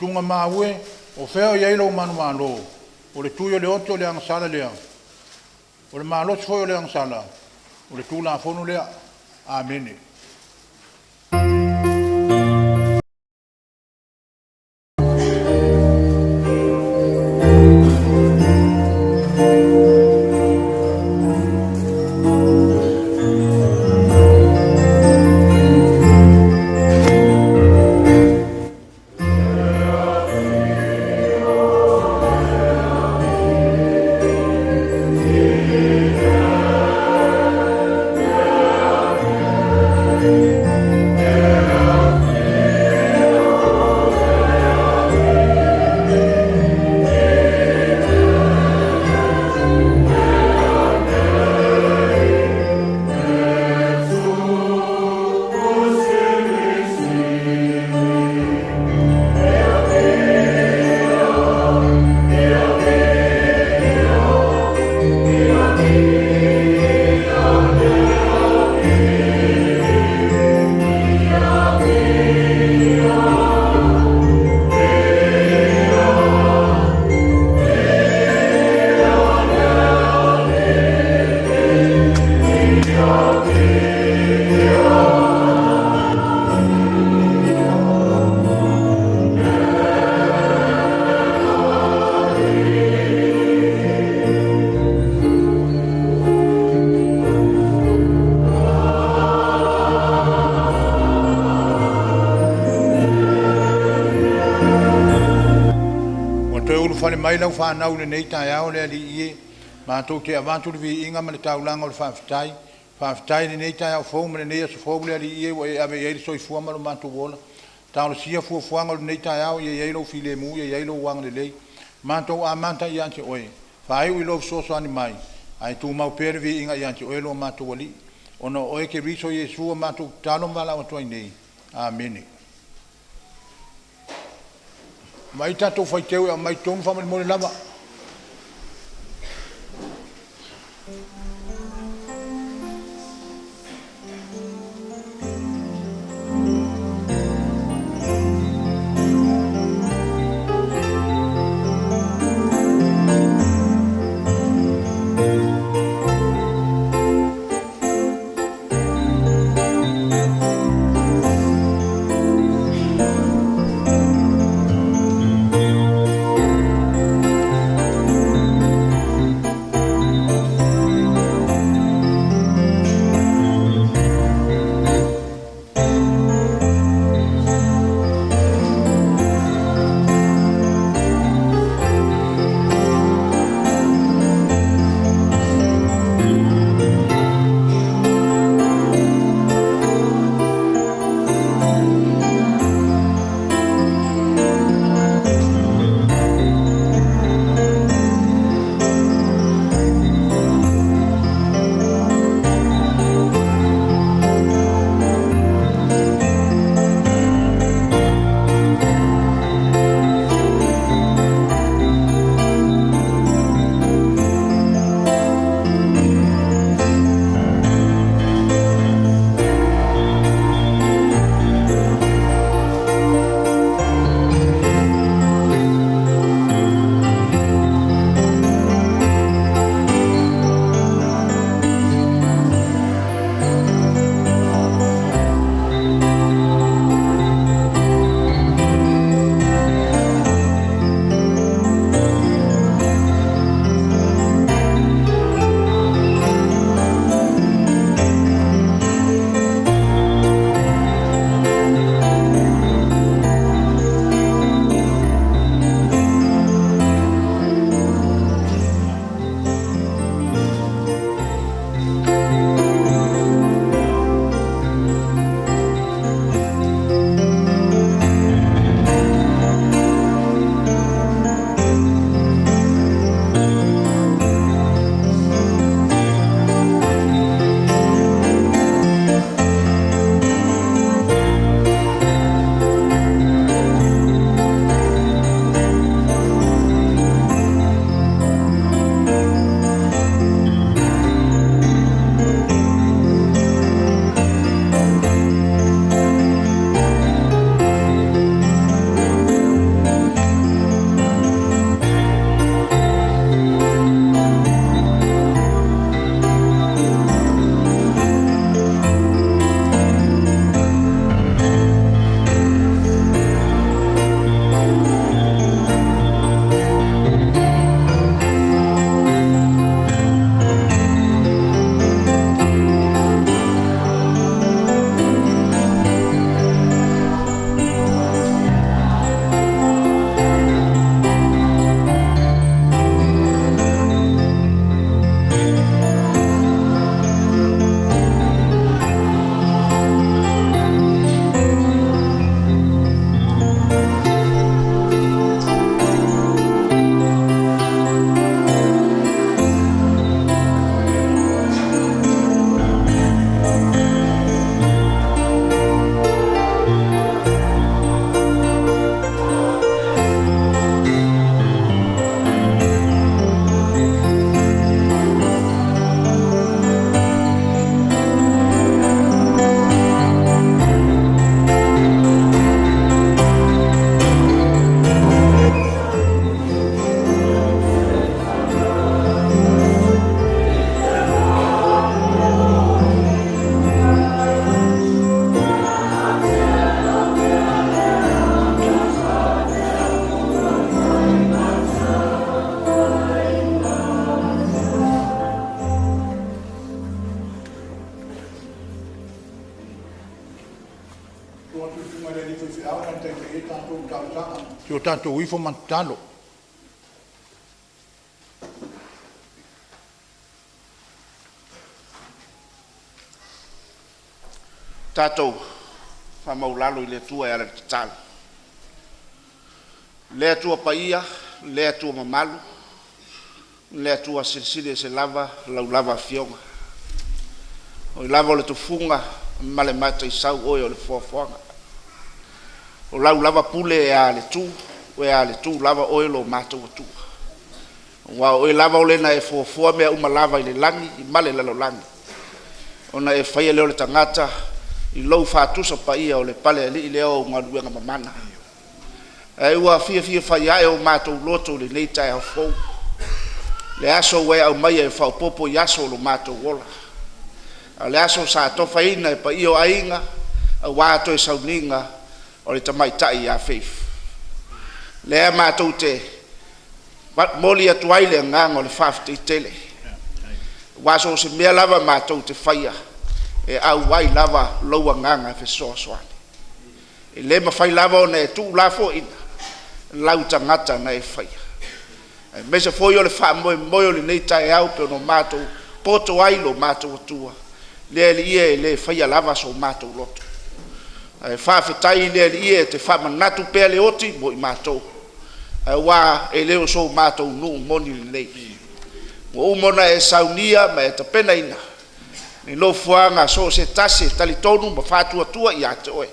Tutugamau e, o fea o i ai lou manumalo? O le tui o le ote o le agasala lea, o le malosi foi o le agasala, o le Tulafono lea. Amene. Ua toe ulufale mai lau fanau i lenei taeao le Alii e, matou te avatu le viiga ma le taulaga o le faafetai. Faafetai i lenei taeao fou ma lenei aso fou le Alii e ua e ave i ai le soifua ma lo matou ola. Talosia fuafuaga o lenei taeao ia i ai lou filemu, ia i ai lou agalelei. Matou amata ia te Oe, faaiu i lou fesoasoani mai, ae tumau pea le viiga ia te Oe lo matou Alii. Ona o Oe Keriso Iesu ua matou tatalo ma valaau atu ai nei. Amene. Aumai tatou faiteu e aumai i totonu faamolemole lava. susuga i le alii faifeau e taitai ai tatou i talosaga. Se i o tatou ifo ma tatalo. Tatou faamaualalo i le Atua e ala i le tatalo. Le Atua paia, le Atua mamalu, le Atua silisili ese lava lau lava Afioga. O Oe lava o le tufuga ma le mataisau, o Oe o le foafoaga. O lau lava pule e a le tu, e a le tu lava Oe lo matou Atua. Aua o Oe lava o Le na e fuafua mea uma lava i le lagi ma le lalolagi, ona e faia lea o le tagata i lou faatusa paia o le Palealii lea o au galuega mamana. Ae ua fiafia faiae o matou loto i lenei taeao fou, le aso ua e aumaia e faaopoopo i aso o lo matou ola. A o le aso sa atofaina e paia o aiga aua toe sauniga o le tamaitai ia Faith. Lea matou te momoli atu ai le agaga o le faafetai tele, aua so o se mea lava matou te faia, e auai lava lou Agaga fesoasoani. E le mafai lava ona e tuulafoaiina lau tagata na e faia, aemaise foi o le faamoemoe o lenei taeao pei ona matou poto ai i lo matou Atua. Le Alii e, e le faia lava so matou loto, ae faafetai i le Alii e te faamanatu pea le oti mo i matou, aua e le o so matou nuu moni lenei. Ua uma ona e saunia ma e tapenaina le nofoaga a so o se tasi e talitonu ma faatuatua ia te Oe.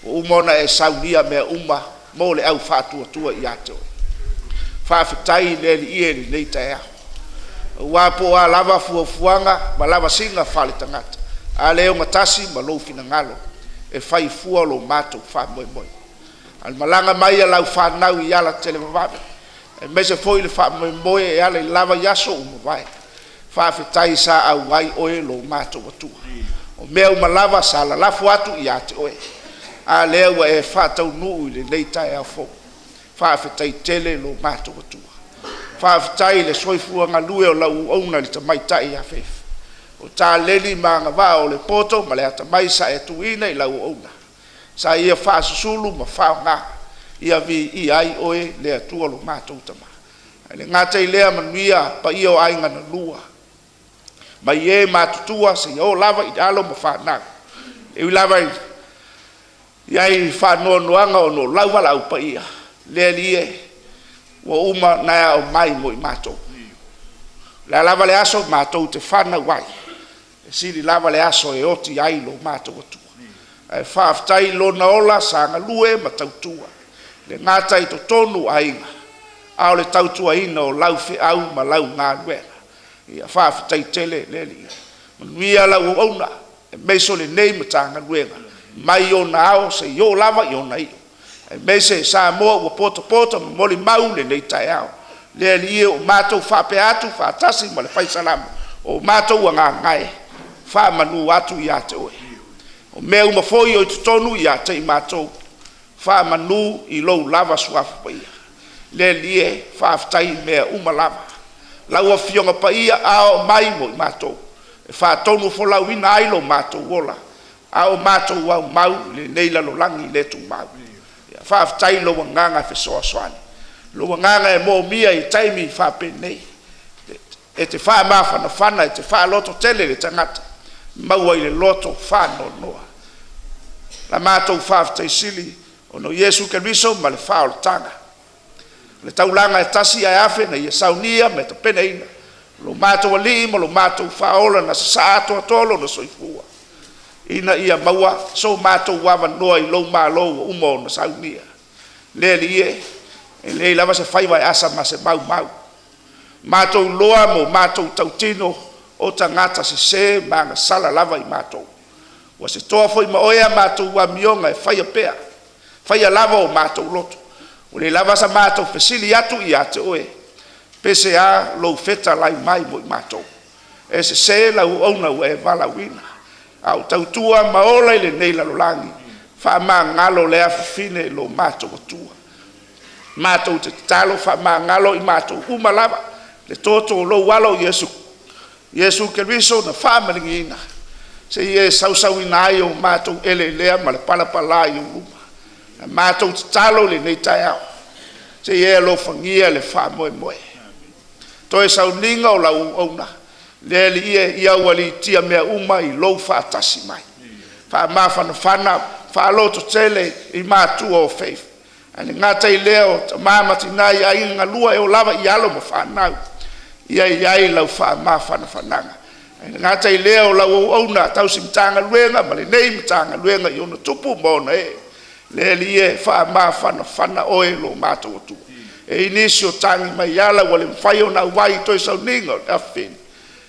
Ua uma ona e saunia mea uma mo le au faatuatua ia te Oe. Faafetai i le Alii e i lenei taeao, aua po o a lava fuafuaga ma lavasiga faale-tagata, a le ogatasi ma lou finagalo, e fai fua lo matou faamoemoe. A o le malaga mai a lau fanau i ala televavave, aemaise foi le faamoemoe e ala lava i aso ua mavae, faafetai sa auai Oe lo matou Atua. O mea uma lava sa lalafo atu ia te Oe, a lea ua e faataunuu i lenei taeao fou. Faafetai tele lo matou Atua. Faafetai i le soifua galue o lau auauna le tamaitai ia Faith. O taleni ma agavaa o le poto ma le atamai sa e tuuina i lau auauna, sa ia faasusulu ma faaaoga ia viia ai Oe le Atua lo matou Tama. Ae le gata i lea, manuia paia o aiga na lua, mai e matutua seia oo lava i alo ma fanau. E ui lava i i ai faanoanoaga ona o lau valaau paia, le Alii e, ua uma ona e ao mai mo i matou. O le a lava le aso matou te fanau ai, e sili lava le aso e oti ai lo matou Atua. Ae faafetai i lona ola sa galue ma tautua, e le gata i totonu o aiga, a o le tautuaina o lau feau ma lau galuega. Ia faafetai tele le Alii. Manuia lau auauna, aemaise o lenei Matagaluega mai ona ao seia oo lava i ona iu, aemaise Samoa ua potapota ma molimau lenei taeao. Le Alii e, ua matou faapea atu faatasi ma le Fai Salamo, o matou agaga e faamanu atu ia te Oe. O mea uma foi o i totonu ia te i matou, faamanu i lou lava Suafa Paia. Le Alii e, faafetai i mea uma lava. Lau Afioga Paia, a oo mai mo i matou, e faatonufolauina ai lo matou ola, a o matou aumau i lenei lalolagi le tumau. Ia faafetai i lou agaga fesoasoani, lou agaga e moomia i taimi faapenei, e te faamafanafana, e te faalototele i le tagata, maua i le loto faanoanoa. La matou faafetai sili ona o Iesu Keriso ma le faaolataga, o le taulaga e tasi ae afe na ia saunia ma e tapenaina lo matou Alii ma lo matou Faaola na sasaa atoatoa lona soifua ina ia maua so matou avanoa i lou malo ua uma ona saunia. Le Alii e, e leai lava se faiva e asa ma se maumau. Matou iloa ma o matou tautino o tagata sese ma agasala lava i matou. Ua se toa foi ma oe a matou amioga e faia pea, faia lava o matou loto. Ua le lava sa matou fesili atu ia te oe, pe se a lou fetalai mai mo i matou. E sese lau auauna ua e valaauina, a o tautua ma ola i lenei lalolagi, faamagalo le afafine i lo matou Atua. Matou te tatalo, faamagalo i matou uma lava, le toto o lou alo o Iesu, Iesu Keriso na faamaligiina. Seia e sausauina ai o matou eleelea ma le palapala i ou luma. Na matou tatalo i lenei taeao, seia e alofagia le faamoemoe. Toe sauniga o lau auauna, le Alii e, ia aualiitia mea uma i lou faatasi mai. Faamafanafana, faalototele i matua o Faith, ae le gata i lea o tama ma tina i aiga galue e oo lava i alo ma fanau, ia i ai lau faamafanafanaga. Ae le gata i lea o lau auauna tausi Matagaluega ma lenei Matagaluega i ona tupu ma ona ee, le Alii e, faamafanafana oe lo matou Atua. E i ai nisi o tagi mai ala ua le mafai ona auai i toe sauniga o le afafine,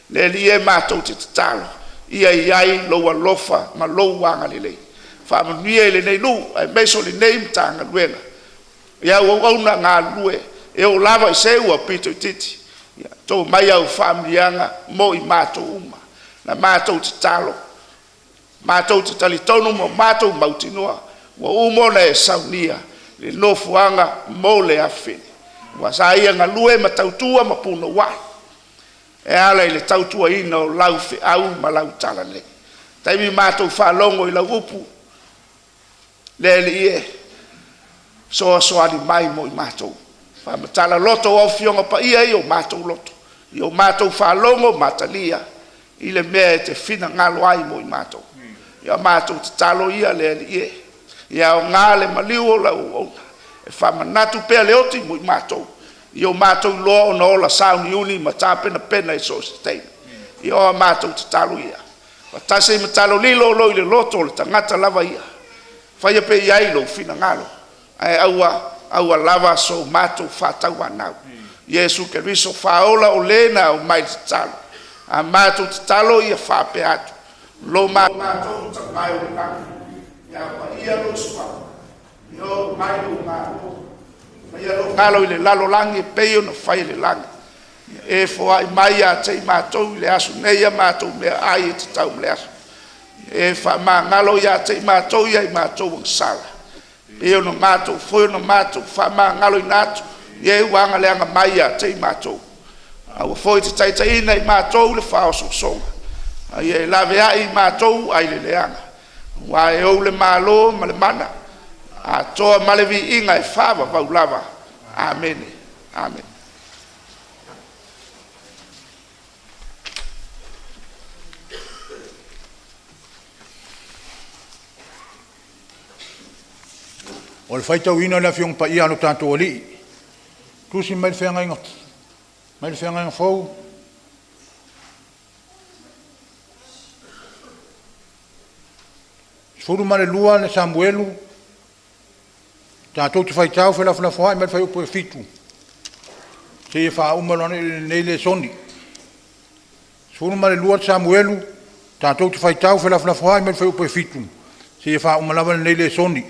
le Alii e, matou te tatalo ia i ai lou alofa ma lou agalelei, faamanuia i lenei nuu aemaise o lenei Matagaluega i au auauna galulue e oo lava i se ua aupito itiiti. Ia to mai au faamanuiaga mo i matou uma. Na matou tatalo, matou te talitonu ma matou mautinoa ua uma ona e saunia le nofoaga mo le afafine, aua sa ia galue ma tautua ma punouai e ala i le tautuaina o lau feau ma lau talalelei. Taimi matou faalogo i lau upu, le Alii e, fesoasoani mai mo i matou, faamatala loto o Afioga Paia i o matou loto, ia o matou faalogo ma talia i le mea e te finagalo ai mo i matou. Ia matou tatalo ia le Alii e, ia aoga le maliu o lau auauna e faamanatu pea le oti mo i matou, ia o matou iloa ona ola sauniuni ma tapenapena i so o se taimi. Ia o a matou tatalo ia, faatasi ai ma talo lilo o lo o i le loto o le tagata lava ia, faia pea i ai lou finagalo, ae aua aua lava so matou faatauanau. Iesu Keriso Faaola, o Le na aumai i le tatalo, a matou tatalo ia faapea atu: Lo matou Tama e i le lagi, ia paia lou suafa, ia oo mai lou malo, faia lou finagalo i le lalolagi e pei ona fai i le lagi. Ia e foai mai ia te i matou i le aso nei a matou meaai e tatau mo le aso. Ia e faamagalo ia te i matou ia i matou ua sala, e pei ona matou foi ona matou faamagaloina atu i e ua agaleaga mai ia te i matou. Aua foi e te taitaiina i matou i le faaosoosoga, a ia e laveai i matou ai le leaga, aua e ou le malo ma le mana atoa ma le viiga e faavavau lava. Amene. Amene. O le faitauina o le Afioga Paia a lo tatou Alii, tusi mai le Feagaiga, mai le Feagaiga Fou, 12 le Samuelu, tatou te faitau felafolafoai mai le fuaiupu e 7 seia faauma loa lenei lesoni. 12 Samuelu, tatou te faitau felafolafoai mai le fuaiupu e 7 seia faauma lava lenei lesoni.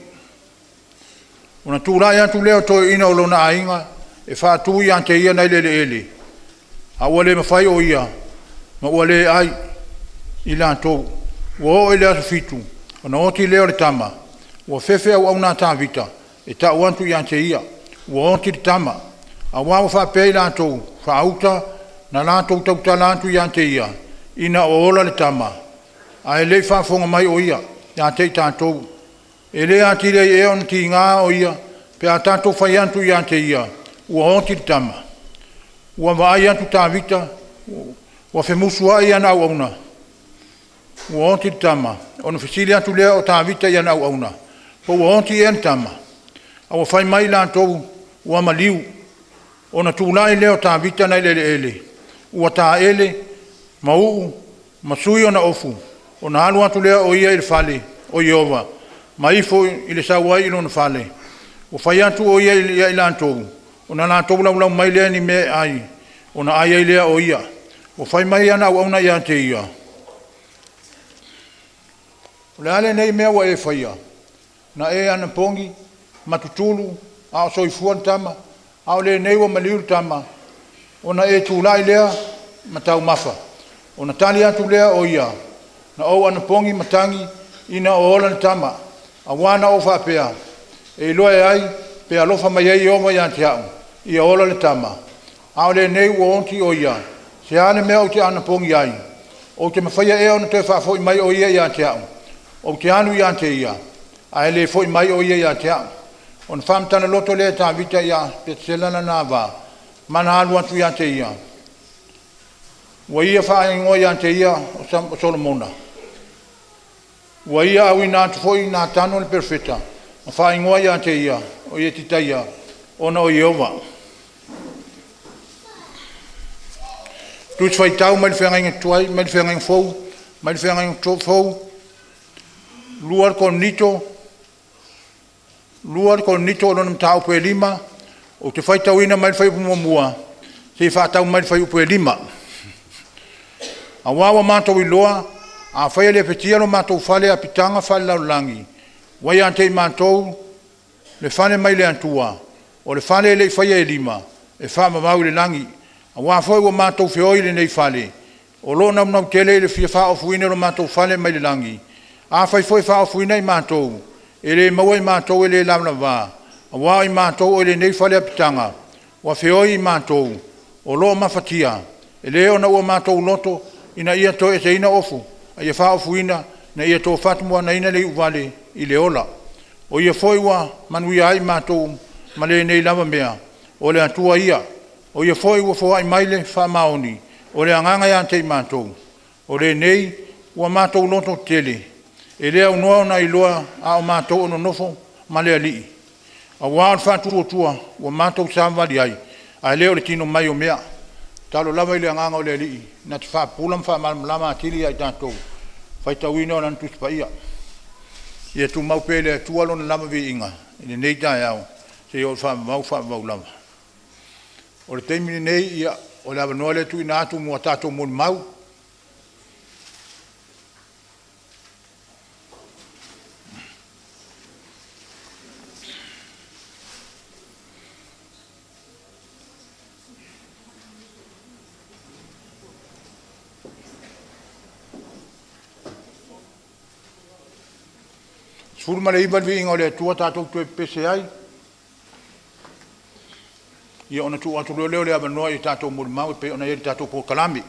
Ona tulai atu lea o toeaiina o lona aiga e faatu ia te ia nai le eleele, a ua le mafai o ia, ma ua le ai i latou. Ua oo i le aso 7 ona oti lea o le tama, ua fefe auauna a Tavita e tau atu ia te ia, ua oti le tama. Aua ua faapea i latou faauta na latou tautala atu ia te ia, ina o ola le tama, ae le i faafofoga mai o ia ia te i tatou. E le atili ai ea ona tiga o ia pe a tatou fai atu ia te ia, ua oti le tama? Ua vaai atu Tavita ua femusuai ana auauna, ua oti le tama. Ona fesili atu lea o Tavita i ana auauna, po ua oti ea le tama? A ua fai mai latou, ua maliu. Ona tulai lea o Tavita nai le eleele, ua taele ma uu ma sui ona ofu, ona alu atu lea o ia i le fale o Ieova ma ifo i le sau ai i lona fale. Ua fai atu o ia ia i latou, ona latou laulau mai lea ni mea e ai, ona ai ai lea o ia. Ua fai mai ana auauna ia te ia, o le a lenei mea ua e faia? Na e anapogi ma tutulu a o soifua le tama, a o lenei ua maliu le tama, ona e tulai lea ma taumafa. Ona tali atu lea o ia, na ou anapogi matagi ina o ola le tama, aua na ou faapea, e iloa e ai pe alofa mai ai Ieova ia te au, ia ola le tama. A o lenei ua oti o ia, se a le mea ou te anapogi ai? Ou te mafaia ea ona toe faafoi mai o ia ia te a'u? Ou te alu ia te ia, ae le fo'i mai o ia ia te a'u.” Ona faamatala loto lea e Tavita ia Petesela lana ava ma na alu atu ia te ia. Ua ia faaigoa ia te ia o Solomona. Ua ia auina atu foi Natano le perofeta ma faaigoa ia te ia o Ietitaia ona o Ieova. Tusi Faitau mai le Feagaiga Tuai mai le Feagaiga Fou mai le Feagaiga Fou, 2 Korinito, 2 Korinito o lona mataupu e 5, ou te faitauina mai le fuaiupu muamua seia faatau mai le fuaiupu e 5. Aua ua matou iloa, afai e lepetia lo matou fale apitaga faalelalolagi, ua ia te i matou le fale mai le Atua, o le fale e le i faia e lima, e faavavau i le lagi. Aua foi ua matou feoi i lenei fale, o lo o naunau tele i le fia faaofuina i lo matou fale mai le lagi. Afai foi e faaofuina i matou, e le maua i matou e le lavalava, aua o i matou o i lenei fale apitaga, ua feoi i matou o lo o mafatia, e le ona ua matou loto ina ia toeseina ofu, a ia faaofuina, ina ia tofaatumuanaina le iuvale i le ola. O Ia foi ua manuia ai i matou ma lenei lava mea, o le Atua ia. O Ia foi ua foai mai le faamaoni o le Agaga ia te i matou. O lenei ua matou loto tetele, e le aunoa ona iloa a o matou o nonofo ma le Alii, aua o le faatuatua ua matou savavali ai, ae le o le tino mai o mea. Tatalo lava i le Agaga o le Alii na te faapupula ma faamalamalama atili ia i tatou le faitauina o Lana Tusi Paia. Ia tumau pea i le Atua Lona lava viiga i lenei taeao seia oo i le faavavau, faavavau lava. O le taimi lenei, ia, o le avanoa lea e tuuina atu mo a tatou molimau. 19 le viiga o le Atua tatou toe pepese ai, ia ona tuu atu loa lea o le avanoa i tatou molimau e pei ona i ai le tatou polokalame.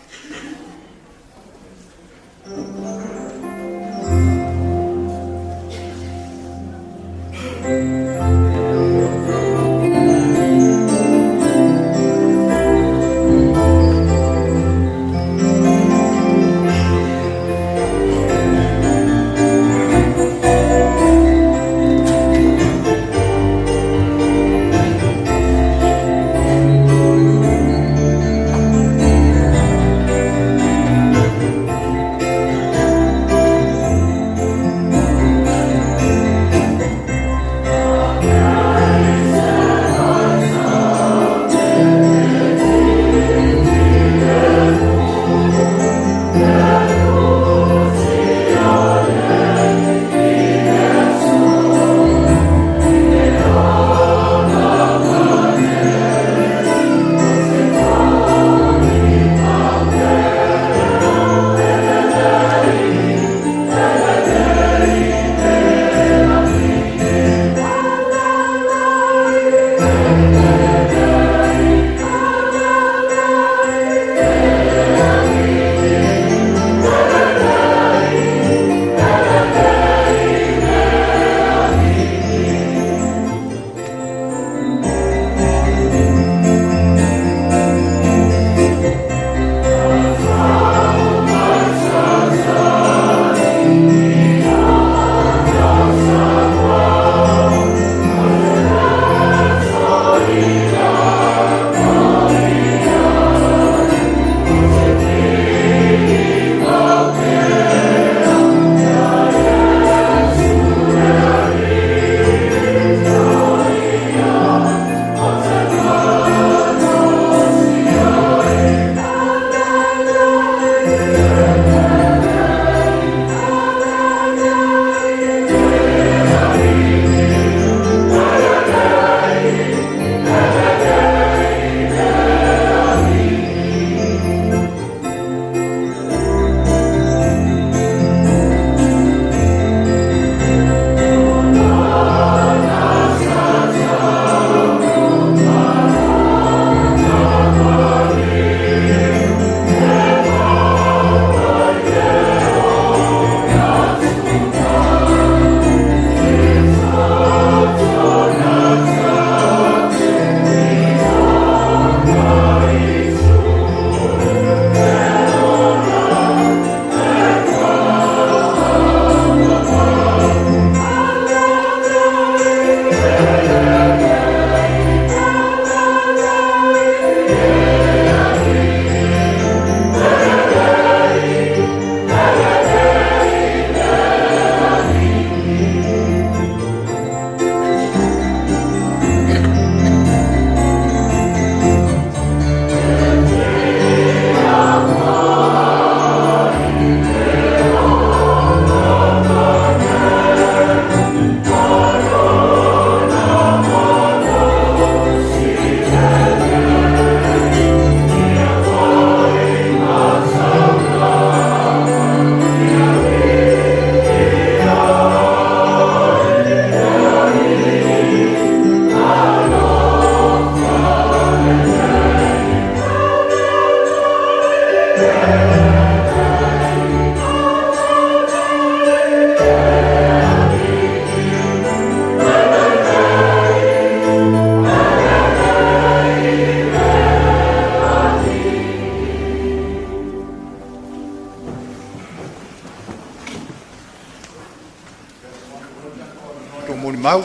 molimau.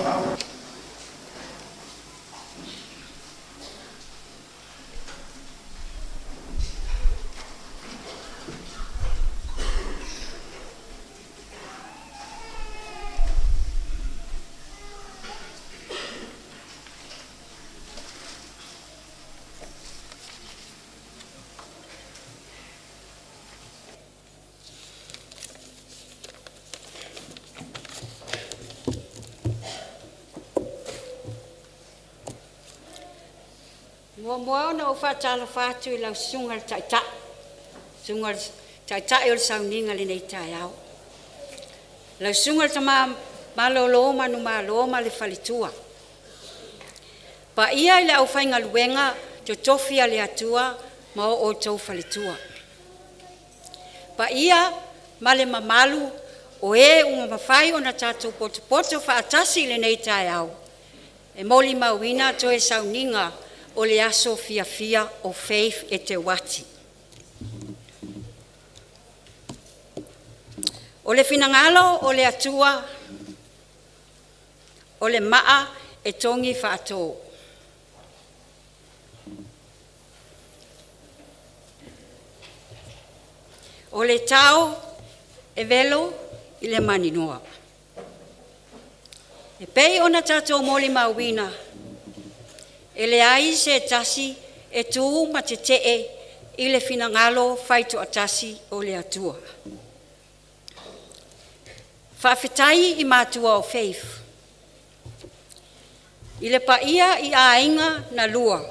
Muamua ona ou faatalofa atu i lau susuga i le Taitai, susuga i le Taitai o le Sauniga i lenei taeao. Lau susuga i le Tama Malolo Manumalo ma le faletua. Paia i le aufaigaluega totofi a le Atua ma o outou faletua. Paia ma le mamalu o e ua mafai ona tatou potopoto faatasi i lenei taeao e molimauina toe sauniga o le aso fiafia o Faith Eteuati. O le finagalo o le Atua o le maa e togi faato. O le tao e velo i le maninoa. E pei ona tatou molimauina, e leai se tasi e tu ma tetee i le finagalo faitoatasi o le Atua. Faafetai i matua o Faith, i le paia i aiga na lua,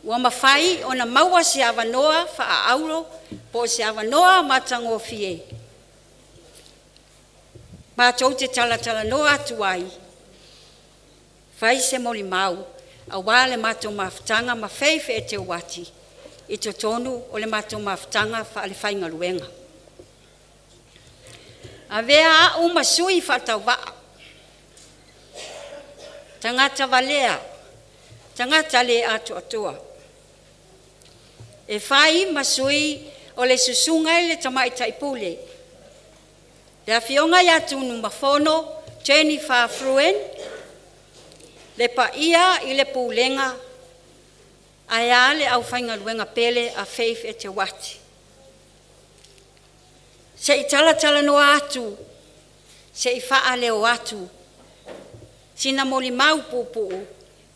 ua mafai ona maua se avanoa faaauro po o se avanoa matagofie matou te talatalanoa atu ai, fai se molimau aua le matou mafutaga ma Faith Eteuati i totonu o le matou mafutaga faale-faigaluega. Avea a'u ma sui faatauvaa, tagata valea, tagata le atoatoa e fai ma sui o le susuga i le tamaitai pule, le afioga ia Tunumafono Jennifer Fruen, le paia i le pulega aea le aufaigaluega pele a Faith Eteuati. Se i talatalanoa atu se i faaleo atu sina molimau puupuu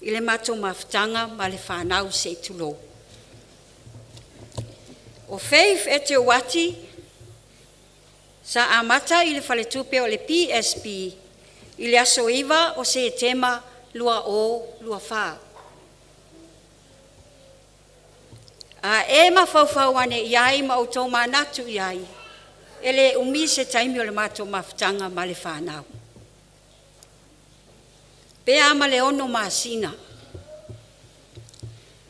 i le matou mafutaga ma le fanau se i tulou. O Faith Eteuati sa amata i le faletupe o le PSP i le aso 9 o Setema 2024. A e mafaufau ane i ai ma outou manatu i ai, e le umi se taimi o le matou mafutaga ma le fanau, pe a ma le 6 masina.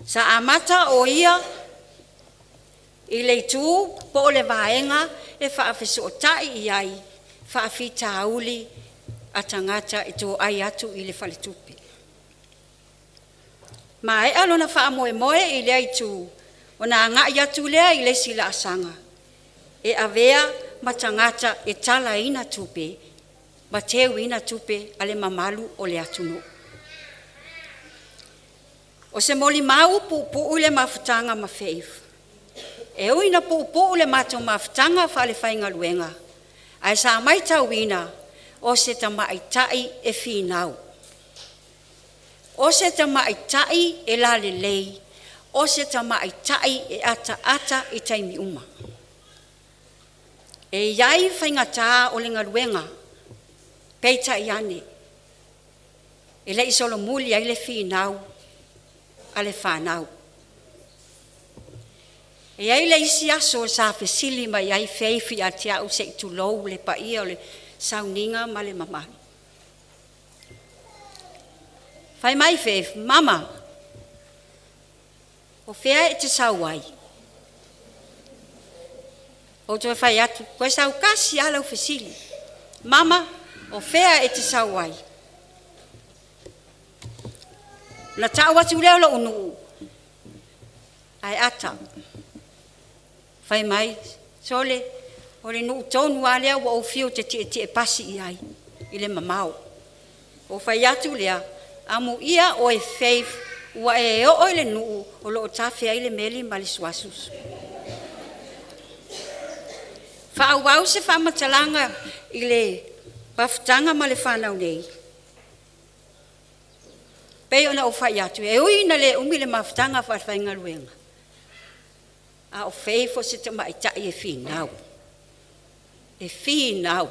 Sa amata o ia i le itu po o le vaega e faafesootai i ai faafitauli a tagata e toai atu i le faletupe. Maea lona faamoemoe i lea itu ona agai atu lea i le isi laasaga e avea ma tagata e talaina tupe ma teuina tupe a le mamalu o le atunuu. O se molimau puupuu i le mafutaga ma Faith. E ui ina puupuu le matou mafutaga faale-faigaluega, ae sa maitauina o se tamaitai e finau, o se tamaitai e lalelei, o se tamaitai e ataata i taimi uma. E i ai faigata o le galuega, peitai ane, e le i solomuli ai le finau a le fanau. E i ai le isi aso sa fesili mai ai Faith ia te au se i tulou le paia o le sauniga ma le mamalu. Fai mai Faith, “Mama, o fea e te sau ai?” Ou toe fai atu, “Toe sau tasi lava lau fesili. Mama, o fea e te sau ai?” Ona tau atu lea o lou nuu, ae ata, fai mai, “Sole, o le nuu tonu lava lea ua ou fiu ou te tietie pasi i ai. i le mamao. O fai atu lea, amuia oe Faith ua e oo i le nuu o loo tafe ai le meli ma le suasu. Faaauau se faamatalaga i le mafutaga ma le fanau nei, pei ona ou fai atu, e ui ina le umi le mafutaga faafaigaluega, a o Faith o se tamaitai e finau, e finau.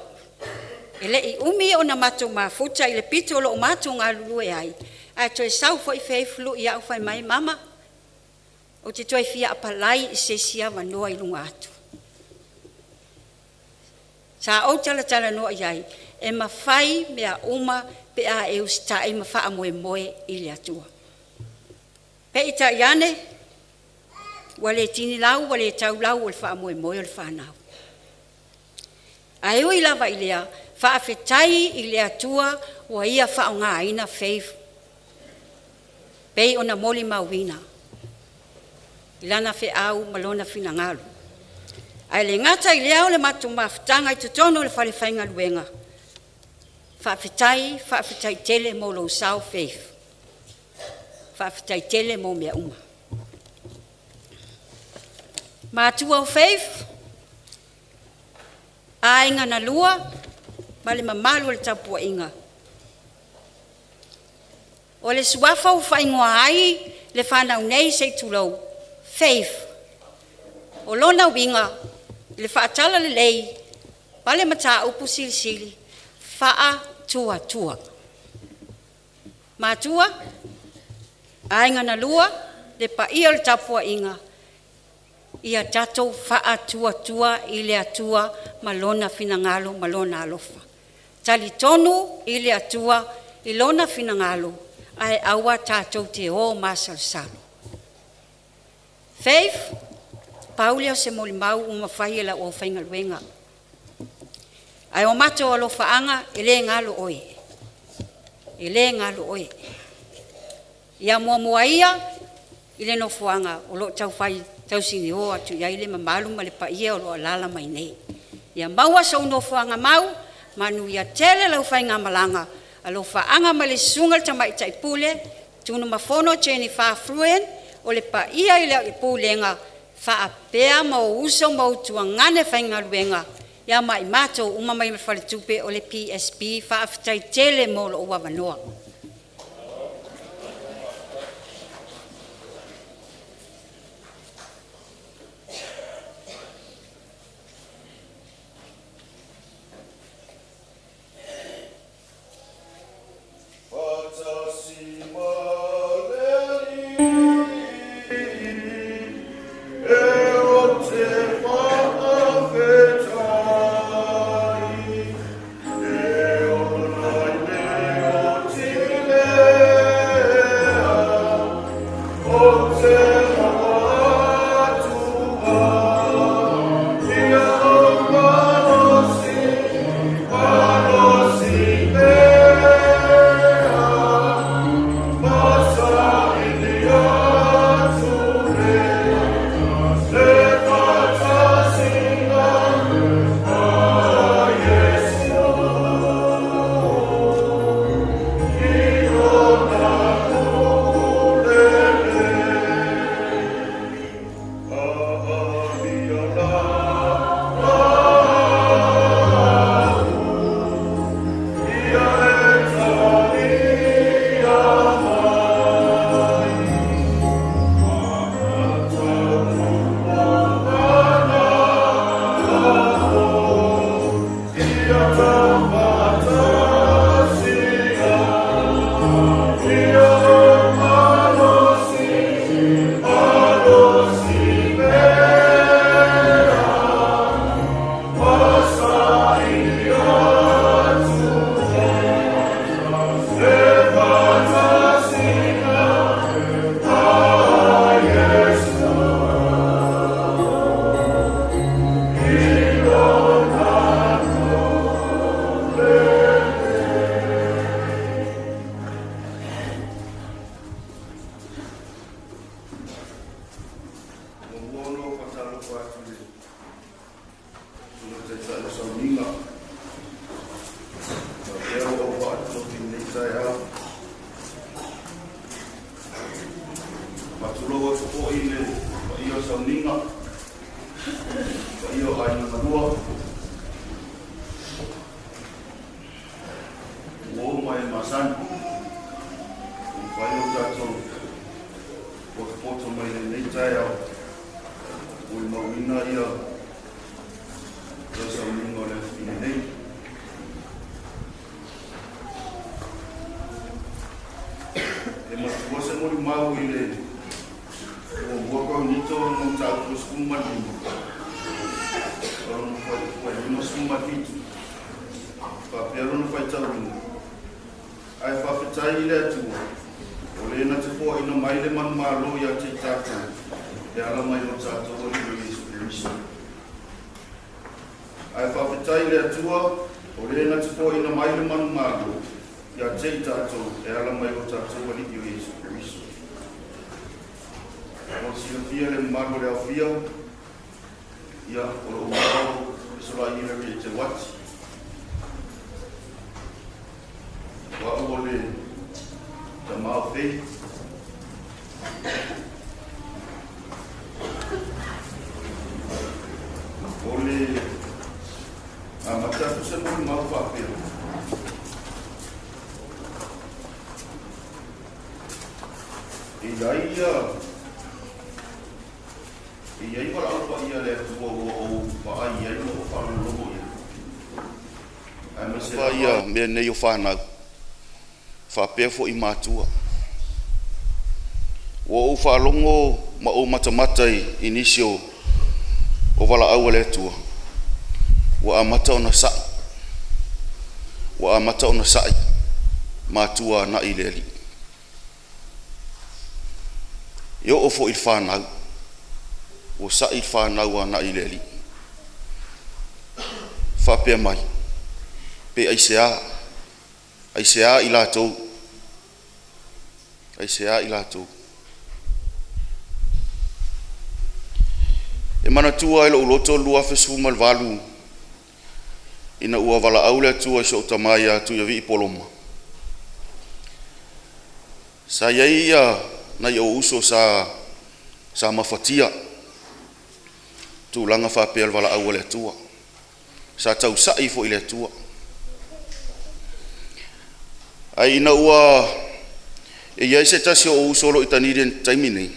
E lei umi ona matou mafuta i le pito o loo matou galulue ai, ae toe sau foi Faith lui au fai mai, “Mama, ou te toe fia apalai i se isi avanoa i luga atu.” Sa ou talatalanoa iai, e mafai mea uma pe a e usitai ma faamoemoe i le Atua. Peitai ane, ua le tinilau ua le tau lau o le faamoemoe o le fanau. Ae ui lava i lea, faafetai i le Atua ua ia faaaogaina Faith pei ona molimauina i lana feau ma lona finagalo. Ae le gata i lea o le matou mafutaga i totonu o le falefaigaluega, faafetai, faafetai tele mo lou sao Faith. Faafetai tele mo mea uma. Matua o Faith, aiga na lua ma le mamalu o le tapuaiga. O le suafa ua faaigoa ai le fanau nei sei tulou, Faith. O lona uiga i le faatalalelei ma le mataupu silisili, faatuatua. Matua, aiga na lua, le paia o le tapuaiga, ia tatou faatuatua i le Atua ma Lona finagalo ma Lona alofa. Talitonu i le Atua i Lona finagalo ae aua tatou te o masalosalo. Faith, pau lea o se molimau ua mafai e lau aufaigaluega, ae o matou alofaaga e le galo oe, e le galo oe. Ia muamua ia i le nofoaga o loo taufai tausinio atu ai le mamalu ma le paia o loo alaala mai nei. Ia maua sou nofoaga mau, manuia tele lau faigamalaga. Alofaaga mai le susuga i le Tamaitai Pule Tunumafono Jenifer Fruen, o le paia i le Pulega faapea ma ou uso ma ou tuagane faigaluega ia ma i matou uma mai le faletupe o le PSB. Faafetai tele mo lou avanoa. Faatasi ma le Alii, e ou te faafetai, e ola ai le molimau i le 1 Korinito mataupu 15 o lona 57, faapea lona faitauina. Ae faafetai i le Atua, o le na te foaina mai le manumalo ia te i tatou, e ala mai i lo tatou Alii o Iesu Keriso. Ae faafetai i le Atua, o le na te foaina mai le manumalo ia te i tatou, e ala mai i lo tatou Alii o Iesu Keriso. Mo le silafia e le mamalu o le aofia, ia, o lou igoa o Fesolai Hillary Te Wati. O au o le tamā o Faith. O le amata atu se molimau faapea. E i ai ia e i ai valaau paia a le Atua ua ou vaai ai ma ou faalogologo i ai. Aemaise lava ia mea nei o fanau, faapea foi matua. Ua ou faalogo ma ou matamata i nisi o valaau a le Atua, ua amata ona sa'i, ua amata ona sa'i matua agai i le Alii. E oo foi i le fanau, ua sa'i le fanau agai i le Alii. Faapea mai, pe aisea, aisea i latou, aisea i latou. E manatua ai lou loto 2018 ina ua valaau le Atua i si ou tama ia Tuiavii Poloma. Sa i ai ia nai ou uso sa mafatia tulaga faapea le valaau a le Atua. Sa tausa'i foi i le Atua. Ai ina ua e i ai se tasi o ou uso o lo o i Dunedin i le taimi nei,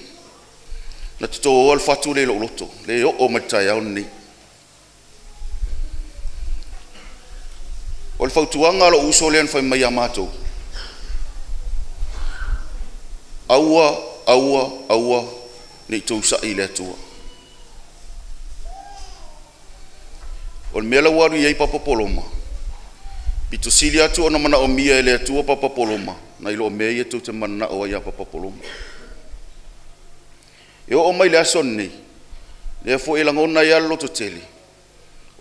na totōa le fatu lea i lou loto, le oo mai le taeao lenei. O le fautuaga a lou uso lea na fai mai ia matou, aua, aua, aua ne i tou sa'i i le Atua. O le mea la ua alu i ai Papa Poloma, pito sili atu ona manaomia e le Atua Papa Poloma nai lo mea ia tou te mananao ai ia Papa Poloma. E oo mai le aso lenei, lea foi e lagona ai lava le lototele,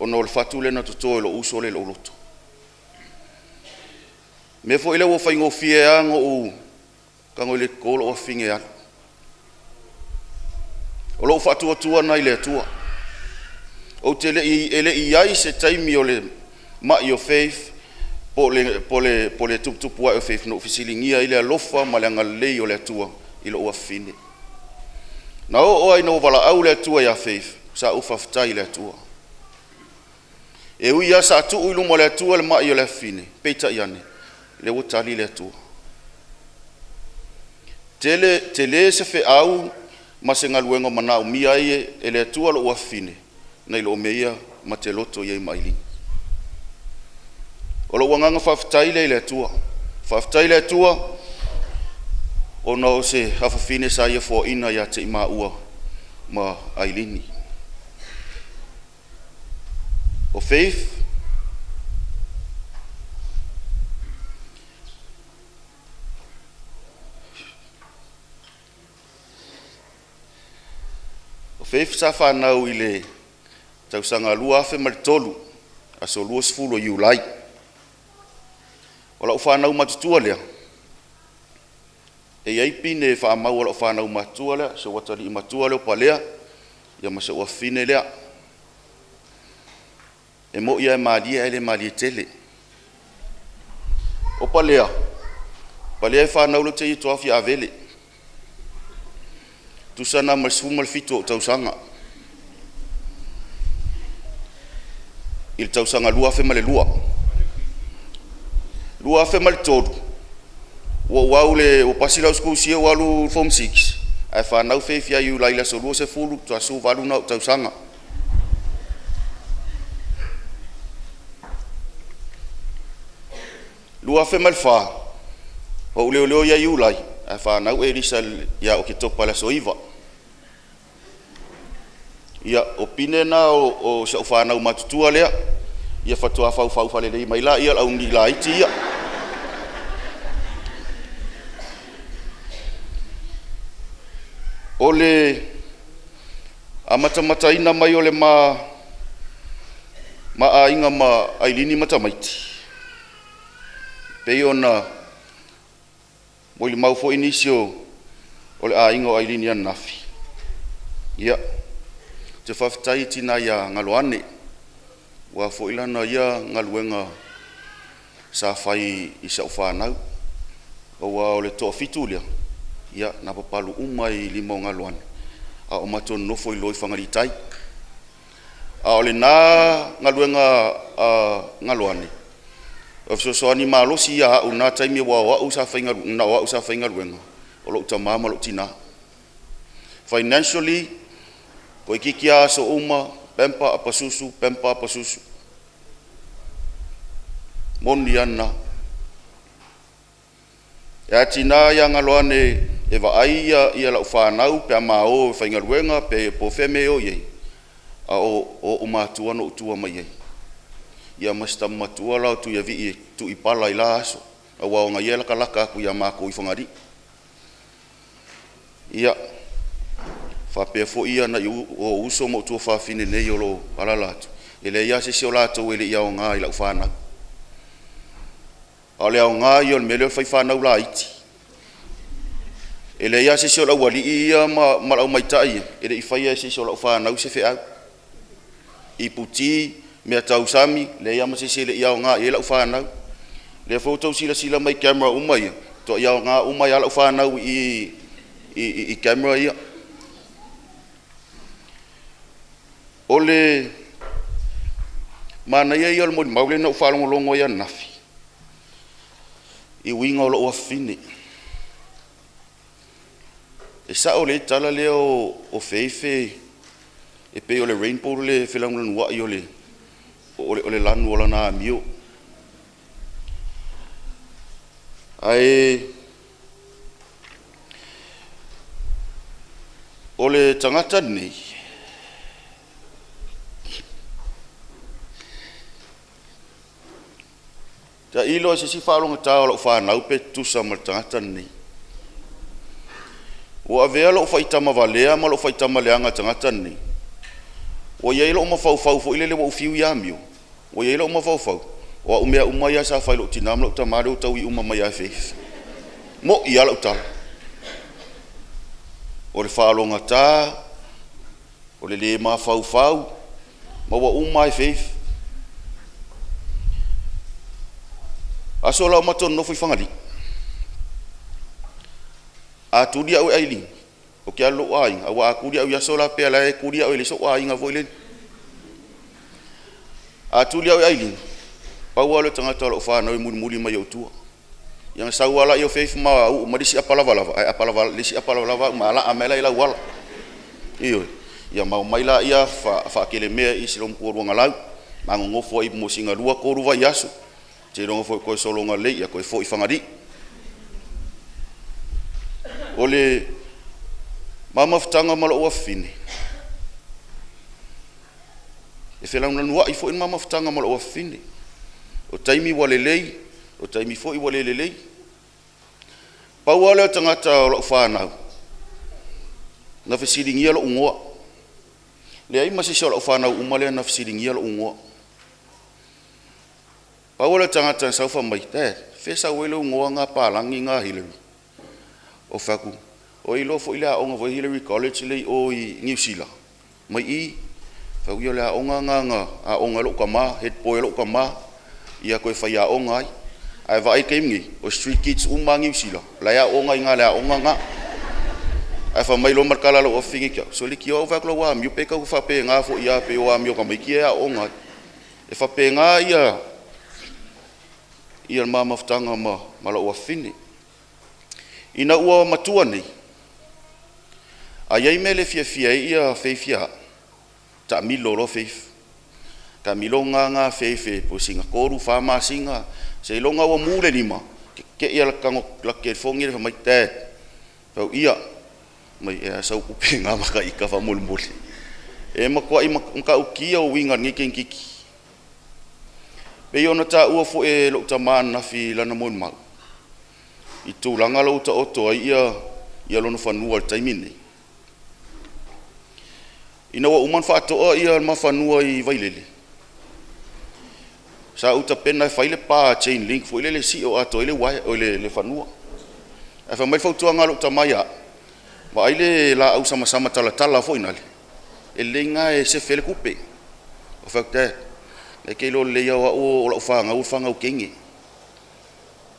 ona o le fatu lea na toto e lou uso lea i lou loto. Mea foi lea ua faigofie lava ona ou tago i le toto lou afafine e alu. O lou faatuatua lena i le Atua. Ou te le i, e le i i ai se taimi o le mai o Faith po o le tuputupu ae o Faith na ou fesiligia ai le alofa ma le agalelei o le Atua i lou afafine. Na oo ai ina ua valaau le Atua ia Faith, sa ou faafetai i le Atua. E ui lava sa tuu i luma o le Atua le mai o le afafine, peitai ane, lea ua tali le Atua. Tele, tele se feau ma se galuega o manaomia ai e le Atua lou afafine, nai lo mea ia ma te loto i ai ma Ailini. O lou agaga faafetai lea i le Atua. Faafetai i le Atua ona o se afafine sa ia foaina ia te i maua ma Ailini. O Faith, o Faith sa fanau i le tausaga 2003, aso 20 o Iulai. O lau fanau matutua lea, e i ai pine e faamau o lau fanau matutua lea, si ou atalii matua lea o Palea, ia ma si ou afafine lea. E moi lava e malie ae le malie tele. O Palea, Palea e fanau lea ou te ia toafi Avele. Tusa na ma le 17 o ou tausaga. I le tausaga 2002. 2003, ua ou au le ua pasi lau sikulisia ua alu Form 6, ae fanau Faith ia Iulai i le aso 20, faatoa 18 na ou tausaga. 2004, ua ou leoleo ia Iulai, Ae fanau Elisa ia Oketopa i le aso 9. Ia, o pine na o si au fanau matutua lea, ia faatoa faufau faalelei mai laia o le auni'i laiti ia. O le amatamataina mai o le ma aiga ma Ailini ma tamaiti, pei ona molimau foi nisi o le aiga o Ailini ananafi. Ia, ou te faafetai i tina ia Galoane, aua foi lana ia galuega sa fai i si au fanau, aua o le toafitu lea, ia na papalu uma i lima o Galoane a o matou nonofo i lalo i Fagalii tai. A o lena galuega a Galoane, o le fesoasoani malosi ia au i lena taimi aua o au na o au sa faigaluega, o lou tama ma lou tina. Financially, toeitiiti lava aso uma, pamper apa susu, pamper apa susu. Moni lava lena. E atiga ia Galoane e vaai lau fanau pe a ma o e faigaluega pe po o fea le mea e o i ai, a o o'u matua na ou tua mai i ai. Ia ma si tama matua la o Tuiavii e tuipala i la aso, aua o na ia e latalata atu ia matou i Fagalii. Ia, faapea foi nai ou uso ma ou tuafafine nei o lo o alaala atu, e leai lava se isi o latou e le i aoga i lau fanau. A o le aoga ia o le mea lea o le fai fanau laiti. E leai lava se isi o le aualii ia ma le aumaitai ia e le i faia e se isi o lau fanau se feau. Iputi, mea tausami, leai lava ma se isi e le i aoga i ai lau fanau. Lea foi ua outou silasila mai i camera uma ia, matuai aoga uma ai lava lau fanau i i camera ia. O le manaia ia o le molimau lea na ou faalogologo ai ananafi i uiga o lou afafine. E sao lelei le tala lea o Faith e pei o le rainbow le felanulanuai o le lanu o lana amio. Ae o le tagata lenei, tailo i se isi faalogogata o lau fanau pe tutusa ma le tagata lenei. Ua avea lou faitama valea ma lou faitama leaga i le tagata lenei. Ua i ai lou mafaufau foi lele ua ou fiu i amio, ua i ai lou mafaufau, o au mea uma ia sa fai i lou tina ma lou tama lea ua taui uma mai ia e Faith. Mo'i lava lau tala. O le faalogogata, o le lē mafaufau, maua uma lava e Faith. Aso la o matou nonofo i Fagalii, a tuli au e Ailini, ou te alu i lou aiga, aua a tuli au i aso la pei o la e tuli au e leai so'u aiga foi lele. A tuli au e Ailini, pau lava lea o le tagata o lau fanau e mulimuli mai i ou tua. Ia ona sau lava lea o Faith ma uu mai le isi apa lavalava, ae apa le isi apa lavalava au ma alaa mai la i lau ala. Ioe, ia ma omai laia faatelemea i si olomatua Luagalau, ma nonofo ai mo sina 2, 3 vaiaso, seiloga foi e toe sologa lelei ia toe foi i Fagalii. O le ma mafutaga ma lou afafine, e felanulanuai foi le ma mafutaga ma lou afafine. O taimi ua lelei, o taimi foi ua le lelei. Pau lava lea o le tagata o lau fanau na fesiligia lou igoa. Leai ma se isi o lau fanau uma lea na fesiligia lou igoa. Pau o le tagata na sau fai mai, "Dad, fea e sau ai lou igoa na palagi na Hillary?" Ou fai atu, "O e iloa foi le aoga foi Hillary College lea i o i Niu Sila?" Mai i. Fai atu, "Ia o le aoga lena na aoga ai lou tama, head boy ai lou tama, ia toe faiaoga ai. Ae vaai i le taimi nei, o street kids uma lava Niu Sila, o la e aooga i ina i le aoga lena." Ae fai mai loa ma le tala a lou afafine ia te au, "Sole, leitioa e vaai atu lau amio pe tau faapena foi lava pei o amio a tamaiti ia e aooga ai." E faapena ia le ma mafutaga ma lou afafine. Ina ua matua nei, a i ai mea e le fiafia ai ia Faith ia au, taamilo loa Faith. Taamilo gaga Faith po o sina 3, 4 masina, seiloga ua mu le lima, tetei lava o lata tago, lata telefoni lea fai mai, "Dad, Fau ia mai e a sau kupe ngā maka ika faamolemole. E matuai matautia uiga o lenei teineitiiti. Pei ona taua foi e lou tama ananafi i lana molimau i tulaga la ua taoto ai ia lona fanua i le taimi lenei. Ina ua uma ona faatoa ia le ma fanua i Vailele, sa ou tapena e fai le pa chain link foi lele e sio atoa ai le uaea oi le fanua. Ae fai mai le fautuaga a lou tama ia au, vaai le laau samasama talatala foi nale, e lelei lena e sefe ai le tupe. Ou fai atu, Dad, e te iloa lelei lava o au o lau fanau o le fanau teine.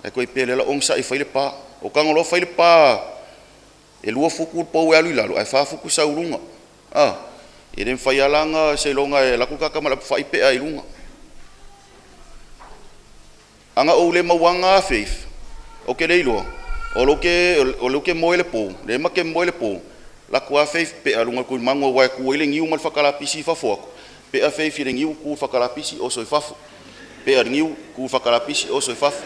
Ae toe pea o lea o le a ou onosai e fai le pa. Ou tago loa fai le pa e 2 futu le pou e alu i lalo ae 4 futu sau i luga. E le mafai lava la ona seiloga e alu atu le tagata ma le apefai pea i luga. Ana ou le mauaga Faith, ou te le iloa, o lea ou te moe i le po, lea ma te moe i le po, alu atu lava Faith pea luga o le tulimanu aua e tu ai le niu ma le fata lapisi i fafo atu, pea Faith i le niu, tu i le fata lapisi oso i fafo. Pea i le niu, tu i le fata lapisi oso i fafo.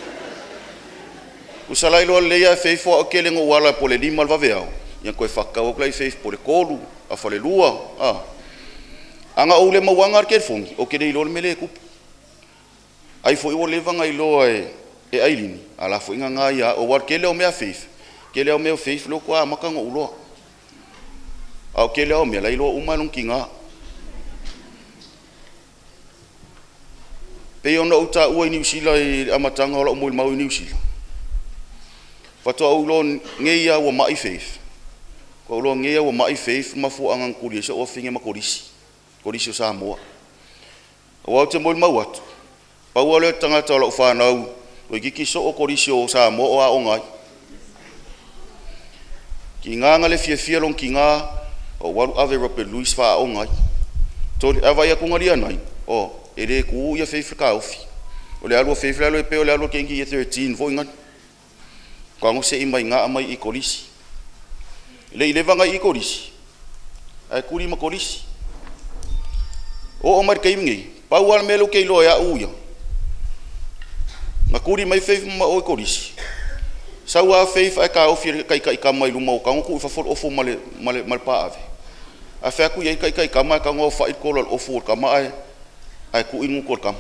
Tusa la iloa lelei lava e Faith o au e tele ina ou ala po o le 5 i le vaveao, ia ona toe fatatau atu lea i Faith po o le 3, afa i le 2, a. Ana ou le mauaga le telefoni, ou te le iloa le mea lea e tupu. Ai foi ua leva ona iloa e Ailini, a o la e foi e nana ia au, aua o le tele lava o mea a Faith, o le tele lava o mea o Faith lea faatoa amata ona ou iloa. A o le tele lava o mea, o la e iloa uma lava e lona tina. Pei ona ou taua i Niu Sila i le amataga o lau molimau i Niu Sila, faatoa ou iloa nei lava ua mai Faith, faatoa ou iloa nei lava ua mai Faith ma mafuaaga na tuli ai si ou afafine ma Kolisi, Kolisi o Samoa. Aua ou te molimau atu, pau lava lea o le tagata o lau fanau toeitiiti soo Kolisi o Samoa o aoga ai. Tiga na le fiafia lona tina, ou alu ave i Robert Louis faaaoga ai. Toli, a vaai atu Lianai, oh, e le tu ia Faith le taofi. O le alu a Faith le alu e pei o le alu a teineitiiti Year 13 foi nani. Tago sei mai ina aumai i Kolisi. E le i leva na i i Kolisi, ae tuli ma Kolisi. Oo mai le taimi nei, pau lava le mea lea ou te iloa e au ia, na tuli mai Faith ma o i Kolisi, sau lava Faith ae taofi e le taitaikama i luma o tago tuu i fafo le ofu ma le paave. Ae fai atu i ai le taitaikama ae tago aofai le kola o le ofu o le tama ae tuu i le gutu o le tama.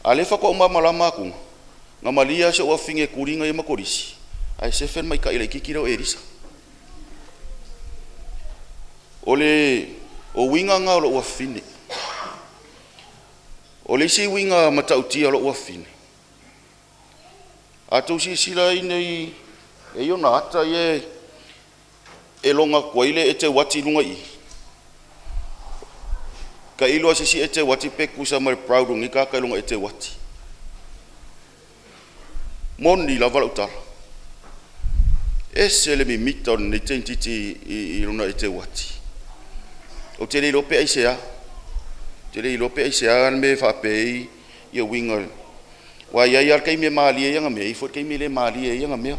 A o lea faatoa ou malamalama atu, na malie lava si ou afafine e tuli na ia ma Kolisi, ae sefe le maita'i laitiiti lea o Elisa. O le uiga lena o lou afafine. O le isi uiga matautia o lou afafine, a outou silasila i nei, e i ai ona ata ia e logo atu ai le ete uati i luga i i. Tailo lava i se isi ete uati pe tutusa ma le proud o lenei tagata i lona ete uati. Moni lava lau tala. Ese le mimita o lenei teineitiiti i lona ete uati. Ou te le iloa pe aisea. Ou te le iloa pe aisea le mea e faapea ai ia uiga. Aua e i ai lava le taimi e malie ai ana mea, e i ai foi le taimi e le malie ai ana mea.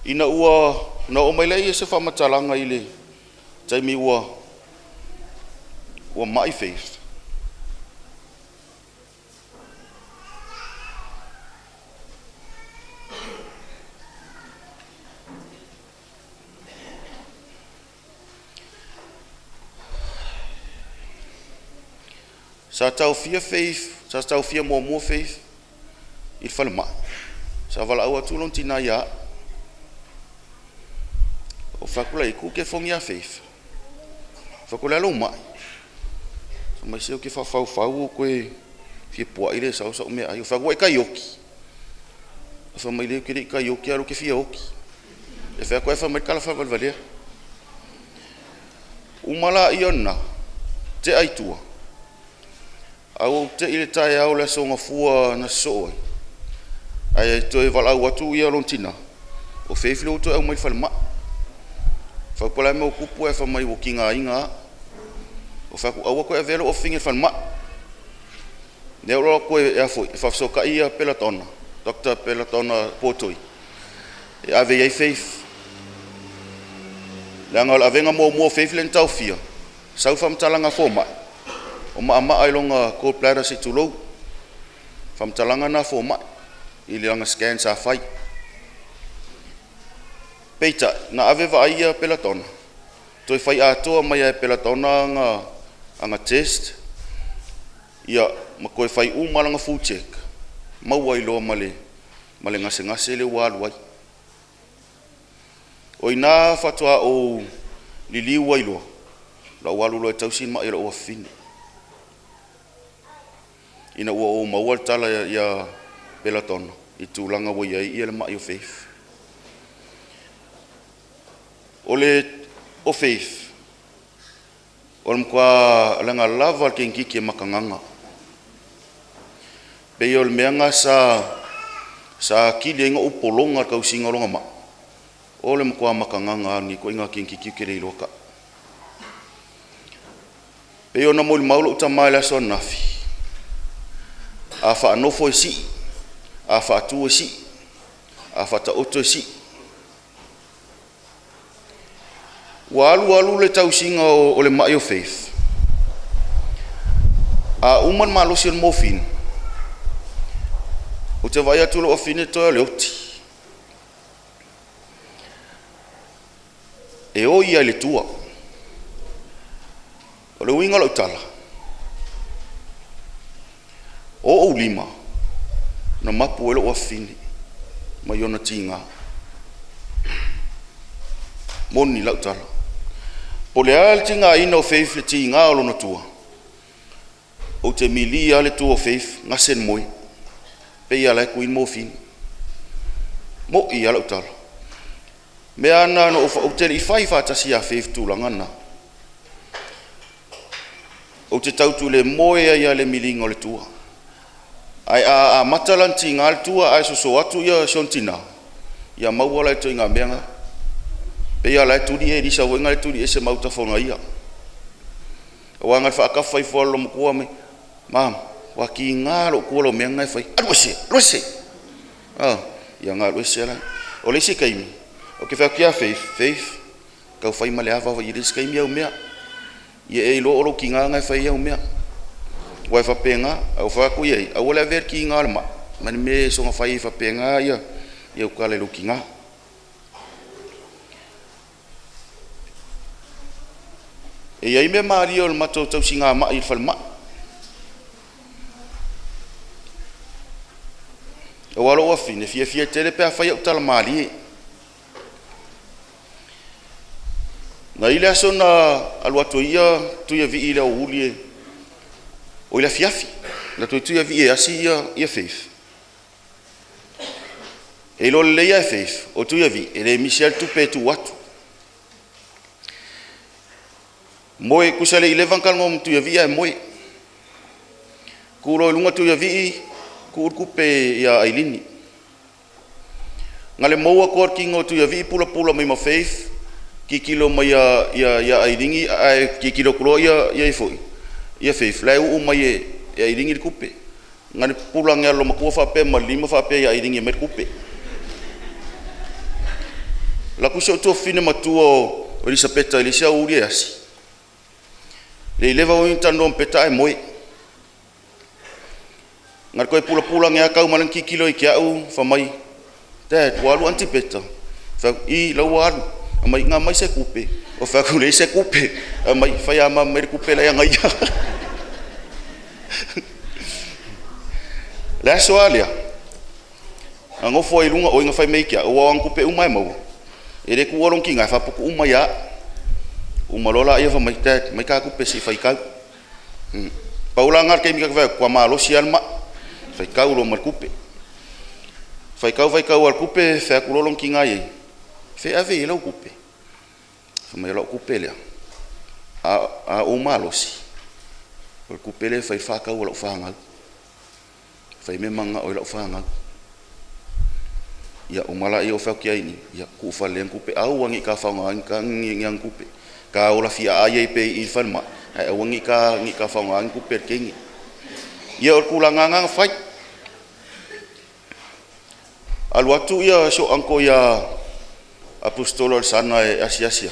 Ina ua na oo mai lea se faamatalaga i le taimi ua mai Faith, sa taofia Faith, sa taofia muamua Faith i le falemai. Sa valaau atu lona tina ia au. Ou fai atu la i ku telefoni ia Faith. Fai atu le a lou mai. Fai mai se ou te faafaufau o koe fia puai le sau sau mea ai. Ou fai atu ua e tai oki. Fai mai le ou te le i tai oki a o ke fia oki. E fai atu ai fai mai le tala faavalevalea. Uma la ia na te ai tua. A ua ou te i le taeao le aso gafua na sosoo ai. Ae toe valaau atu ia lona tina. O Faith le ua toe aumai i le falemai. Fai atu la mea ua tupu ae fai mai ua tigaina lava. O fai atu aua toe avea lou afafine i le falemai. Lea o lo atu e a foi, e faafesootai ia Pelatona, Dr. Pelatona Potoi, e ave i ai Faith. Leaga o le avega muamua o Faith lea na taofia, sau le faamatalaga a fomai, O maama'a i loga gallbladder se'i tulou, faamatalaga na foma'i i le aga scan sa fai. Peita'i na ave vaaia Pelatona toe fai atoa mai e Pelatona aga test ia ma toe fai uma lana full check, maua ai loa ma le gasegase lea ua alu ai. O ina faatoa ou liliu ai loa la'u alu loa e tausi le ma'i a lo'u afafine ina ua ou maua le tala ia Pelatona i tulaga ua i ai ia le ma'i o Faith. O le o Faith o le matua laga lava le kenikiki e makagaga. Pei o le mea na sa kili ai na ou pologa le tausiga o lona ma'i, o le matua makagaga a lenei ituaiga kenikiki ou te le iloa ta'a. Pei ona molimau lo'u tama i le aso ananafi, a faanofo e si'i, a faatu e si'i, a faataoto e si'i. Ua alu alu le tausiga o le ma'i o Faith, a uma le malosi o le morphine, ou te vaai atu i lou afine toe o le oti. E oi lava i le tua. O le uiga o lau tala, o ou lima na mapu ai lo'u afafine mai ona tiga. Moni lau tala. Po o le a le tigaina o Faith le tiga o lona tua, ou te milia le tua o Faith gase le moe. Pei lava la e tui le morphine. Mo'i lava lau tala. Mea ana na ou te le i fai faatasi ia Faith tulaga na. Ou te tautu le moe ai le miliga o le tua. Ae a amata la ona tiga le tua ae soso atu ia si ona tina, ia maua la i ituaiga mea na. Pei lava la e tuli Elisa foi na le tuli ese ma autafa o ia. Aua na faatafa ifo lava matua mai, "Mam, ua tiga lou tua lau mea na e fai. Alu ese, alu ese." Ah, ia na alu ese la. O le isi taimi, ou te fai atu ia Faith, "Faith, tau fai ma le ava i le isi taimi au mea. Ia e iloa o lou tiga na e fai au mea. Ua e faapena, au fai atu ia, aua le avea le tiga o le mai, ma le mea e soona fai ai faapena ia ia utala i lou tiga." E i ai mea malie o le matou tausiga ma'i i le falemai. Aua lou afine, fiafia tele pe a fai au tala malie. Na i le aso na alu atu ia Tuiavii i le aoauli e o i le afiafi, na toe Tuiavii e asi ia Faith. E iloa lelei e Faith, o Tuiavii e le misi ai le tupe e tuu atu. Moe tusa le 11 talanoa ma Tuiavii ae moe. Tulo i luga Tuiavii, tuu le tupe ia Ailini. Na le maua atu le tino o Tuiavii pulapula mai ma Faith, tilotilo mai ia Ailini ae tilotilo atu loa ia foi, ia Faith, la e uu mai e Ailini le tupe. Na le pupula ane a matua faapea ma le lima faapea ia Ailini e aumai le tupe. Alu atu si ou tuafafine matua o Elisapeta i le isi aoauli e asi. Le 11 foi na talanoa ma Peta ae moe. Na toe pulapula ane a tau ma lana tilotilo i te au fai mai, "Dad, ua alu Aunty Peta." Fai atu, "I, la ua alu." Mai, "Na mai se tupe." O fai atu, "Leai se tupe." Mai, fai a mai le tupe la e ana ia. Le aso a lea, na nofo ai luga o ina fai mai ke au, ua tupe uma e maua. E le tuua lona tiga e faaputu uma ia. Uma loa la ia fai mai, "Dad, mai ka tupe se i faitau." Pau la na le taimi ka fai atu, ua malosi lava le mai. Faitau loa ma le tupe. Faitau faitau a le tupe, fai atu loa lona tiga i ai, "Fe ave i lau tupe." Fai mai o lau tupe lea. A ou malosi, o le tupe lea e fai whākau o lau whāngau. Fai me manga o lau whāngau. Ia o mala ia o whau kia ini, ia ku whale ang kupe au wangi ka whaunga ang ka ngi ang kupe. Ka ola fia ai pe i whale ma, ai wangi ka ngi ka whaunga ang kupe kengi. Ia o kula nganga fai. Alu atu ia so angko ia apostolo al sana e asia asia.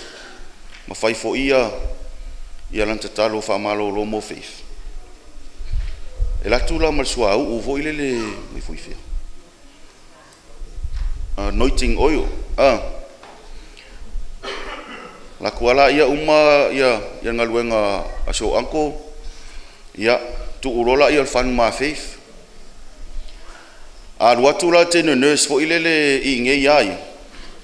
Ma fai fo ia ia lan tatalo wha malo lo mo Faith. E alu atu la ma le suauu foi lele mai foi fea. Anointing oil. Alu atu lava laia uma ia galuega a si ou uncle, ia tuu loa laia o le fagu ma Faith. A alu atu la le teine nurse foi lele i inei ia ia,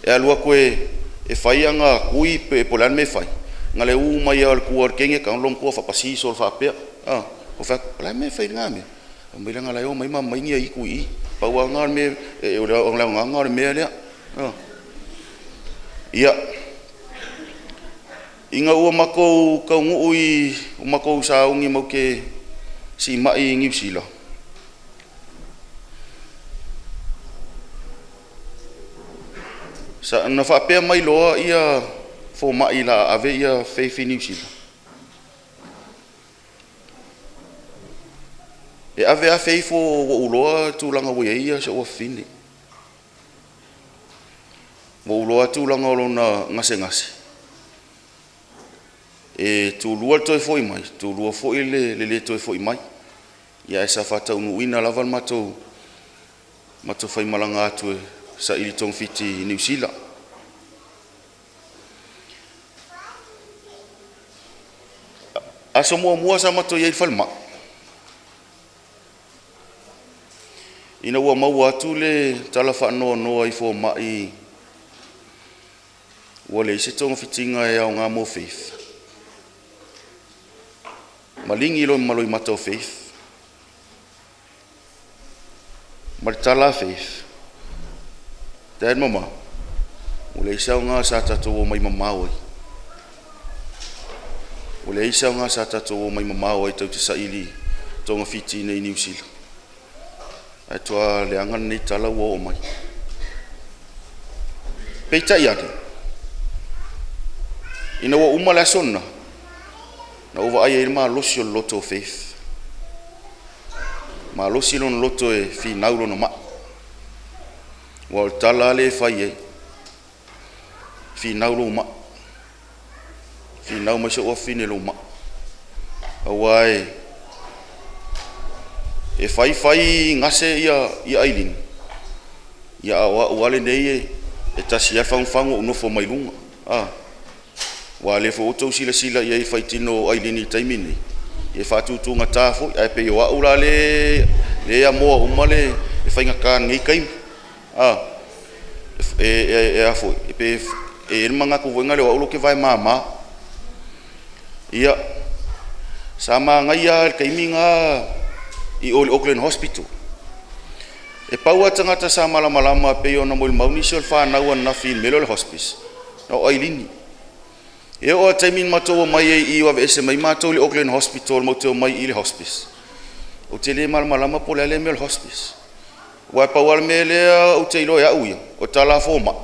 e alu atu e fai ana tui pe po o le a le mea e fai, na le u mai lava o le tua o le teine tago lona tua faapasi solo faapea. Ou fai atu, o le a le mea e fai i lena mea? Fai mai leaga o la e omai ma aumai ni aitu i i. Pau lava lena o le mea, o le aoga lena o le mea lea. Ia, ina ua matou taunuu i ua matou sauni matou te siimai i Niu Sila, na faapea mai loa ia fomai o le a ave ia Faith i Niu Sila, e ave lava Faith ua ou iloa le tulaga ua i ai si ou afafine. Ua ou iloa le tulaga o lona gasegase, e tulua le toe foi mai, tulua foi le le toe foi mai. Ia ae sa faataunuuina lava le matou faimalaga atu e saili togafiti i Niu Sila. Aso muamua sa matou i ai i le falemai, ina ua maua atu le tala faanoanoa i fomai ua leai se togafitiga e aoga mo Faith, maligi loa ma loimata o Faith, ma le tala a Faith, "Dad, Mama, ua leai se aoga sa tatou omai mamao ai. Ua leai se aoga sa tatou omai mamao ai tatou te saili togafiti i Niu Sila. Ae toa leaga lenei tala ua oo mai." Peitai ane, ina ua uma le aso lena, na ou vaai ai i le malosi o le loto o Faith. Malosi lona loto e finau lona mai. Ua o le tala lea e fai ai, finau lou mai, finau mai si ou afafine i lou mai. Aua e fai fai gase ia Ailini, ia a o au lava lenei e tasi lava fagufagu ou nofo mai luga. Aua o lea foi ua outou silasila i ai i le faitino o Ailini i le taimi lenei, e faatutugata foi, ae pei o au la lea e amoa uma le faigata i lenei taimi. E i ai le manatu foi lea o au ou te vae mama. Ia, sa manaia lava le taimi lena i o i le Auckland Hospital. E pau lava le tagata sa malamalama pei ona molimau nisi o le fanau ananafi i le mea lea o le hospice, o Ailini. E oo lava i le taimi na matou omai ai i i ua aveese mai matou i le Auckland Hospital matou te omai i le hospice, ou te le malamalama po o le a le mea o le hospice. Aua e pau lava le mea lea ou te iloa e au ia, o tala a fomai.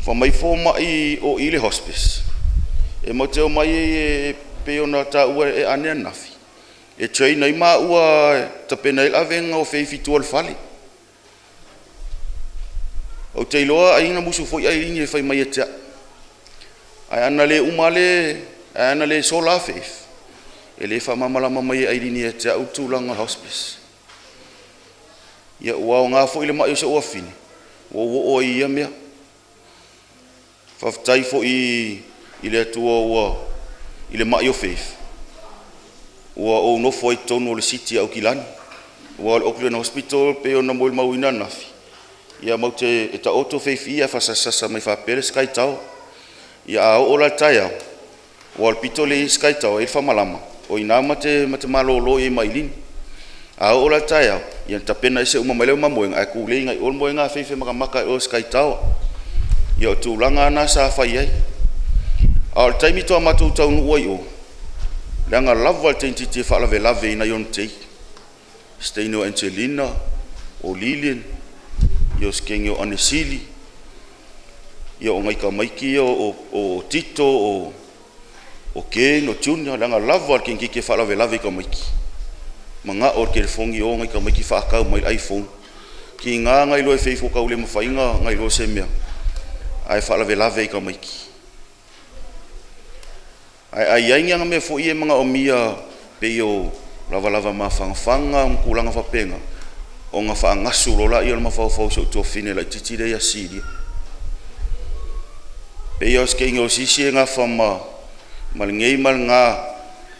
Fai mai fomai o i le hospice, e matou te omai e pei ona taua e Ane ananafi, e train ai maua e tapena ai le avega o Faith i tua o le fale. Ou te iloa ai na musu foi Ailini e fai mai ia te au. Ae ana le uma le, ae ana le sola Faith, e le faamalamalama mai e Ailini ia te au le tulaga o le hospice. Ia ua aoga foi le mai o si ou afafine, ua ou oo ai i ia mea. Faafetai foi i le Atua ua i le mai o Faith, ua ou nofo ai i totonu o le city o Aukilani. Aua o le Auckland Hospital pei ona molimauina ananafi, ia matou te e taoto Faith i ae faasasasa mai faapea le Sky Tower. Ia a oo la i le taeao, aua o le pito lea e i ai Sky Tower e i ai le famalama, o i ina ma te malolo ai ma Ailini. A oo la i le taeao, ia ona tapena ese uma mai lea o ma moega ae tulei agai i o le moega a Faith e matamata i o i le Sky Tower. Ia o tulaga na sa fai ai. A o le taimi faatoa matou taunuu ai i o, leaga lava le teineitiiti e faalavelave i nai ona tei. Se teine o Angelina, o Lilian, ia o se teine o Anesili, ia o nai tamaiti ia o Tito, o Ken, o Junior, leaga lava le teineitiiti e faalavelave i tamaiti. Manao i le telefoni o nai tamaiti faatau mai le iPhone. Tiga na iloa e Faith ua tau le mafai ona iloa se mea, ae faalavelave i tamaiti. Ae a i ai ni ana mea foi ia e manaomia pei o Lavalava mafanafana ma tulaga faapena, ona faagasu loa lea o le mafaufau o si ou tuafafine laitiiti lea ia Silia. E pei lava o se teine o se isi e nafa ma lenei ma lena,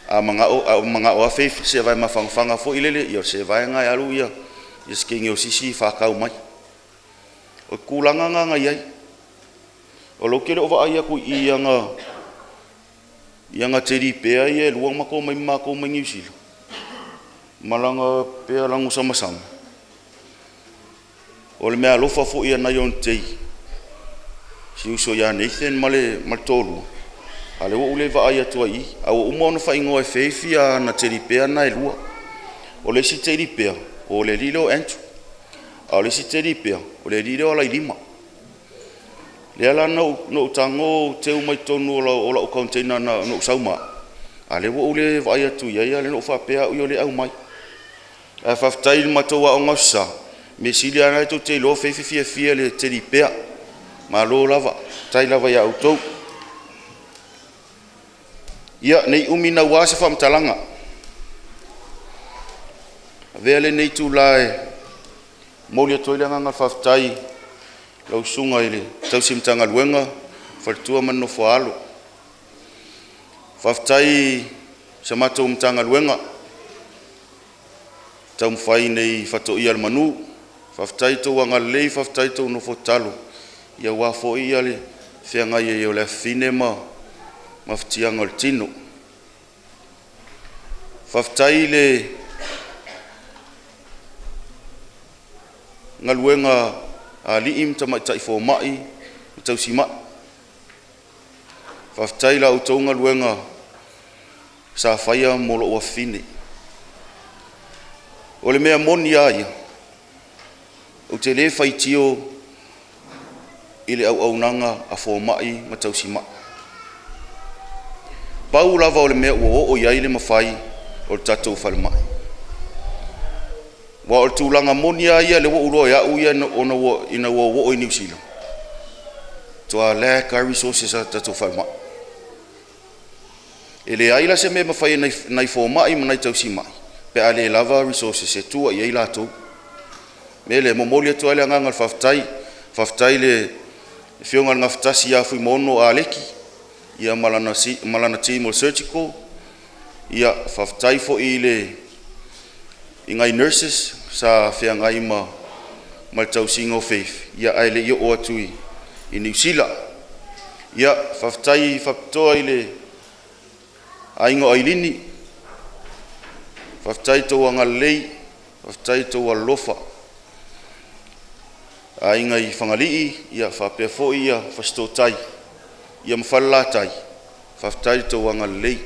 a manao lava Faith i se vae mafanafana foi lele, ia o se vae lena e alu se teine o se isi faatau mai. O le tulaga lena na i ai. O lea ou te le o vaai atu i i i ana teddy bear ia e lua na matou omai ma matou mai Niu Sila, ma lana pea lanu samasama. O le meaalofa foi a nai ona tei, si uso ia Nathan ma le toalua, a o lea ua ou le vaai atu ai i i, ae ua uma ona faaigoa e Faith ana teddy bear na e lua. O le isi teddy bear, o le alii lea o Andrew, a o le isi teddy bear, o le alii lea o Alailima. Lea la na ou tago teu mai totonu o lau container na ou sau ma au, a o lea ua ou le vaai atu i ai, a o lea na ou faapea au ia o lea e aumai. Ae faafetai i le matou aoga Aso Sa, mea sili lava lena tou te iloa o Faith e fiafia i le teddy bear. Malo lava, faafetai lava ia outou. Ia, ne i umi naua se faamatalaga, avea lenei itula e momoli atu ai le agaga faafetai i lau Susuga i le Tausi Matagaluega, Faletua ma le Nofo a Alo. Faafetai i si a matou Matagaluega taumafai nei faatoia le manu. Faafetai i le tou agalelei, faafetai i le tou nofo tatalo aua foi le feagai ai o le afafine ma mafatiaga o le tino. Faafetai i le galuega a alii ma tamaitai fomai ma tausimai. Faafetai i la outou galuega sa faia mo lou afafine. O le mea moni lava ia, ou te le faitio i le auaunaga a fomai ma tausimai. Pau lava o le mea ua oo i ai le mafai o le tatou falemai. Aua o le tulaga moni lava ia lea ua ou iloa e au ia ina ua ou oo i Niu Sila, matua lack lava resources a le tatou falemai. E leai la se mea e mafai e nai fomai ma nai tausimai pe a le lava resources e tua i ai latou. O le mea lea e momoli atu ai le agaga o le faafetai. Faafetai i le Afioga i le Gafatasi ia Fuimaono Aleki ia ma lana team o le surgical. Ia faafetai foi i nai nurses sa feagai ma le tausiga o Faith ia ae le i oo atu i Niu Sila. Ia faafetai faapitoa i le aiga o Ailini, faafetai i tou agalelei, faafetai i tou alolofa. Aiga i Fagalii ia faapea foi ia Fasitootai ia ma Falelatai, faafetai i le tou agalelei,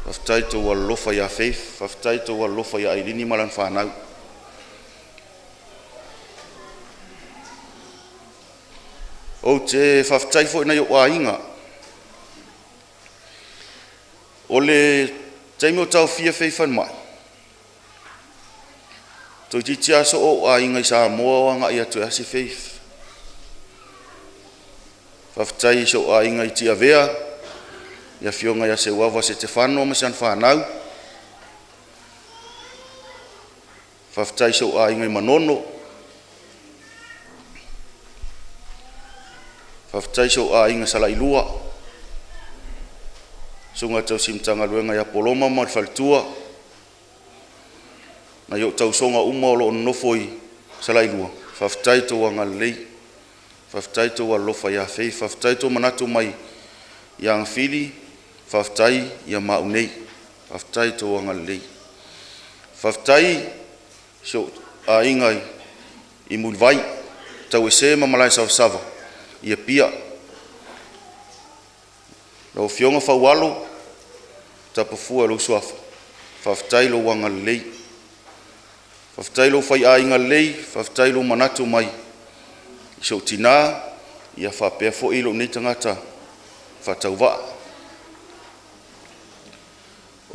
faafetai i le tou alolofa ia Faith, faafetai i le tou alolofa ia Ailini ma lana fanau. Ou te faafetai foi i nai ou aiga. O le taimi o taofia Faith i falemai, toeitiiti lava soo ou aiga i Samoa o agai atu e asi Faith. Faafetai i si ou aiga i Tiavea, le afioga ia Seuava Setefano ma si ana fanau. Faafetai i si ou aiga i Manono. Faafetai i si ou aiga i Salailua, susuga i le tausi Matagaluega ia Poloma ma le faletua, nai ou tausoga uma o lo o nonofo i Salailua, faafetai i le tou agalelei, faafetai i le tou alolofa ia Faith, faafetai i le tou manatu mai ia Agafili, faafetai ia ma au nei, faafetai i le tou agalelei. Faafetai i si ou aiga i Mulivai, Tauese ma Malaesavasava i Apia. Lau Afioga Faualo, Tapafua o lou suafa, faafetai i lou agalelei. Faafetai i lou faiaiga lelei, faafetai i lou manatu mai i si ou tina, ia faapea foi lou nei tagata faatauvaa.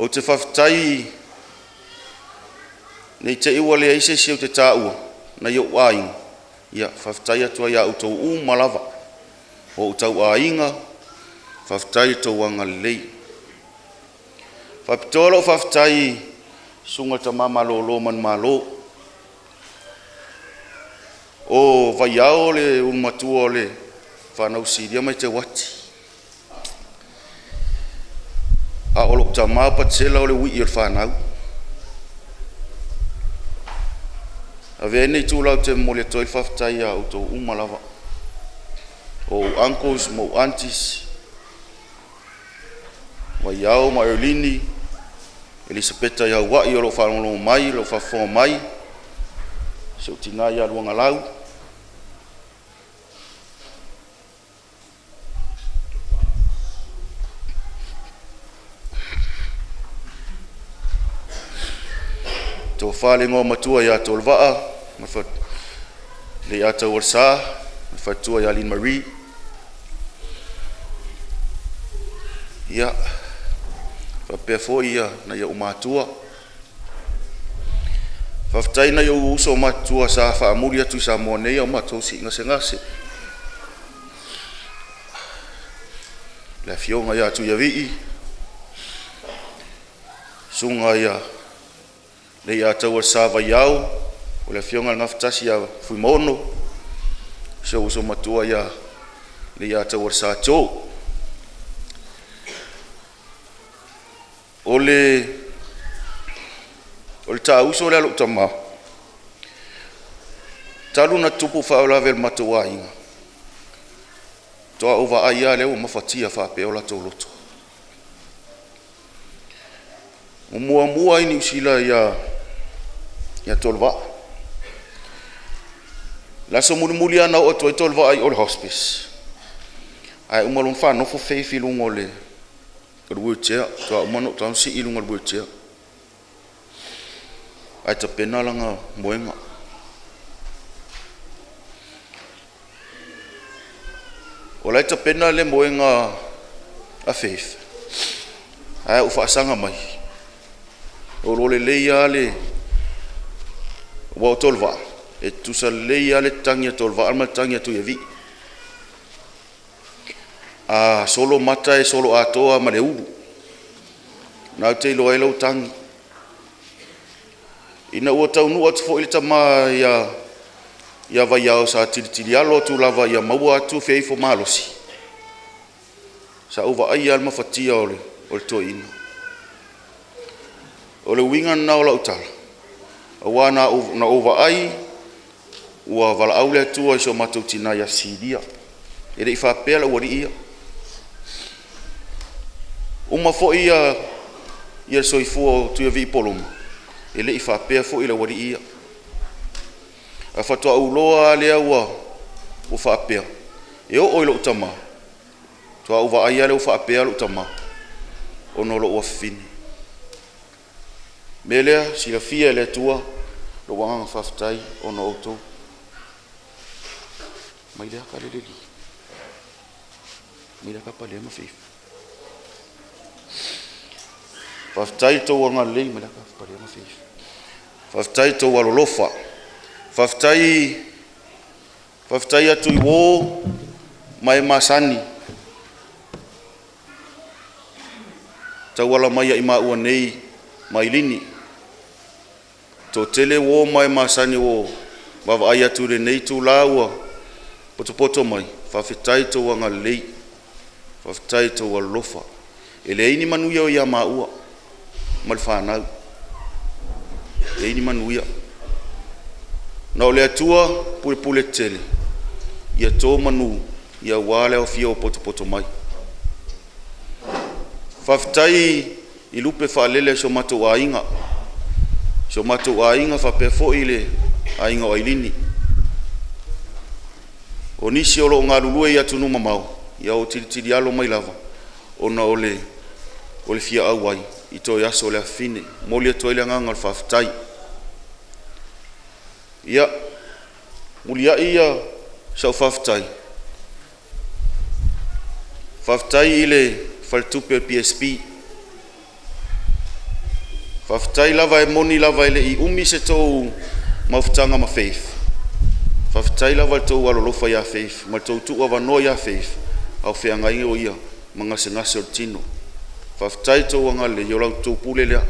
Ou te faafetai ne i te i ua leai se isi ou te taua nai ou aiga, ia faafetai atu ai ia outou uma lava, o ou tauaiga, faafetai i le tou agalelei. Faapitoa lau faafetai Susuga i le Tama Malolo Manumalo. O Vaiao le ulumatua o le fanau Silia ma Eteuati, a o lou tama o Patisela o le uii o le fanau. Avea ai lenei itula ou te momoli atu ai le faafetai ia outou uma lava, o ou uncles ma ou aunties, Vaiao ma Erlini, Elisapeta i Hauai o lo o faalogologo mai, o lo o faafofoga mai, si ou tina ia Luagalau, Tofa le Igoamatua ia Tolevaa ma Leiataualesa ma le faletua ia Lina Marie. Ia, faapea foi nai ou matua. Faafetai i nai ou uso matutua sa faamuli atu i Samoa nei a o matou sii gasegase, le afioga ia Tuiavii, susuga ia Leiataualesa Vaiao, o le afioga i le Gafatasi ia Fuimaono, si ou uso matua ia Leiataualesa Joe. O le taauso lea a lou tama, talu ona tupu faalavelave i le matou aiga, faatoa ou vaai lava lea ua mafatia faapea o latou loto. Ua muamua i Niu Sila ia Tolevaa. O le aso mulimuli lava na oo atu ai Tolevaa i o i le Hospice, ae uma loa ona faanofo Faith i luga o le wheelchair, faatoa uma ona oo atu sii i luga o le wheelchair, ae tapena lana moega. O la e tapena le moega a Faith, ae ou faasaga mai, o lo lelei lava le... aua o Tolevaa, e tutusa lelei lava le tagi a Tolevaa ma le tagi a Tuiavii. A solo mata e solo atoa ma le ulu. O lena ou te iloa ai lau tagi. Ina ua taunuu atu foi le tama ia Vaiao sa tilitilialo atu lava ia maua atu Faith o malosi, sa ou vaai lava i le mafatia o le toeaina. O le uiga lena o lau tala, aua na ou vaai ua valaau le Atua i si o matou tina ia Silia. E le i faapea le aualii ia. Uma foi le soifua o Tuiavii Poloma, e le i faapea foi le aualii ia. Ae faatoa ou iloa lava lea ua faapea, e oo i lou tama, faatoa ou vaai lava lea ua faapea lou tama ona o lou afafine. O le mea lea, silafia e le Atua lou agaga faafetai ona o outou. Mai lea Faafetai i lo outou agalelei, faafetai i lo outou alolofa. Faafetai, faafetai atu i uo ma e masani tauala mai ia i maua nei ma Ailini. Toatele uo ma e masani ua vaavaai atu i lenei itula ua potopoto mai, faafetai i lo outou agalelei, faafetai i lo outou alolofa. E leai ni manuia o ia maua ma le fanau, e leai ni manuia. Na o le Atua pulepule tetele ia to manu aua le aofia o potopoto mai. Faafetai i lupe faalele a si o matou aiga, si o matou aiga faapea foi le aiga o Ailini. O nisi o lo o galulue i atunuu mamao, ia o tilitili alo mai lava ona o le fia auai i toe aso o le afafine. E momoli atu ai le agaga o le faafetai. Ia, muliai ia sau faafetai, faafetai i le faletupe o le PSP. Faafetai lava, e moni lava e le i umi se tou mafutaga ma Faith, faafetai lava i le tou alolofa ia Faith ma le tou tuuavanoa ia Faith a o feagai o ia ma gasegase o le tino. Faafetai i le tou agalelei, o la outou pule lea.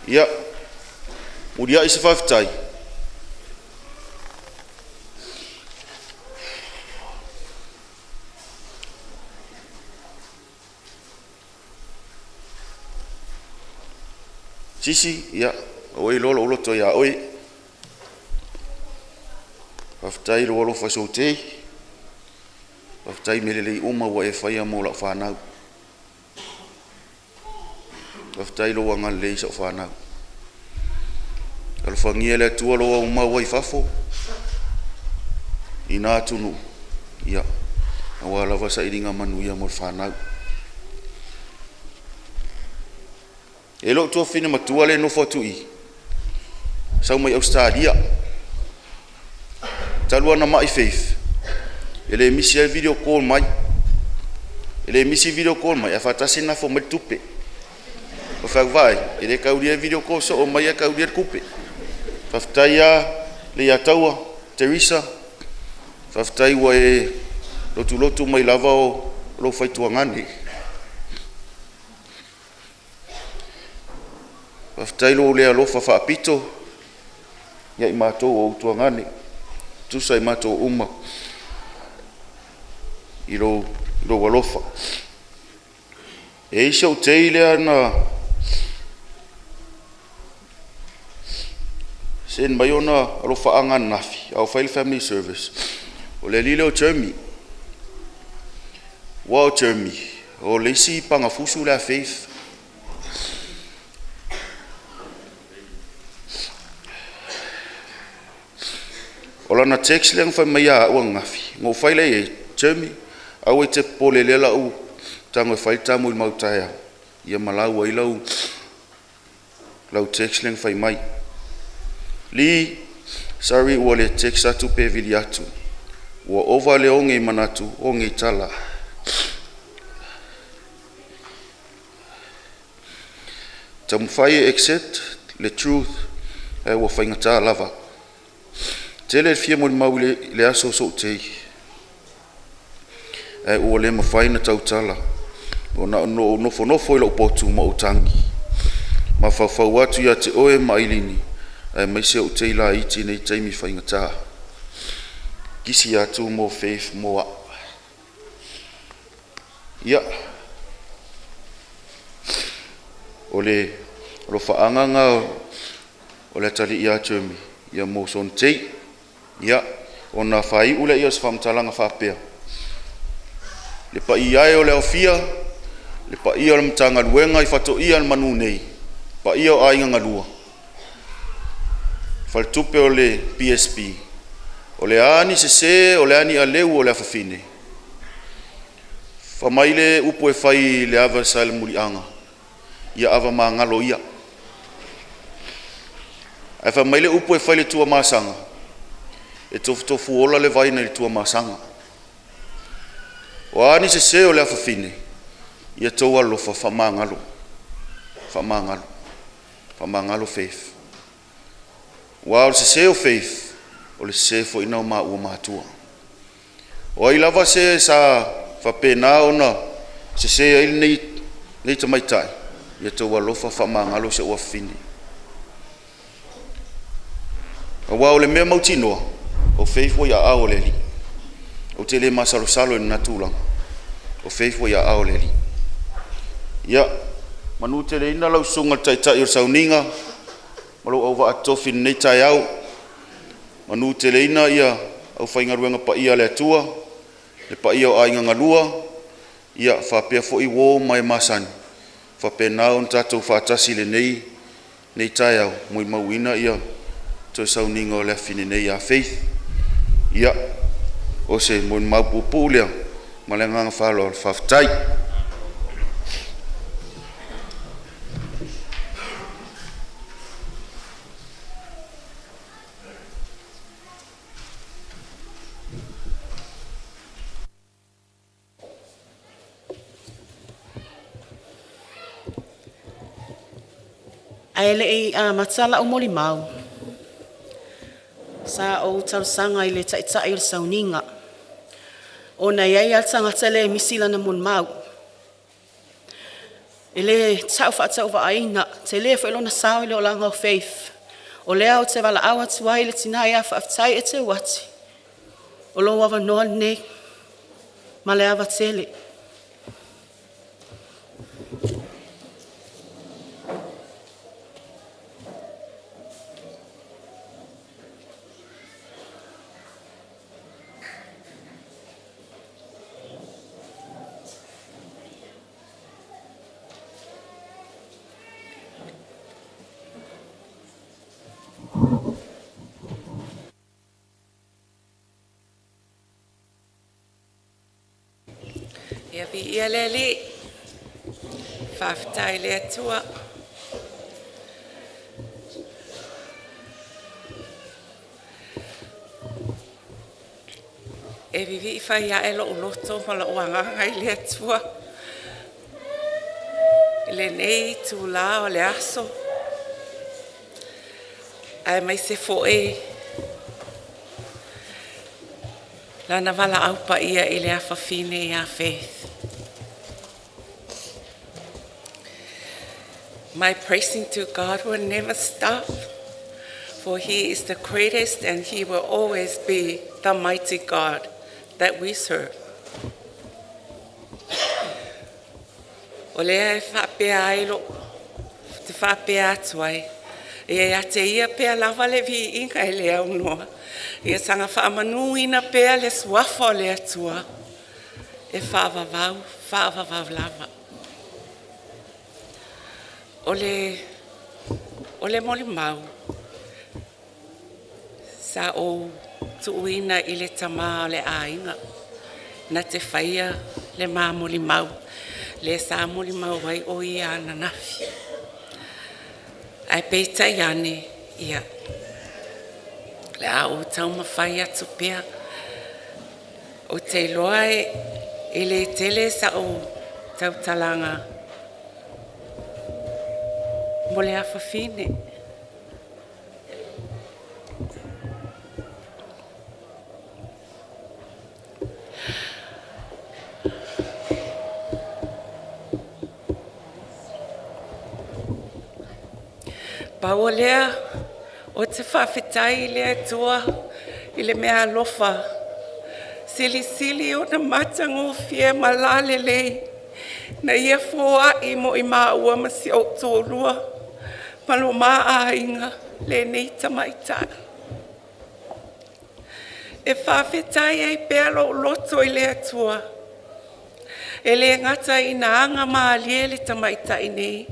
Ia, muliai se faafetai. Sisi, ia, ua iloa lou loto ia oe. Faafetai lou alofa i sou tei. Faafetai mea lelei uma ua e faia mo lau fanau. Faafetai lou agalelei i sau fanau. Alofagia e le Atua lou aumau ai i fafo i na atunuu, ia, aua lava sailiga manuia mo le fanau. E lou tuafafine matua lea e nofo atu i i, sau mai Ausetalia. Talu ona mai Faith, e le misi ai video call mai. E le misi video call mai, ae faatasi ona nafo mai le tupe. O fai atu, vaai, e le taulia video call soo mai e taulia le tupe. Faafetai lava le Iataua, Teresa, faafetai ua e lotulotu mai lava o lou faituagane. Faafetai lou le alofa faapito ia i matou o ou tuagane, tusa i matou uma i lou alofa. E i ai si ou tei lea na send mai ona alofaaga ananafi a o fai le family service, o le alii lea o Jeremy. Ua o Jeremy, o le isi pagafusu lea a Faith. O lana text lea na fai mai ia au ananafi, na ou fai lea i ai, Jeremy, aua e te popole lea la u tago e fai le tamu i le mautaeao, ia ma lau ai lau text lea na fai mai. Lee, sorry ua le text atu pe vili atu. Ua ova le oge i manatu, oge i tala. Taumafai e accept le truth ae ua faigata lava. Tele le fia molimau i le aso o sou tei, ae ua le mafai ona tautala ona ou nofonofo i lou potu ma ou tagi. Mafaufau atu ia te oe ma Ailini, aemaise ou tei laiti nei taimi faigata. Kisi atu mo Faith mo au. Ia, o le alofaaga lena o le atalii ia Jeremy ia mo sona tei. Ia, ona faaiu lea o se faamatalaga faapea, le paia e o le aofia, le paia o le Matagaluega i Faatoia le Manu nei, paia o Aiga Galua, faletupe o le PSP, o le a ni sese, o le a ni aleu o le afafine, fa mai le upu e fai i le ava sa le muliaga, ia ava magalo ia. Ae fai mai le upu e fai le tuamasaga, e tofutofu ola le vai nai le tuamasaga. O a ni sese o le afafine, ia tou alofa faamagalo, faamagalo, faamagalo Faith. Ua o le sese o Faith, o le sese foi na o maua matua. O ai lava se sa faapena ona sese ai lenei tamaitai, ia tou alofa faamagalo si ou afafine. Aua o le mea mautinoa, o Faith ua i aao o le Alii. Ou te le masalosalo i lena tulaga. O Faith ua i aao o le Alii. Ia, manu teleina lau susuga i le Taitai o le Sauniga ma lou auvaa totofi i lenei taeao. Manu teleina ia aufaigaluega paia a le Atua, le paia o Aiga Galua, ia faapea foi uo ma e masani, faapena ona tatou faatasi i lenei taeao, molimauina ia toe sauniga o le afine nei ia Faith. Ia, o se molimau puupuu lea ma le agaga faaaloalo, faafetai. Ae le i amata lau molimau, sa ou talosaga i le taitai o le sauniga, ona e i ai lava le tagata lea e misi lana molimau. E lē ta'u faatauvaaina, telē foi lona sao i le olaga o Faith. O lea ou te valaau atu ai i le tinā ia Faafetai Eteuati, o lou avanoa lenei ma le ava tele. Ia viia le Alii, faafetai i le Atua. E vivii fai ae lou loto ma lou agaga i le Atua i lenei itula o le aso, aemaise foi Lana valaau paia i le afafine ia Faith. My praising to God will never stop, for He is the greatest and He will always be the mighty God that we serve. O lea e faapea ai lo te faapea atu ai, e ia te ia pea lava le viiga e le aunoa, ia saga faamanuina pea le suafa o le Atua e faavavau, faavavau lava. O le molimau, sa ou tuuina i le tama o le aiga na te faia le ma molimau, le sa molimau ai o ia ananafi. Ae peitai ane, ia le a ou taumafai atu pea. Ou te iloa e le tele sa'u tautalaga mo le afafine. Pau o lea, ou te faafetai i le Atua i le meaalofa silisili ona matagofie ma lalelei na Ia foai mo i maua ma si ou toalua ma lo ma aiga lenei tamaitai. E faafetai ai pea lou loto i le Atua, e le gata ina agamalie le tamaitai nei,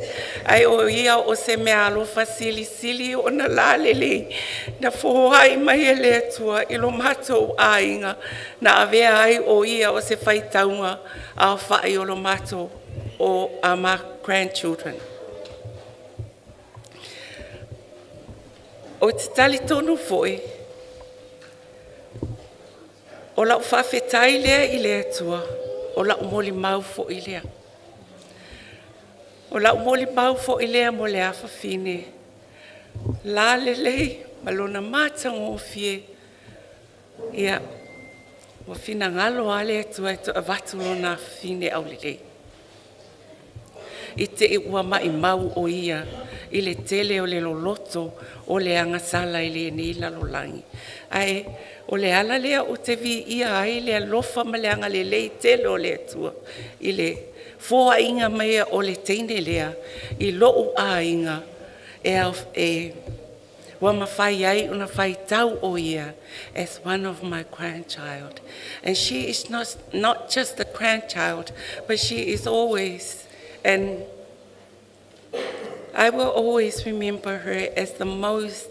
ae o ia o se meaalofa silisili ona lalelei na foai mai e le Atua i lo matou aiga na avea ai o ia o se faitauga aofai o lo matou o my grandchildren. Ou te talitonu foi o lau faafetai lea i le Atua, o lau molimau foi lea. O lau molimau foi lea mo le afafine lalelei ma lona matagofie. Ia, ua finagalo lava le Atua e toe avatu lona afafine aulelei i te i ua maumau o ia i le tele o le loloto o le agasala i lenei lalolagi. Ae o le ala lea ou te viia ai le alofa ma le agalelei tele o le Atua i le foaiina mai o le teine lea i lou aiga e ua mafai ai ona faitau o ia as one of my grandchild. And she is not just a grandchild, but she is always, and I will always remember her as the most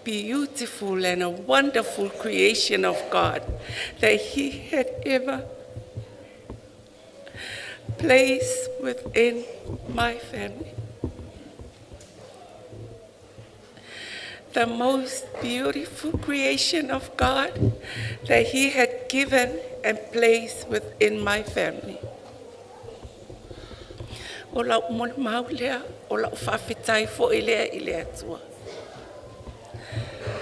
beautiful and a wonderful creation of God that He had ever placed within my family. The most beautiful creation of God that He had given and placed within my family. O lau molimau lea, o lau faafetai foi lea i le Atua.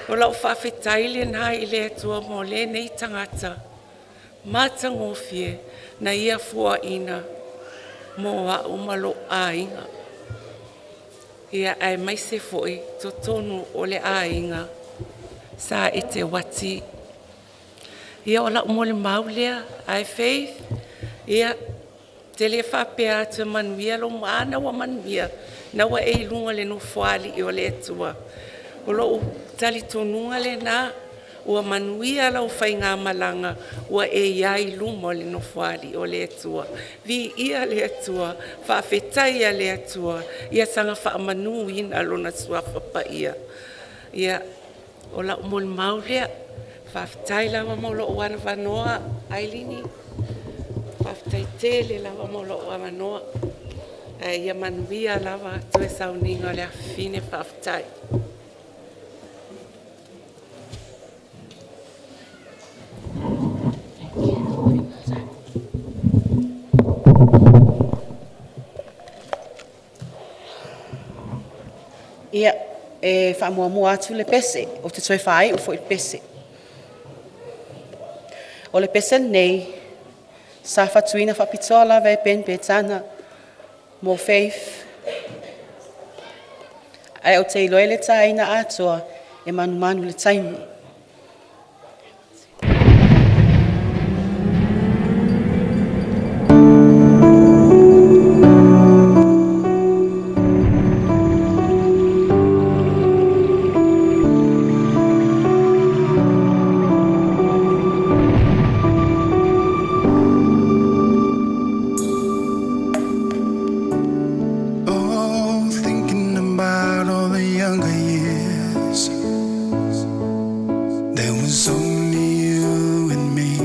O lau faafetai lena i le Atua mo lenei tagata matagofie na ia fuaina. mo a'u ma lo'u aiga. Ia aemaise fo'i totonu o le aiga sa e te uati. Ia o la'u molimau lea ae Faith, ia te le faapea atu e manuia lou ana ua manuia na ua e i luga o le Nofoalii o le Atua. O lo'u talitonuga lena ua manuia lau faigamalaga ua e i ai i luma o le Nofoalii o le Atua. Viia le Atua, faafetaia le Atua, ia saga faamanuina Lona Suafa Paia. Ia o lau molimau lea, faafetai lava mo lou avanoa Ailini, faafetai tele lava mo lou avanoa, ae ia manuia lava toe sauniga o le afafine. Faafetai. Ia, e faamuamua atu le pese, ou te toe fāi'u foi i le pese. O le pese lenei, sa fatuina faapitoa lava e Ben Petana mo Faith, ae ou te iloa e le taina atoa e manumanu i le taimi. Oh, thinking about all the younger years. There was only you and me.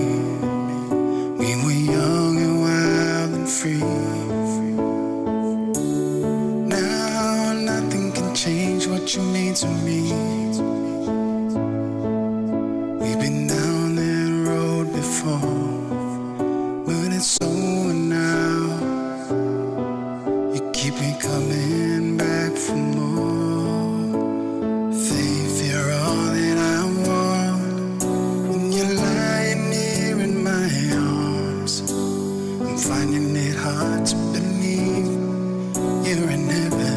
We were young and wild and free. Now nothing can change what you mean to me. We've been down that road before, but it's over now. You keep me coming back for more. Faith, you're all that I want. When you're lying here in my arms, I'm finding it hard to believe you're in heaven.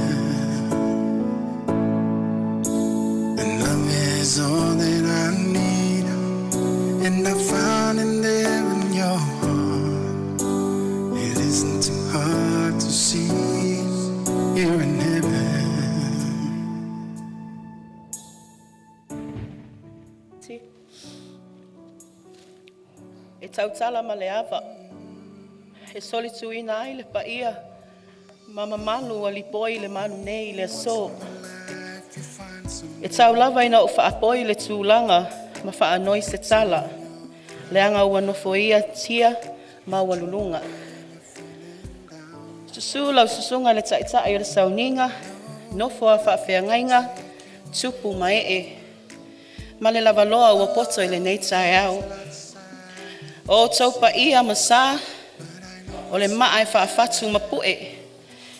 And love is all that I need. And I found it there in your heart. It isn't too hard to see you're in heaven. E tautala ma le ava, e solituina ai le paia ma mamalu ua lipoi i le malu nei i le aso. E tau lava ina ou faapoi le tulaga ma faanoi se tala, leaga ua nofoia tia ma ualuluga. Susu lau susuga i le taitai o le sauniga, nofo a faafeagaiga, tupu ma ee, ma le lavaloa ua poto i lenei taeao. O outou paia ma sa, o le maa e faafatu ma pue,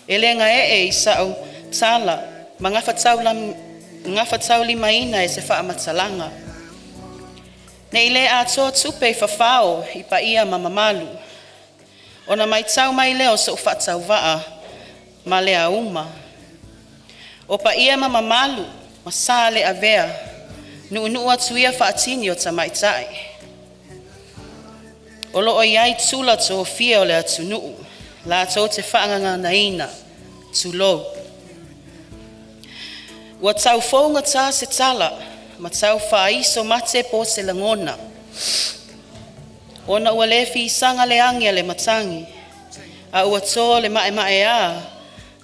e le gaee i sau tala ma gafataulimaina e se faamatalaga. Ne i le atoa tupe i fafao i paia ma mamalu, ona matau mai lea o sou faatauvaa ma le auma. O paia ma mamalu ma sa le avea, nuunuu atu ia faatini o tamaitai. O lo o i ai tula tofia o le atunuu latou te faagaganaina, tulou. Ua tau fougata se tala ma tau faaiso mate po o se lagona, ona ua le fisaga le agi a le matagi, a ua to le maemaea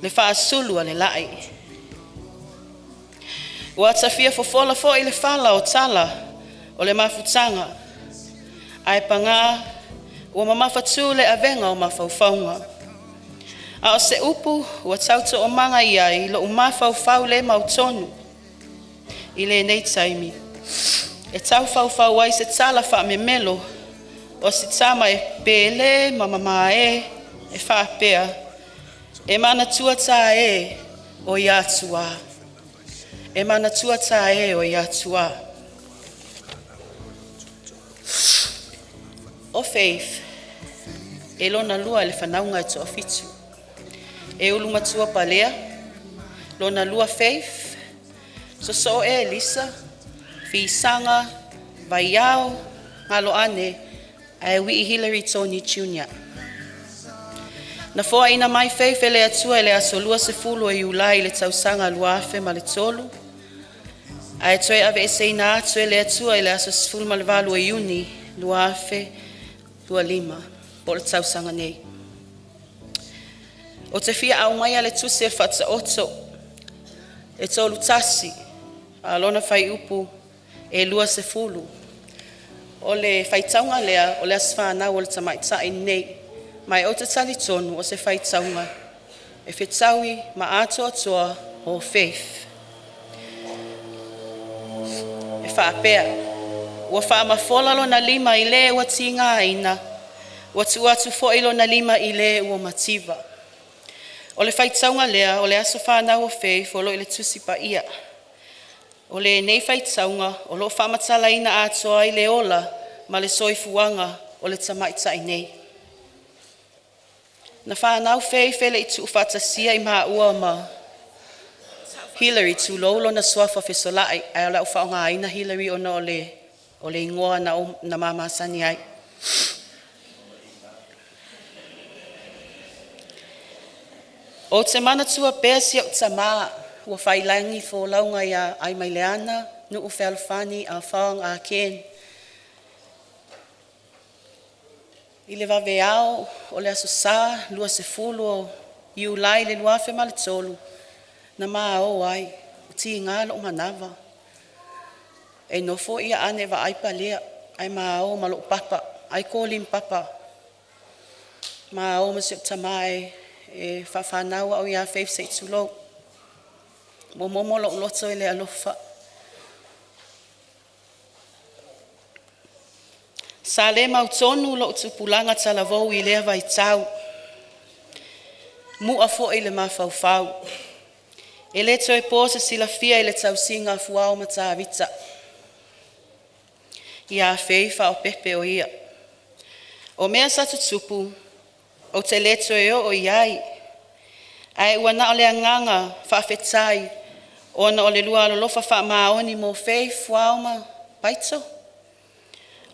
le faasulu a le lai. Ua atafia fofola foi le fala o tala o le mafutaga, ae paga ua mamafatu le avega o mafaufauga. A o se upu ua tau toomaga i ai lou mafaufau le mautonu i lenei taimi, e tau faufau ai se tala faamemelo o si tama e pele ma mamae e faapea, “E manatua ta e o Iatua, e manatua ta e o Iatua.” O Faith, e lona lua i le fanauga e toafitu. E ulu matua palea, lona lua Faith, soso e Elisa, Fisaga, Vaiao, Galoane, ae wii Hillary Tony Jr. Na foaina mai Faith e le Atua i le aso 20 o Iulai i le tausaga 2003, ae toe aveeseina atu e le Atua i le aso 18 o Iuni 2025 po o le tausaga nei. Ou te fia aumaia le tusi a le Faataoto e 31 a lona fuaiupu e 20. O le faitauga lea o le aso fanau o le tamaitai nei, ma e ou te talitonu o se faitauga e fetaui ma atoatoa o Faith. E faapea, ua faamafola lona lima i le ua tigaina, ua tuu atu foi lona lima i le ua mativa. O le faitauga lea o le aso fanau o Faith o lo o i le Tusi Paia. O lenei faitauga o lo o faamatalaina atoa ai le ola ma le soifuaga o le tamaitai nei. Na fanau Faith e le i tuufaatasia i maua ma Hillary tulou lona suafa Fesolai, ae o le a ou faaaogaina Hillary ona o le igoa na ma masani ai. Ou te manatua pea si ou tamā ua faiilagi le folauga ia Aimaileana Nuu Fealofani Afaong Ah Ken i le vaveao o le aso Sa 20 o Iulai i le 2003 na ma o ai, ua tiga lou manava. E nofo Aane e vaai Palea ae ma o ma lou papa, ai calling papa. Ma o ma si ou tama e faafanau au ia Faith se i tulou. Ua momo lou loto i le alofa. Sa le mautonu lou tupulaga talavou i lea vaitau, mu'a foi le mafaufau. E le toe po se silafia i le tausiga a Fuao ma Tavita ia Faith a o Pepe o ia. O mea sa tutupu, ou te le toe oo i ai, ae ua na o le agaga faafetai ona o le lua alolofa faamaoni mo Faith, Fuao ma Paitu.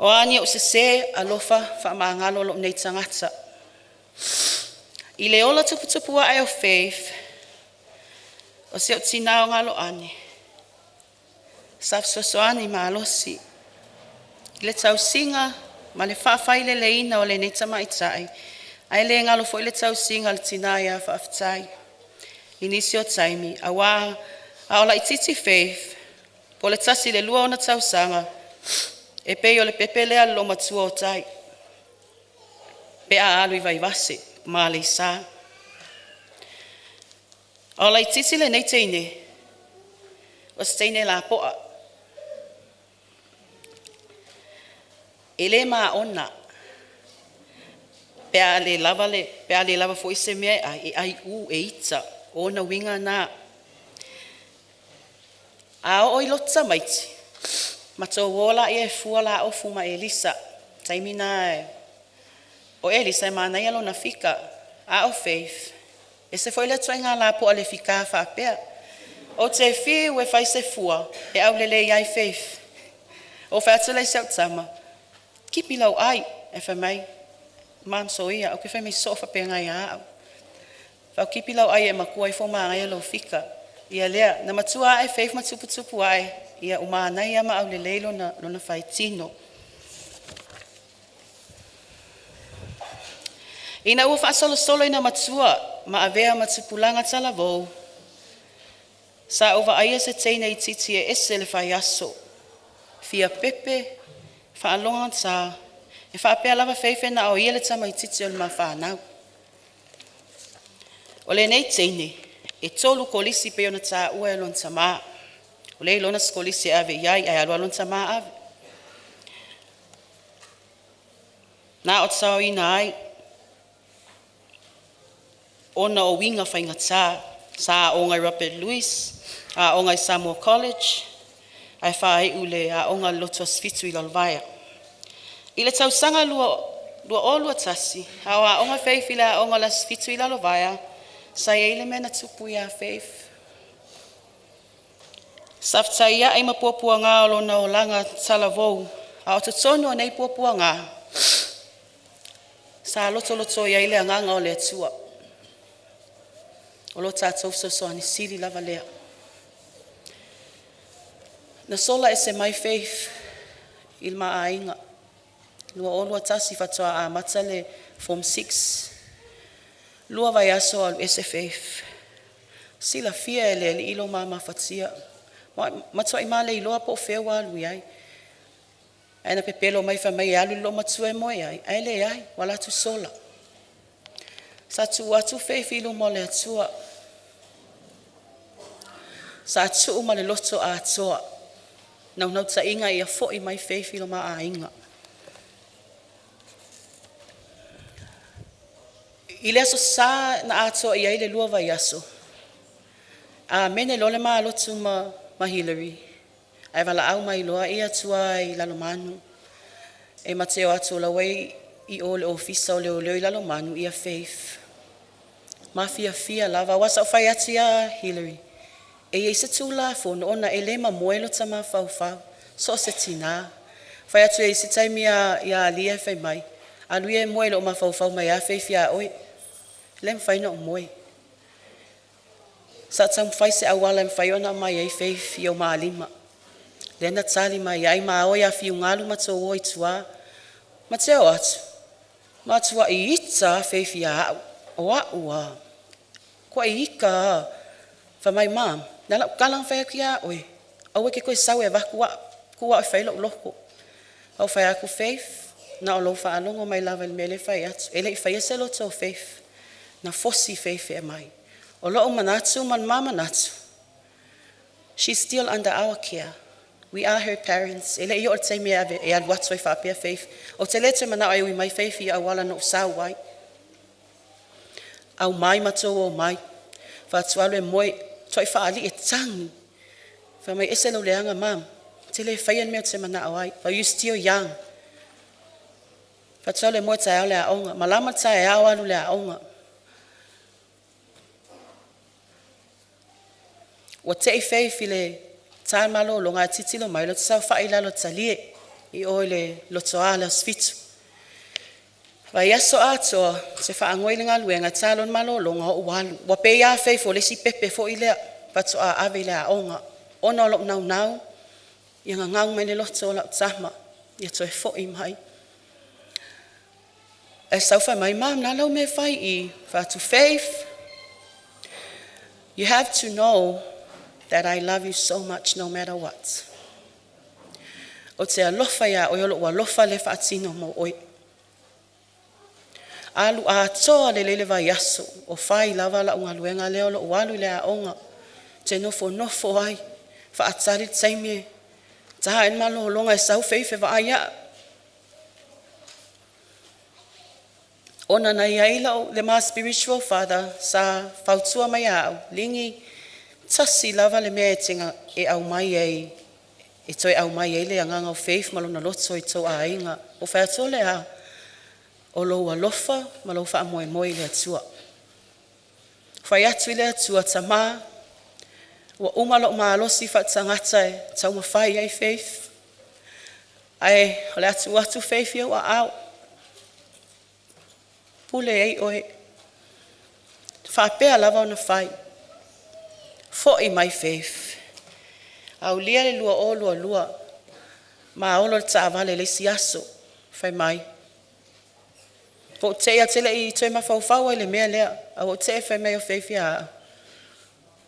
O a ni ou sese, alofa faamagalo lou nei tagata. I le ola tuputupu ae o Faith, o si ou tinā o Galoane, sa fesoasoani malosi i le tausiga ma le faafaileleina o lenei tamaitai, ae le galo foi le tausiga a le tina ia Faafetai i nisi o taimi, aua a o laitiiti Faith po o le 1 i le 2 ona tausaga, e pei o le pepe lea a le olomatua o tai pe a alu i Vaivase ma Aleisa. A o laitiiti lenei teine, o se teine lapoa, e le maona pe a le lava foi se mea e ai, e aiʻū e ita. O ona uiga na. A oo i lotu tamaiti, matou o laia e fua la ofu ma Elisa. Taimi na o Elisa e manaia lona fika, a o Faith e ese foi lea ituaiga lapoa le fiká faapea. Ou te fiu e fai se fua e aulelei ai Faith. Ou fai atu lea i si au tama, kipi lau ai, ae fai mai, mam soia, au ke fai mai so faapena ia au. Fau kipi lau ai e matua ifo māia lau fika. Ia lea, na matua ae Faith ma tuputupu ae, ia umānai ama au lelei lona faitino. Ina ua faasolosolo ina matua ma avea ma tupulaga talavou, sa ou vaaia se teine itiiti e ese le faiaso, fia pepe, faalogogata, e faapea lava Faith na o ia le tamaitiiti o le mafanau. O lenei teine e tolu kolisi pei ona tāua e lona tamā. O le iloa se kolisi e ave i ai ae alu lava lona tamā ave. Na o saoina ai ona o uiga faigata. Sa aoga i Robert Louis, aoga i Samoa College, ae faaiu i le aoga a le Lotu Aso Fitu i Lalovaea. I le tausaga 2021, a o aoga Faith i le aoga o le Aso Fitu i Lalovaea, Sa i ai le mea na tupu iā Faith. Sa fetaiai ma puapuaga o lona olaga talavou, a o totonu o nei puapuaga, sa lotoloto i ai le agaga o le Atua. O lo tatou fesoasoani sili lava lea. Na sola ese mai Faith i le ma aiga 2021 faatoa amata le Form 6, 2 vaiaso o alu ese Faith. Silafia e le Alii lo ma mafatia, matuai ma leiloa po o fea ua alu i ai. Ae na pepelo mai fai mai e alu i le loomatua e moe ai, ae leai ua alu atu sola. Sa tuu atu Faith i luma o le Atua, sa tuu ma le loto atoa, naunautaiga ia foi mai Faith i lo ma aiga. I le aso Sa na atoa i ai le 2 vaiaso, amene loa le ma lotu ma Hillary ae valaau mai loa tua i Lalomanu e ma te o atu o la e i o i le ofisa o leoleo i Lalomanu ia Faith. Mafiafia lava aua sa ou fai atu ia Hillary, e i ai se tulafono ona e le mamoe lo ta mafaufau, so o se tina. Fai atu e i ai se taimi ia Lia e fai mai, alu ia e moe e le o mafaufau mai lava Faith ia oe. E le mafai ona ou moe. Sa taumafai se auala e mafai ona aumai ai Faith i o ma lima, lea na tali mai ai ma o ia Fiugalu matou o ai i tua. Ma te o atu, matuai ita lava Faith ia au, o au a, matua ita lava. Fai mai, mom, o le a lau tala na fai atu ia oe? Aua e te toe sau e avatu au, tu au e fai lou loto. Ou fai atu, Faith, na o lou faalogo mai lava i le mea lea e fai atu. E le i faia se loto o Faith, na fosi Faith e aumai. O lou manatu ma le ma manatu, she's still under our care. We are her parents. E le i oo i le taimi e ave e alu atu ai faapea Faith. Ou te le toe manao e ui mai Faith i auala na ou sau ai. Aumai matou omai, faatoa alu e moe, tuai faalii e tagi. Fai mai ese lou leaga, mam, ou te le faia le mea ou te manao ai. But you still young. Faatoa alu e moe taeao le aoga, malama le taeao alu i le aoga. Ua tei Faith i le ta le malologa ae tilotilo mai o lea ou te saofai i lalo i le talie i o i le Lotoa i le Aso Fitu. Vaiaso atoa ou te faanoi le galuega, ta loa le malologa ou alu. Ua pei lava Faith o le isi pepe foi lea faatoa ave i le aoga ona o lou naunau ia gagau mai le loto o lau tama ia toe foi mai. Ae sau fai mai, mam, o le a lau mea e fai i i? Fai atu, Faith, you have to know that I love you so much no matter what. Ou te alofa iā oe o lou alofa lea e faatino mo oe. Alu atoa lelei le vaiaso o fai lava lau galuega lea o lou alu i le aoga, ou te nofonofo ai faatali le taimi e ta ai le malologa e sau Faith e vaai au. Ona na i ai lau le ma spiritual father sa fautua mai ia au, Ligi, tasi lava le mea e aumai ai e toe aumai ai le agaga o Faith ma lona loto i tou aiga. Ou fai atu, o le a? O lou alofa ma lou faamoemoe i le Atua. Fai atu i le Atua, Tama, ua uma lou malosi faatagata e taumafai ai Faith, ae o le a tuu atu Faith i ou aao, pule ai oe. Faapea lava ona fai, foi mai Faith. Aulia le 2022, ma olo i le taavale i le isi aso, fai mai, ua ou tei lava, ou te le i toe mafaufau lava i le mea lea, ae ua ou tei fai mai o Faith ia au,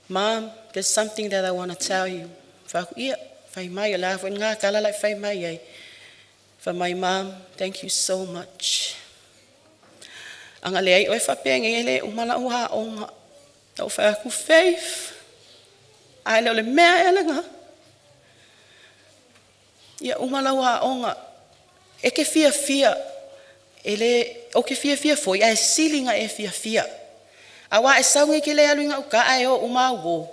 Mom, there's something that I want to tell you. Fai atu, ia, fai mai, o le a foi lena tala la e fai mai ai. Fai mai, Mom, thank you so much. Aga leai oe faapea nei e le uma lau aoga. Ou fai atu, Faith, ae le o le mea ea lena. Ia uma lau aoga, e te fiafia, e le, ou te fiafia foi, ae sili ona e fiafia. Aua e sau nei e te le alu i gauta ae o uma au uo,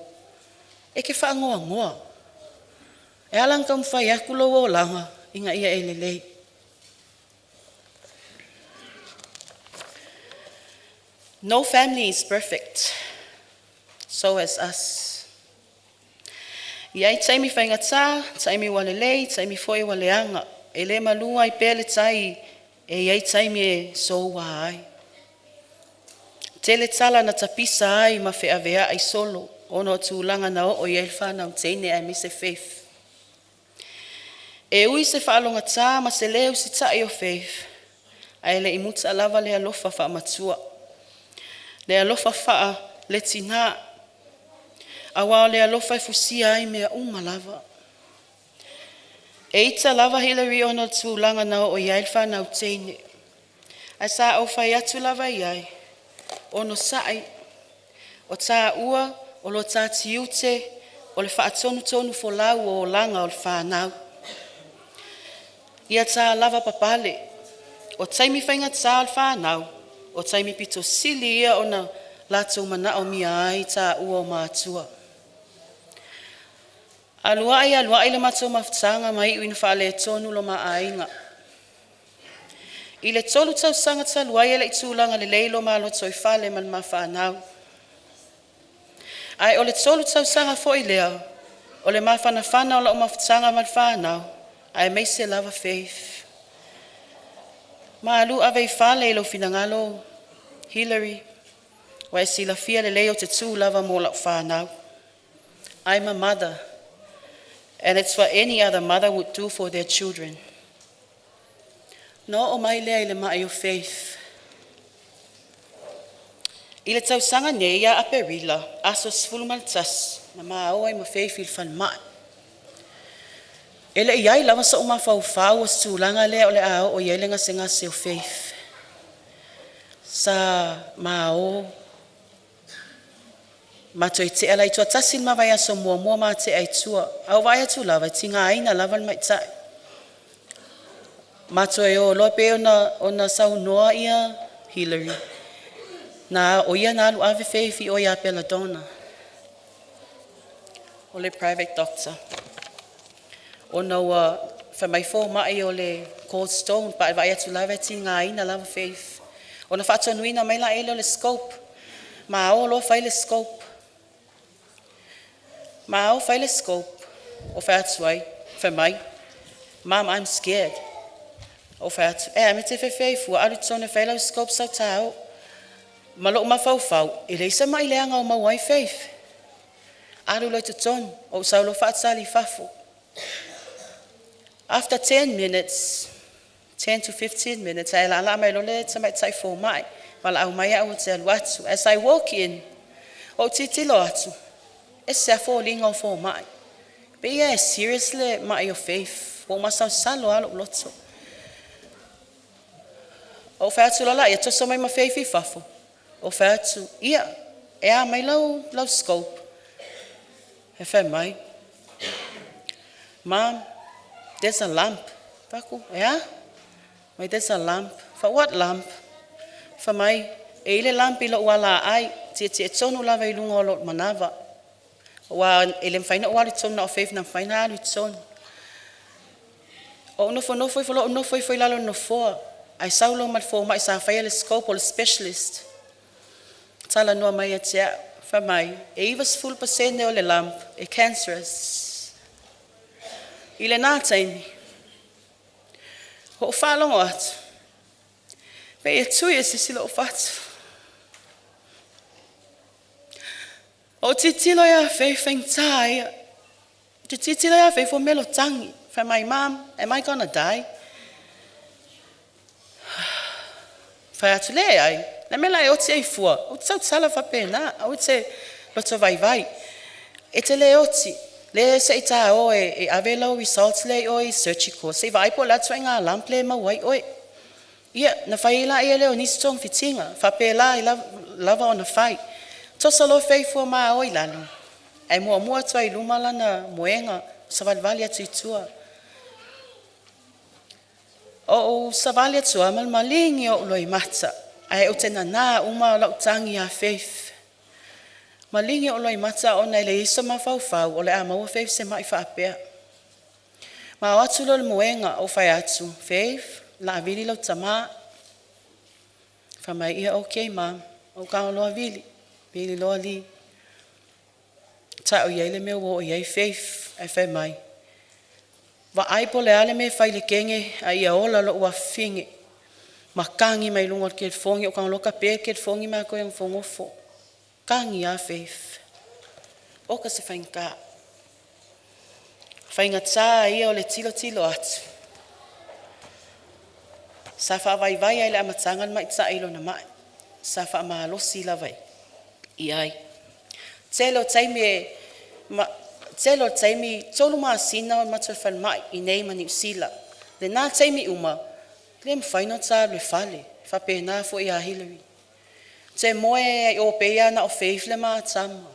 e te faanoanoa. E ala ona taumafai atu lou olaga ina ia e lelei. No family is perfect. So has us. I ai taimi faigata, taimi ua lelei, taimi foi ua leaga, e le malua ai pea le tai, e i ai taimi e soua ai. Tele tala na tapisa ai ma feaveai solo ona o tulaga na oo i ai le fanau teine aemaise Faith. E ui se faalogogata ma se le usitai o Faith, ae le i muta lava le alofa faamatua, le alofa faale-tina, aua o le alofa e fusia ai mea uma lava. E ita lava Hilary ona o le tulaga na oo i ai le fanau teine, ae sa ou fai atu lava i ai, onosai, o tāua o lo tā tiute o le faatonutonu folau o olaga o le fanau. Ia tā lava papale, o taimi faigata o le fanau, o taimi pito sili ia ona latou manaomia ai tāua o matua. Alu ae alu ae le matou mafutaga ma iu ina faaletonu lo ma aiga. I le 3 tausaga talu ai e le i tulaga lelei lo ma lotoifale ma le ma fanau. Ae o le 3 tausaga foi lea o le mafanafana o lau mafutaga ma le fanau, aemaise lava Faith. Malu ave i fale i lou finagalo Hillary, ua e silafia lelei ou te tu lava mo lau fanau. I'm a mother, and it's what any other mother would do for their children. Na oo mai lea i le mai o Faith. I le tausaga nei ia Aperila, aso 11, na ma o ai ma Faith i le falemai. E le i ai lava so'u mafaufau o se tulaga lea o le a oo i ai le gasegase o Faith. Sa ma o matou tea la i tuatasi le ma vaiaso muamua ma tea i tua. Ae ou vaai atu lava e tigaina lava le maita'i. Matoe o loa pei ona saunoa ia Hillary, na o ia na alu ave Faith i o ia Peladona o le private doctor ona ua fai mai fomai o le gall stone pa e vaai atu lava e tigaina lava Faith. Ona faatonuina mai la e o le scope. Ma o loa fai le scope. Ma o fai le scope, o fai atu ai, fai mai, "Mom, I'm scared." Ou fai atu, e a mea e te fefe ai fua, alu i totonu e fai lau scope sau tā o. Ma lou mafaufau, e leai se mai leaga o maua ai Faith. Alu loa i totonu, ou sau loa faatali i fafo. After 10 minutes, 10 to 15 minutes, ae lala mai loa le tamaitai fomai, valaau mai au ou te alu atu. As I walk in, ou titilo atu, e se foliga o fomai. Pe ia e serious le mai o Faith, ua masalosalo lava lou loto. Ou fai atu loa ia toso mai ma Faith i fafo. Ou fai atu, ia, e a mai lau scope. E fai mai, "Mom, there's a lump." Fai atu, e a? Mai, "There's a lump." Fa what lump? Fa mai, e i le lump i lou ala ai, tietie tonu lava i lunga o lou manava. Ua e le mawhai na o alu tonu na o Faith na mawhai na alu tonu. O nofo nofo ifo lou nofo ifo i lalo nofoa. Ai saulo ma le fomai sa faia le scope o le specialist. Tala noa mai ia te au. Fai mai, e 90% o le lump e cancerous. I le nā taimi, ho o whaalongo atu. Pe e tui e sisi lou fatu. O titilo ia Faith faigata ia. Te titilo ia Faith o melo tangi. Fai mai, "Mom, am I gonna die?" Fai atu le ai. Le mea e oti ai fua. O te tautala whapena. Au te loto vai vai. E te le oti. Le se i tā o e ave lau results le o i surgical. Se i vai po le atu ai ngā lump le mau ai oe. Ia, na whai la ia leo nisi tong fitinga. Whape la i lava ona whai. Toso lo Faith ma o i lalo. Ai mua mua atu ai luma lana moenga. Savalivali atu i tua. O savali atu a malmalingi o loi mata. Ai o te nana uma o lau tangi a Faith. Malingi o loi mata ona e le iso mafaufau o le a maua Faith se mai faapea. Ma o atu lo le moenga o fai atu, "Faith, la vili lau tama." Fa mai ia, "Okay, ma." O ka loa vili. Vili loa li. Ta'o i ai le mea ua oo i ai Faith ae fai mai, “Vaai po o le a le mea e fai i le kege a ia ola lo'u afafine.” Ma tagi mai luga o le telefoni, ou tago loa tape le telefoni ma toe nofonofo, tagi a Faith. Oka se faigata, faigata ia o le tilotilo atu sa faavaivai a i le amataga le ma'ita'i i lona ma'i sa faamalosi lava i ai. Tele o taimi e tele o le taimi, 3 masina o matou i le falemai i inei ma Niu Sila. O lena taimi uma e le mafai ona ta alu i le fale, e faapena foi ia Hillary. Ou te moe a i o, pei lava na o Faith le ma tama.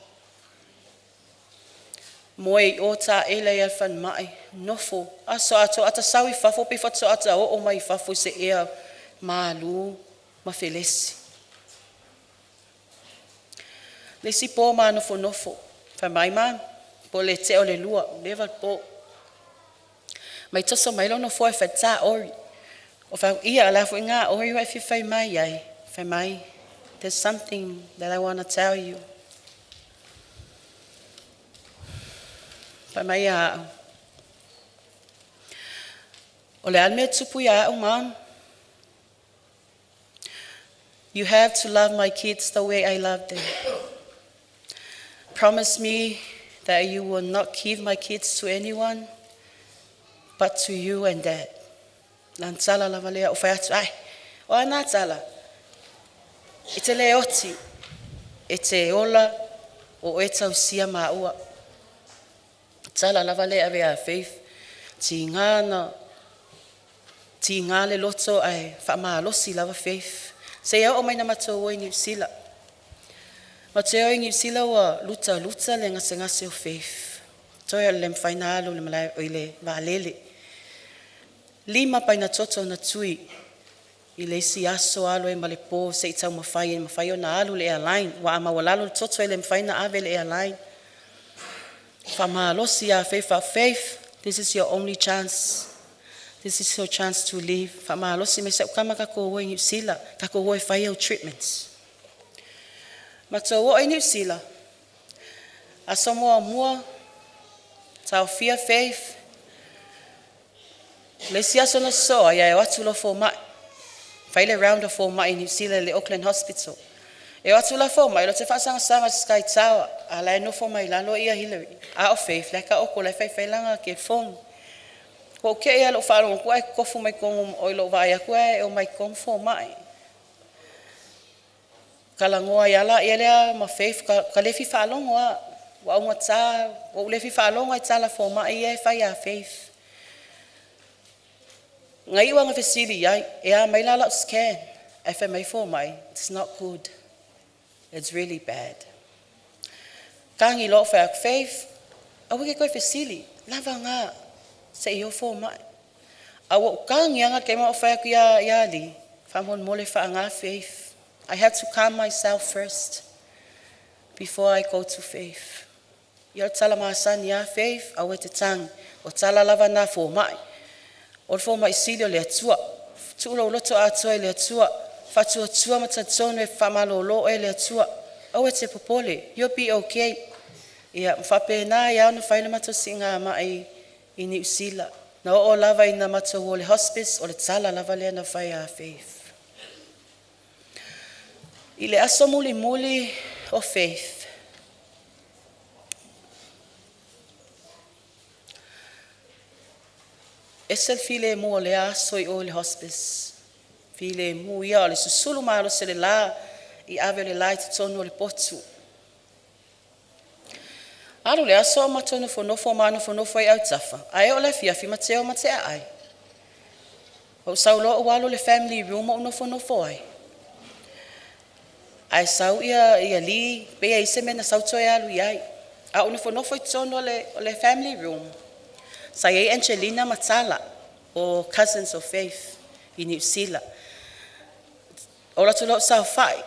Moe i o taele ai i le falemai, nofo aso atoa. A ta sau i fafo pei faatoa ta oo mai fafo i se ea malu ma felesi. Le isi po ma nofonofo fai mai, “Mom,” po o le 1:55 ua leva le po, mai toso mai lou nofoa e fai le ta ori. Ou fai atu, “Ia o le a foi lena ori ua e fia fai mai ai?” Fai mai, “There's something that I want to tell you.” Fai mai a au, “O le a le mea e tupu ia au, Mom?” “You have to love my kids the way I love them. Promise me that you will not give my kids to anyone but to you and Dad.” Lana tala lava lea ou fai atu, “Ai, o a na tala? E te le oti, e te ola o oe e tausia maua.” Tala lava lea e ave ia Faith, tiga na tiga le loto ae faamalosi lava Faith seia oo mai ina matou o i Niu Sila. Matou o i Niu Sila ua lutaluta le gasegase o Faith, toe o le le mafai ona alu i le malae i le vaalele. Lima paina toto na tui i le isi aso, alu ai ma le po se i taumafai e mafai ona alu le airline, aua a maualalo le toto e le mafai ona ave i le airline. Faamalosi a Faith, “Faith, this is your only chance. This is your chance to live.” Faamalosi mai, “Si au tama, tatou o i Niu Sila, tatou o e fai au treatments.” Matou oo i Niu Sila, aso muamua taofia Faith, le isi aso na sosoo ai ae o atu loa fomai, fai le round a fomai i Niu Sila i le Auckland Hospital. E o atu la fomai o le atu faasaga i le sky tower a o la e nofo mai lalo ia Hillary, a o Faith la e taoto la e faifai lana telefoni. Ua ou tei lava i lou faalogo atu ae tofu mai totonu i lou vaai atu e omai i totonu fomai. Talanoa ai lava lea ma Faith, ta le fia faalogo lava, ua augata ua ou le fia faalogo lava i tala a fomai ia e fai ia Faith. Na iu lava ina fesili i ai, e a mai la lau scan? Ae fai mai fomai, “It's not good. It's really bad.” Tagi loa ou fai atu, “Faith, aua e te toe fesili, lava na se i o fomai.” Ae ua ou tagi lava le taimi a o fai atu ia Lee, faamolemole faaaga Faith. I had to calm myself first before I go to Faith. Ia o le tala masani a Faith, aua e te tagi, o tala lava na a fomai. O le fomai sili o le Atua. Tuu lou loto atoa i le Atua, faatuatua ma talitonu e faamalolo oe e le Atua. Aua e te popole, you'll be okay. Ia ma faapena ai lava ona fai le matou siigamai i Niu Sila. Na oo lava ina matou o i le hospice, o le tala lava lea na fai ia Faith. I le aso mulimuli o Faith, ese le filemu o lea aso i o i le hospice. Filemu ia o le susulu malosi o le la i ave o le la i totonu o le potu. Alu le aso o matou nofonofo ma nofonofo ai autafa, ae oo i le afiafi matou o ma te aai. Ou sau loa ou alu i le family room ou nofonofo ai, ae sau ia Lee pe i ai se mea na sau toe alu i ai. A ou nofonofo i totonu o le family room, sa i ai Angelina ma Tala o cousins of Faith i Niu Sila. Ou alu atu loa ou saofai,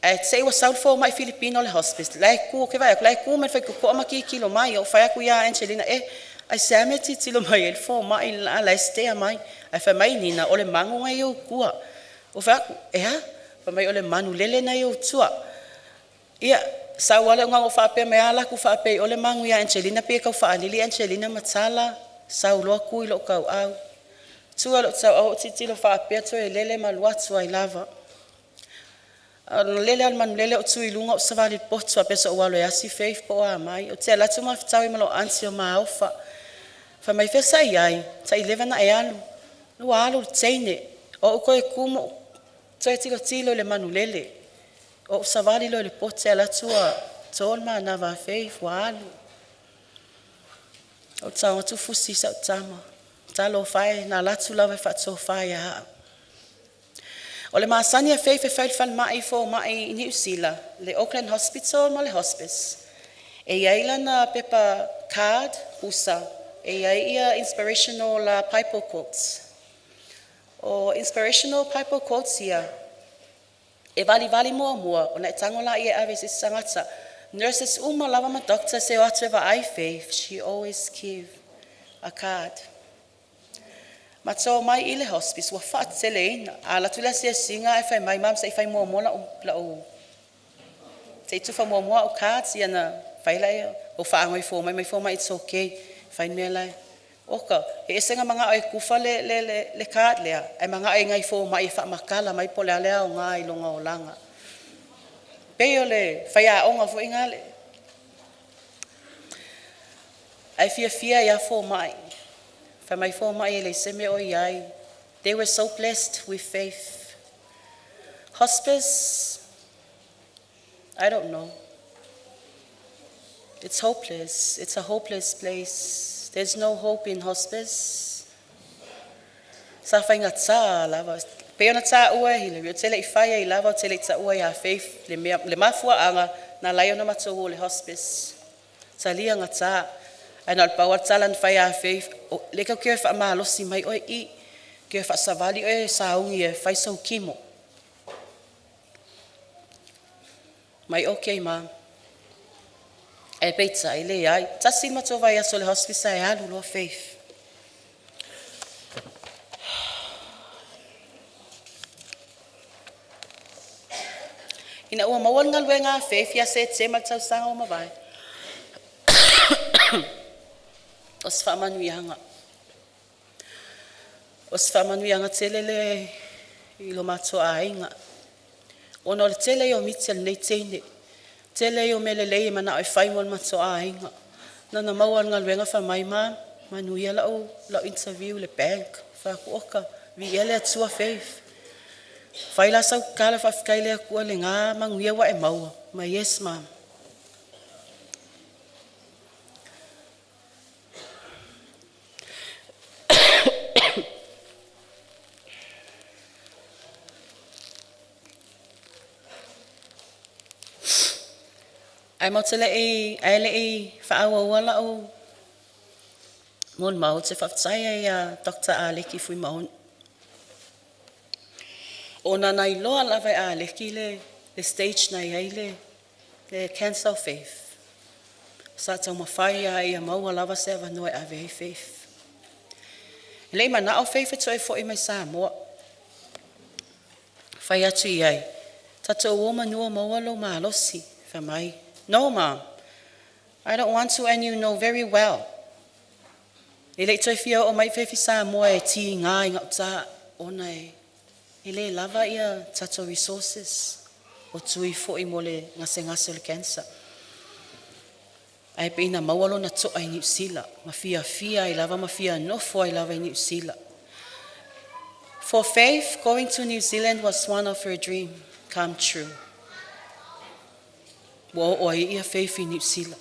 ae se i ua sau le fomai Filipino o le hospice la e tu, ou te vaai atu la e tu ma le faitotoa ma tilotilo mai. Ou fai atu ia Angelina, “Eh, aisea mea e tilotilo mai ai le fomai le la e stare mai?” Ae fai mai Nina, “O le manu na i ou tua.” Ou fai atu, “E a?” Fai mai, “O le manulele lena e i ou tua.” Ia, Sau ale o faapea mai ala ku faapea o le magu ia Angelina pe kau faalili Angelina matala sau loa kui lo kauau. Tua lo tau au titilo faapea toe lele malu atu ai lava. Lele al manulele o tui luga o savali poto a pesa ua alu e asi Faith po o a mai. Ou te alu atu mafutaui ma lou aunty o Maofa. Fai mai fea sa iai, tai 11 na e alu. Ua alu le teine. O au koe kumu toe tilo tilo le manulele. O savali lo le pote ala tua tol manava Faith ua alu. O tau atu fusi sa tama. Talo fai na latu lava faatofai ia. O le masani a Faith e fai falemai fomai i Niu Sila, le Auckland Hospital ma le Hospice. E iai lana pepa card pusa, e iai ia inspirational Bible quotes. O inspirational Bible quotes ia, e valivali muamua ona e tago laia e ave i se isi tagata. Nurses uma lava ma doctors e o atu e vaai Faith, she always give a card. Ma tau mai i le hospice ua faateleina. A alu atu le asiasiga ae fai mai mam se i fai muamua lau se i tufa muamua au cards ia na fai laia o faagoifo mai mai fo mai it's okay. Fai mea lai. Oka, e ese nga mga e kufa le card lea. Ai mga e ngai fo mai e faamakala mai po le alea o ngā i longa o langa. Pei o le whai a onga fo inga le. Ai fia fia ia fo mai. Fai mai fo mai e le seme o iai. They were so blessed with faith. Hospice, I don't know. It's hopeless. It's a hopeless place. There's no hope in hospice. Sa whainga tā lava. Pe ona tā ua hile. O tele i whaia i lava o tele i ta ua ia Faith. Le, mea, le mafua anga na lai ona matou o le hospice. Sa lia ngā tā. Ai na o le pau tala na whai a Faith. O, le kau kia wha malosi mai oe i. Kia wha savali oe saungi e whai sau kimo. Mai okay ma. E peita i le ai. Tasi matou vai aso le hospice e alu loa Faith. Ina ua maua le galuega a Faith ia Setema le tausaga ua mavae. O se faamanuiaga. O se faamanuiaga tele le i lo matou aiga. Ona o le tele ia o miti a lenei teine. Tele ia o mea lelei e manao e fai mo le matou aiga. Na maua le galuega fai mai ma manuia lau interview le bank. Fai oka vi ele atua Faith. Fai la sau kala faafetai le Atua le ngā manuia wa e maua. Ma yes ma'am. Ai mo te le i, ai le i whaawa lau mon mau te whaftai ai a Dr. Aleki Fui Maun. O nā nai loa lava e Aleki le stage na iai le cancer Faith. Sa tau mawhai a ia maua lava se awanoa e ave ai Faith. Le mana o Faith e toe fo i mai Samoa. Whai atu i ai. Tatou o manua maua lo malosi. Fai mai. No, ma'am. I don't want to, and you know very well. E le toe fia o mai Faith i Samoa e ti ngā i ngau tā ona e le lava ia tatou resources o tui fo i mo le ngase ngase o le cancer. Ai pe ina maua lona to'a i Niu Sila, ma fia fia ai lava, ma fia nofo ai lava i Niu Sila. For Faith, going to New Zealand was one of her dream come true. Ua oo ai ia Faith i Niu Sila.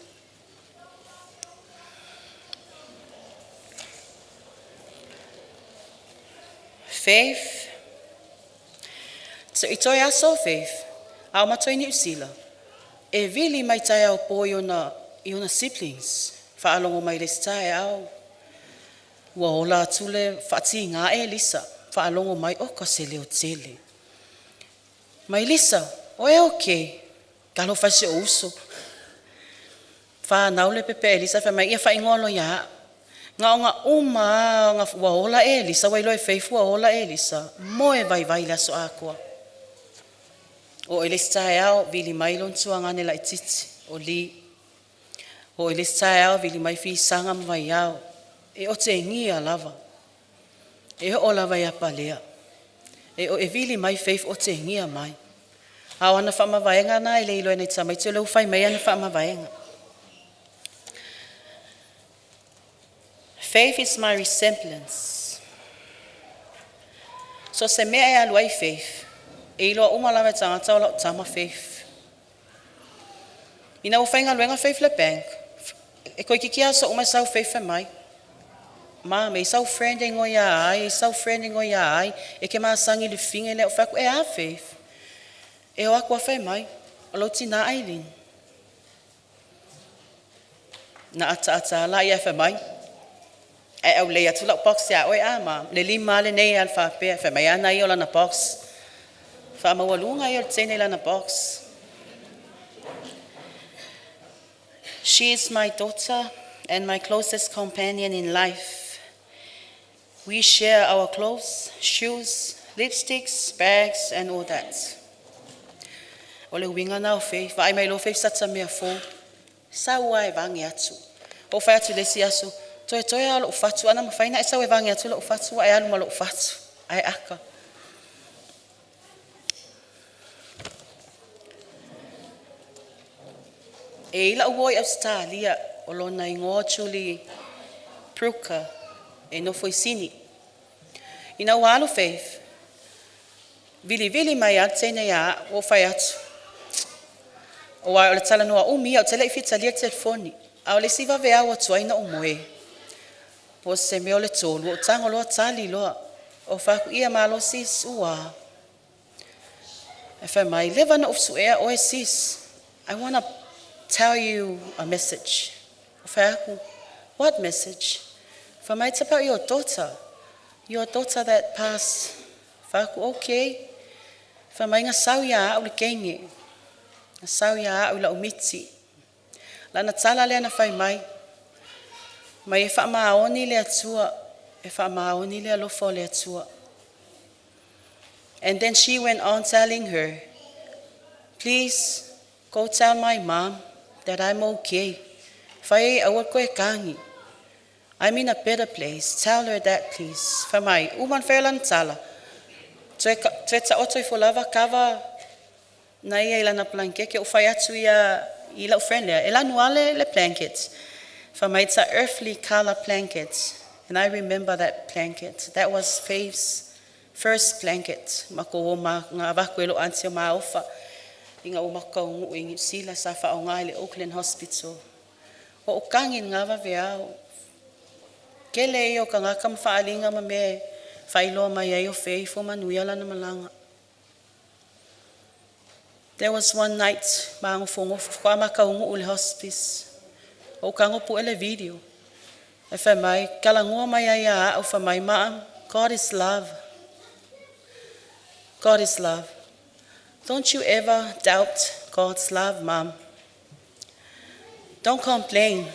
Faith, so i toi aso Faith, au matou i Niu Sila, e vili mai tai au po i ona siblings, whaalongo mai le stai au. Ua ola atu le whaati ngā e Lisa, whaalongo mai o ka se leo tele. Mai Lisa, o e okay, kalo whai o uso. Wha nau le pepe e Lisa, whai mai ia wha ingoa lo ia. Ngā o ngā uma, ngā ua ola e Lisa, wai loe Faith ua ola e Lisa, moe vai vai le aso akoa. Oo i le isi taeao vili mai lona tuagane laititi o Lee. Oo i le isi taeao vili mai Fisaga ma Vaiao. E otegia lava, e oo lava ia Palea. E vili mai Faith otegia mai, a o ana faamavaega na e le iloa e nai tamaiti o lea ua fai mai ana faamavaega. Faith is my resemblance. So se mea e alu ai Faith, e iloa uma lava e tagata o lau tama Faith. Ina ua faigaluega Faith i le bank, e toeititi aso uma e sau Faith fai mai, "Mom, e i sau friend e igoa ia ai, e sau friend e igoa ia ai, e te masani i le fine lea." Ou fai atu, "E a Faith?" E o atu fai mai, "O lau tina Aileen." Na ata ata la ia fai mai, "Ae aulei atu lau box ia oe a ma le lima ale nei al faapea." Fai mai ana ia o lana box. Faamaualuga ia o le teine i lana box. She is my daughter and my closest companion in life. We share our clothes, shoes, lipsticks, bags, and all that. O le uiga na o Faith, vaai mai lo Faith sa ta mea fou. Sau ai vage atu. O fai atu le isi aso, toe toe a lou fatu, ana mawhai na e sau e vage atu lou fatu, ai alu ma lou fatu. Ai aka. E ila ua i Australia o lona ingoa Julie Brooker e nofo i Sini. Ina ua alu Faith, vili vili mai a teine ia o fai atu. O ai o le talanoa umi ia o te lei fitalia telefoni. A o le isi vave au atu ai na o moe. Po se mea o le tolu, o tango loa tali loa. O faku ia malo sis ua. E fai mai, leva na ufusu ea oe sis. I wanna tell you a message. O fai aku, "What message?" Fai mai, "It's about your daughter. Your daughter that passed." Fai aku, "Okay." Fai mai nga sau ia au le kenge. Nga sau ia au la umiti. Lana tala lea na fai mai. Mai e wha maoni le atua. E wha maoni le alofa o le Atua. And then she went on telling her, "Please go tell my mom that I'm okay. Fai aua koe kangi. I'm in a better place. Tell her that, please." Fai mai, uman whai lan tala. Toe ta oto i lava kava na ia i lana blanket ke o whai atu ia i lau friend lea. E lanu ale le blanket. Fai mai, "It's a earthly color blanket." And I remember that blanket. That was Faith's first blanket. Mako o ma ngā vaku e lo anti o maofa. I ngā o makau ngu i New Zealand sa whaonga i le Auckland Hospital. O o kangi ngā wawe au. Kele i o ka ngā kama whaalinga ma me whailoa mai ai o Faith o manuia lana malanga. There was one night, maangofongofo, kwa makaungu le hospice. O kango pu ele video. E fai mai, kalangua mai ai a au fai mai, "Ma'am, God is love. God is love. Don't you ever doubt God's love, Mom. Don't complain.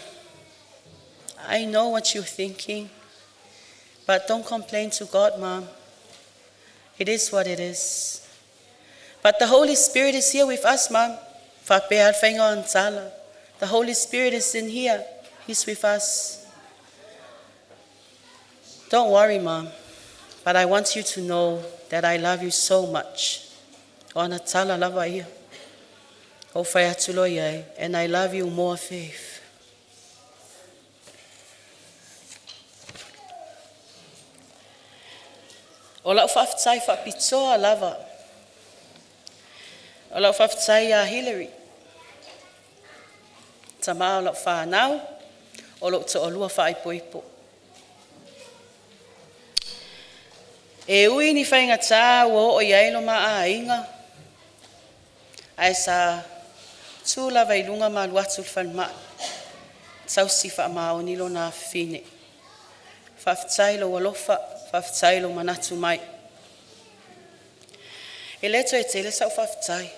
I know what you're thinking, but don't complain to God, Mom. It is what it is. But the Holy Spirit is here with us, Mom." Whapea al whainga o tala. The Holy Spirit is in here. He's with us. "Don't worry, Mom. But I want you to know that I love you so much." O ana tala lava ia. O whai atu lo iai. "And I love you more, Faith." O lau whaafetai whaapitoa lava. O lau whaafetai ia Hillary. Tama o lau whanau. O lou to'alua faaipoipo. E ui ni faigata ua oo i ai lo maaiga. Ae sa tu lava i luga ma alu atu le falemai. Tausi faamaoni lona afafine. Faafetai lou alofa, faafetai lou manatu mai. E le toe tele sau faafetai.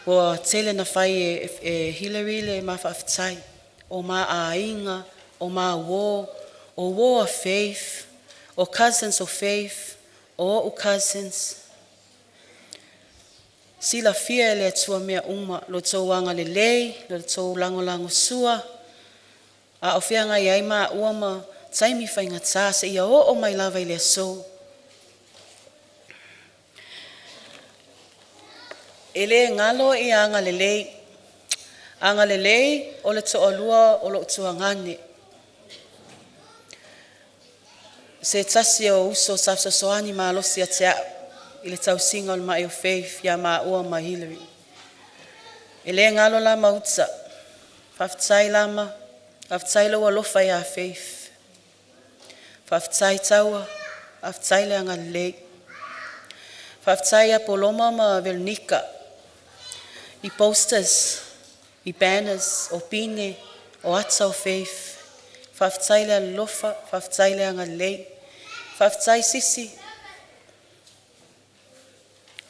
Ua tele na fai e Hillary le ma faafetai. O ma aiga, o ma uo, o uo a Faith, o cousins of Faith, o o'u cousins. Silafia e le Atua mea uma lo outou agalelei, lo outou lagolagosua a o feagai ai maua ma taimi faigata seia oo mai lava i le aso. E le galo ia agalelei, agalelei o le toalua o lou tuagane, se tasi o uso sa fesoasoani malosi ia te au i le tausiga o le mai o Faith ia maua ma Hillary. E le galo Lamauta, faafetai Lama, faafetai lou alofa ia Faith. Faafetai Taua, faafetai le agalelei. Faafetai ia Poloma ma Veronica i posters, i banners, o pine, o ata o Faith. Faafetai le alofa, faafetai le agalelei. Faafetai Sisi,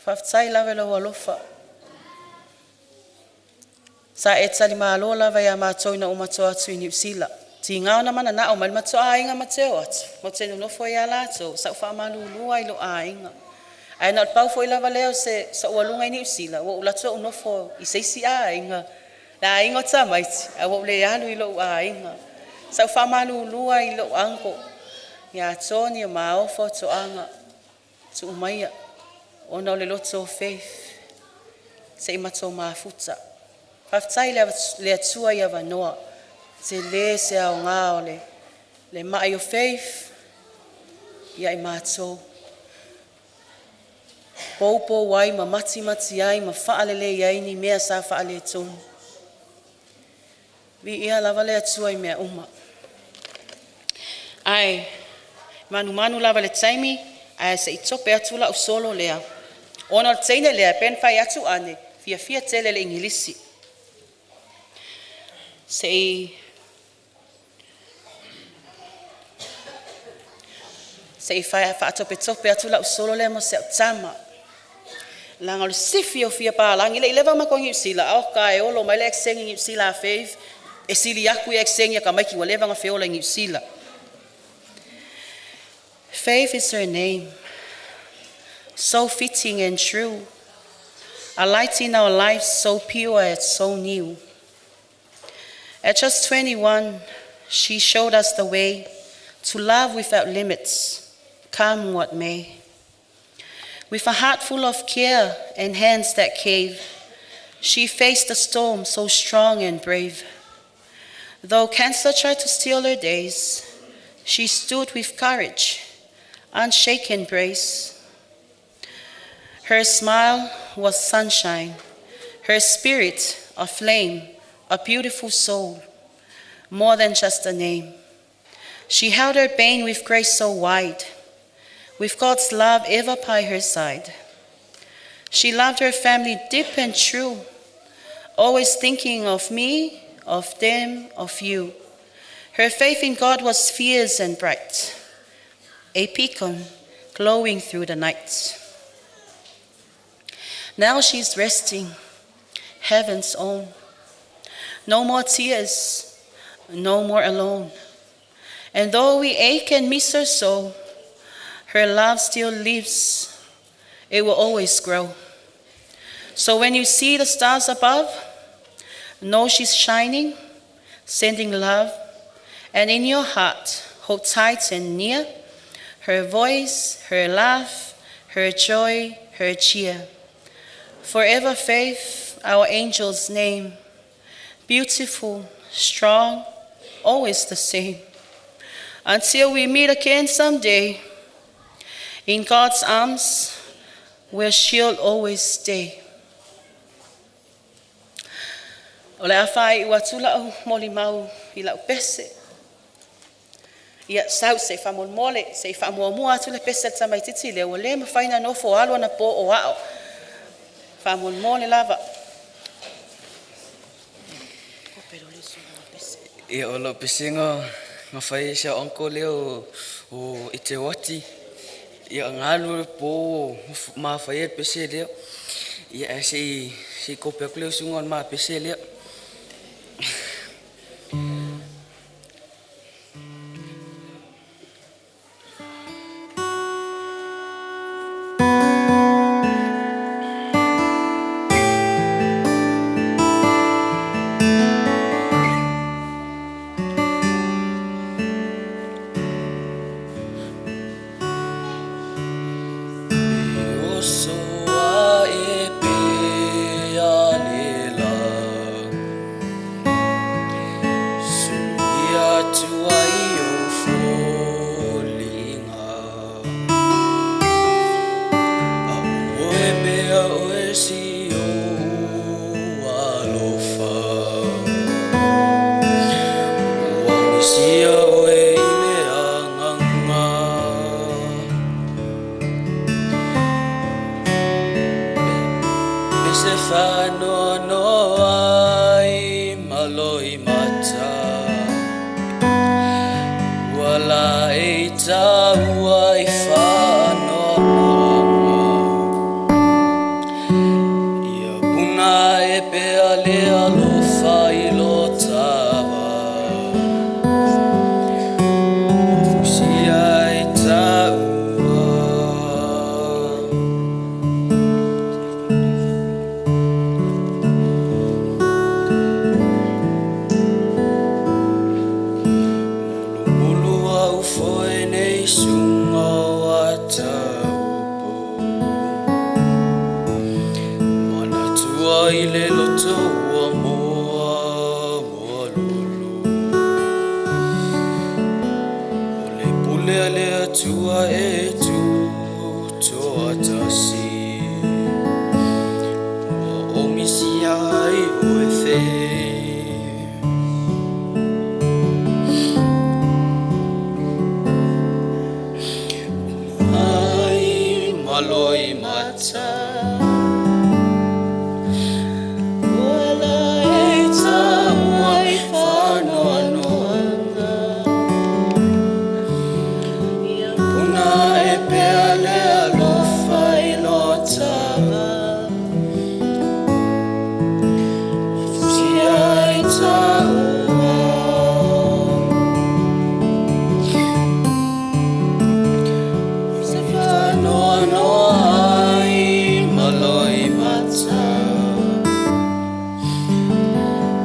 faafetai lava i lou alofa. Sa e talimalo lava ia matou ina ua matou o atu i Niu Sila. Tiga ona mananao mai le matou aiga matou te o atu matou te nonofo ai a latou, sa ou faamalulu lava i lou aiga. Ae na o le pau foi lava lea o sou aluga i Niu Sila ua ou alu atu ou nofo i se isi aiga, le aiga o tamaiti, ae ua ou le alu i lou aiga. Sa ou faamalulu ai i lou uncle ia Tony o Maofa o Toaga, tuu maia ona o le loto o Faith se i matou mafuta. Faafetai i le Atua i avanoa, tele se aoga o le mai o Faith ia i matou, poupou ai ma matimati ai ma faalelei ai ni mea sa faaletonu. Viia lava le Atua i mea uma. Ae manumanu lava i le taimi ae se i tope atu lau solo lea, ona o le teine lea e pei ona fai atu Ane, e fiafia tele i le Igilisi. Se i faatopetope atu lau solo lea mo si au tama, leaga o le sifi o fia palagi. E le i leva ona matou i Niu Sila, oka e olo mai le ekeseni Niu Sila a Faith e sili atu ia ekeseni a tamaiti ua leva ona feola i Niu Sila. Faith is her name, so fitting and true, a light in our lives so pure and so new. At just 21, she showed us the way to love without limits, come what may. With a heart full of care and hands that cave, she faced the storm so strong and brave. Though cancer tried to steal her days, she stood with courage, unshaken grace. Her smile was sunshine, her spirit a flame, a beautiful soul, more than just a name. She held her pain with grace so wide, with God's love ever by her side. She loved her family deep and true, always thinking of me, of them, of you. Her faith in God was fierce and bright, a beacon glowing through the night. Now she's resting, heaven's own. No more tears, no more alone. And though we ache and miss her so, her love still lives. It will always grow. So when you see the stars above, know she's shining, sending love, and in your heart, hold tight and near her voice, her laugh, her joy, her cheer. Forever Faith, our angel's name, beautiful, strong, always the same. Until we meet again someday, in God's arms, where she'll always stay. O le a faai'u atu la'u molimau i la'u pese. Ia sau se i faamolemole se i faamuamua atu le pese a le tamaititi lea ua le mafai ona nofo alu ana po o a'o. Faamolemole lava. Ia o lau pesega na fai e si au uncle lea o Eteuati. Ia galu le po ma faia le pese lea. Ia ae se i kope atu le usuga o le ma pese lea. Faanoanoa ai ma loimata ua laei taua i faanoanoaga. Ia puna e pea le alofa i lo tava mafusia i taua. Mulumulu au foe nei suga o ataupo manatua i le loto ua moa moa lolo. O le pule a le Atua e tutoatasi ua omisia ai oe Faith. Ai maloimata ua laei taua i faanoanoaga. Ia puna e pea le alofa i lo tava mafusia i taua. Se faanoanoa ai ma loimata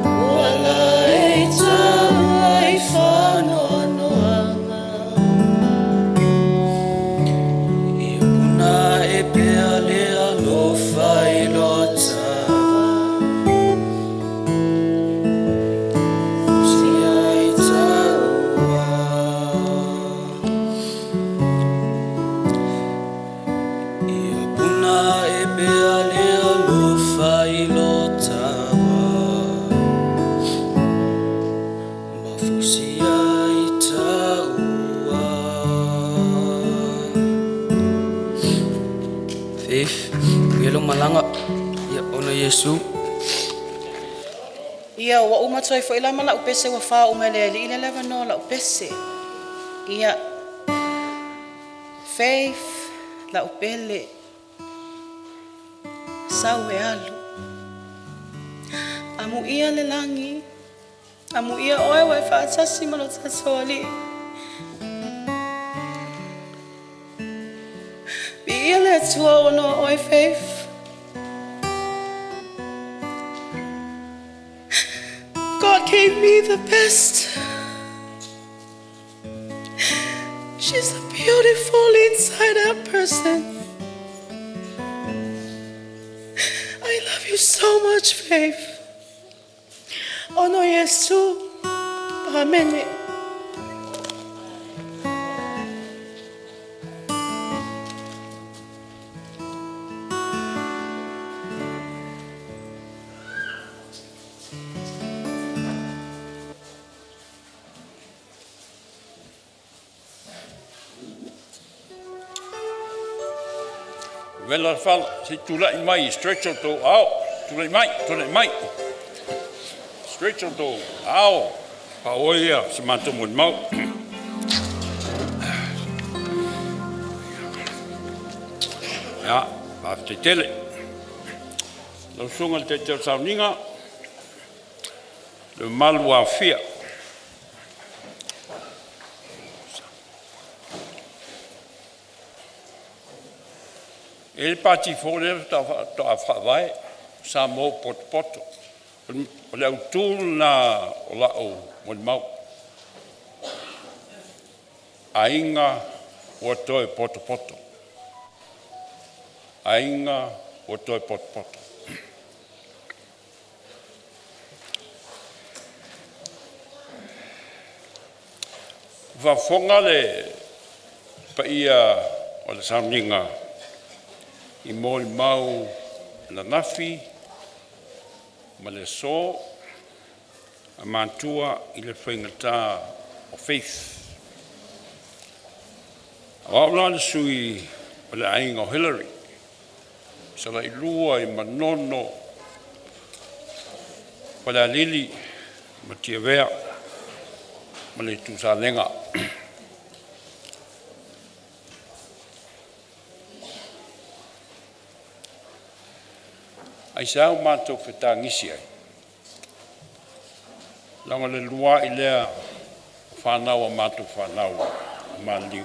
ua laei taua i faanoanoaga. Ia puna e pea le alofa i lo tava mafusia i taua. Ia puna e pea le alofa i lo tava mafusia i taua. Faith, ia lo malaga ia ona Iesu. Ia ua uma toi foi la ma lau pese ua fā uma le Alii le leva no lau pese. Ia Faith lau pele sau e alu. Amu ia le lagi, amu ia oe ua e faatasi ma lo tatou Alii. Viia le Atua ona o oe, Faith. God gave me the best. She's a beautiful inside out person. I love you so much, Faith. Ona o Iesu. Amen. Vela fala, se tulai mai, stretch o tou ao, tulai mai, tulai mai. Stretch o tou ao, pa oia se matou molimau. Ia, faafetai tele. Lau susuga i le Taitai o le Sauniga, le mamalu aofia. E le pati fou lea faatoa faavae, Samoa ua potopoto. O le autu lena o lau molimau. Aiga ua toe potopoto. Aiga ua toe potopoto. Ua faafofoga le paia o le sauniga i molimau ananafi ma le aso a matua i le faigata o Faith. O au la le sui o le aiga o Hillary, sa lailua i Manono. Falealili ma Tiavea ma le Tusalega. Aisea ua matou fetagisi ai? Leaga o le uluai lea o fanau a matou fanau ua maliliu.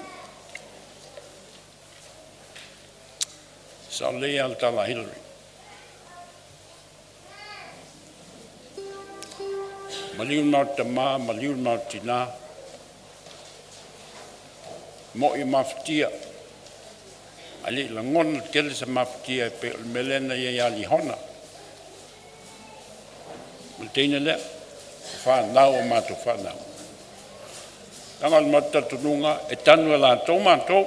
Sao lelei lava le tala a Hillary. Maliu le maota tama, maliu le maota tina, mo'i o mafatia, ae le i lagona tele se mafatia e pei o le mea lea na i ai ia Lihona. O le teine lea, o fanau a matou fanau. Leaga o le matou talitonuga e tanu e latou matou.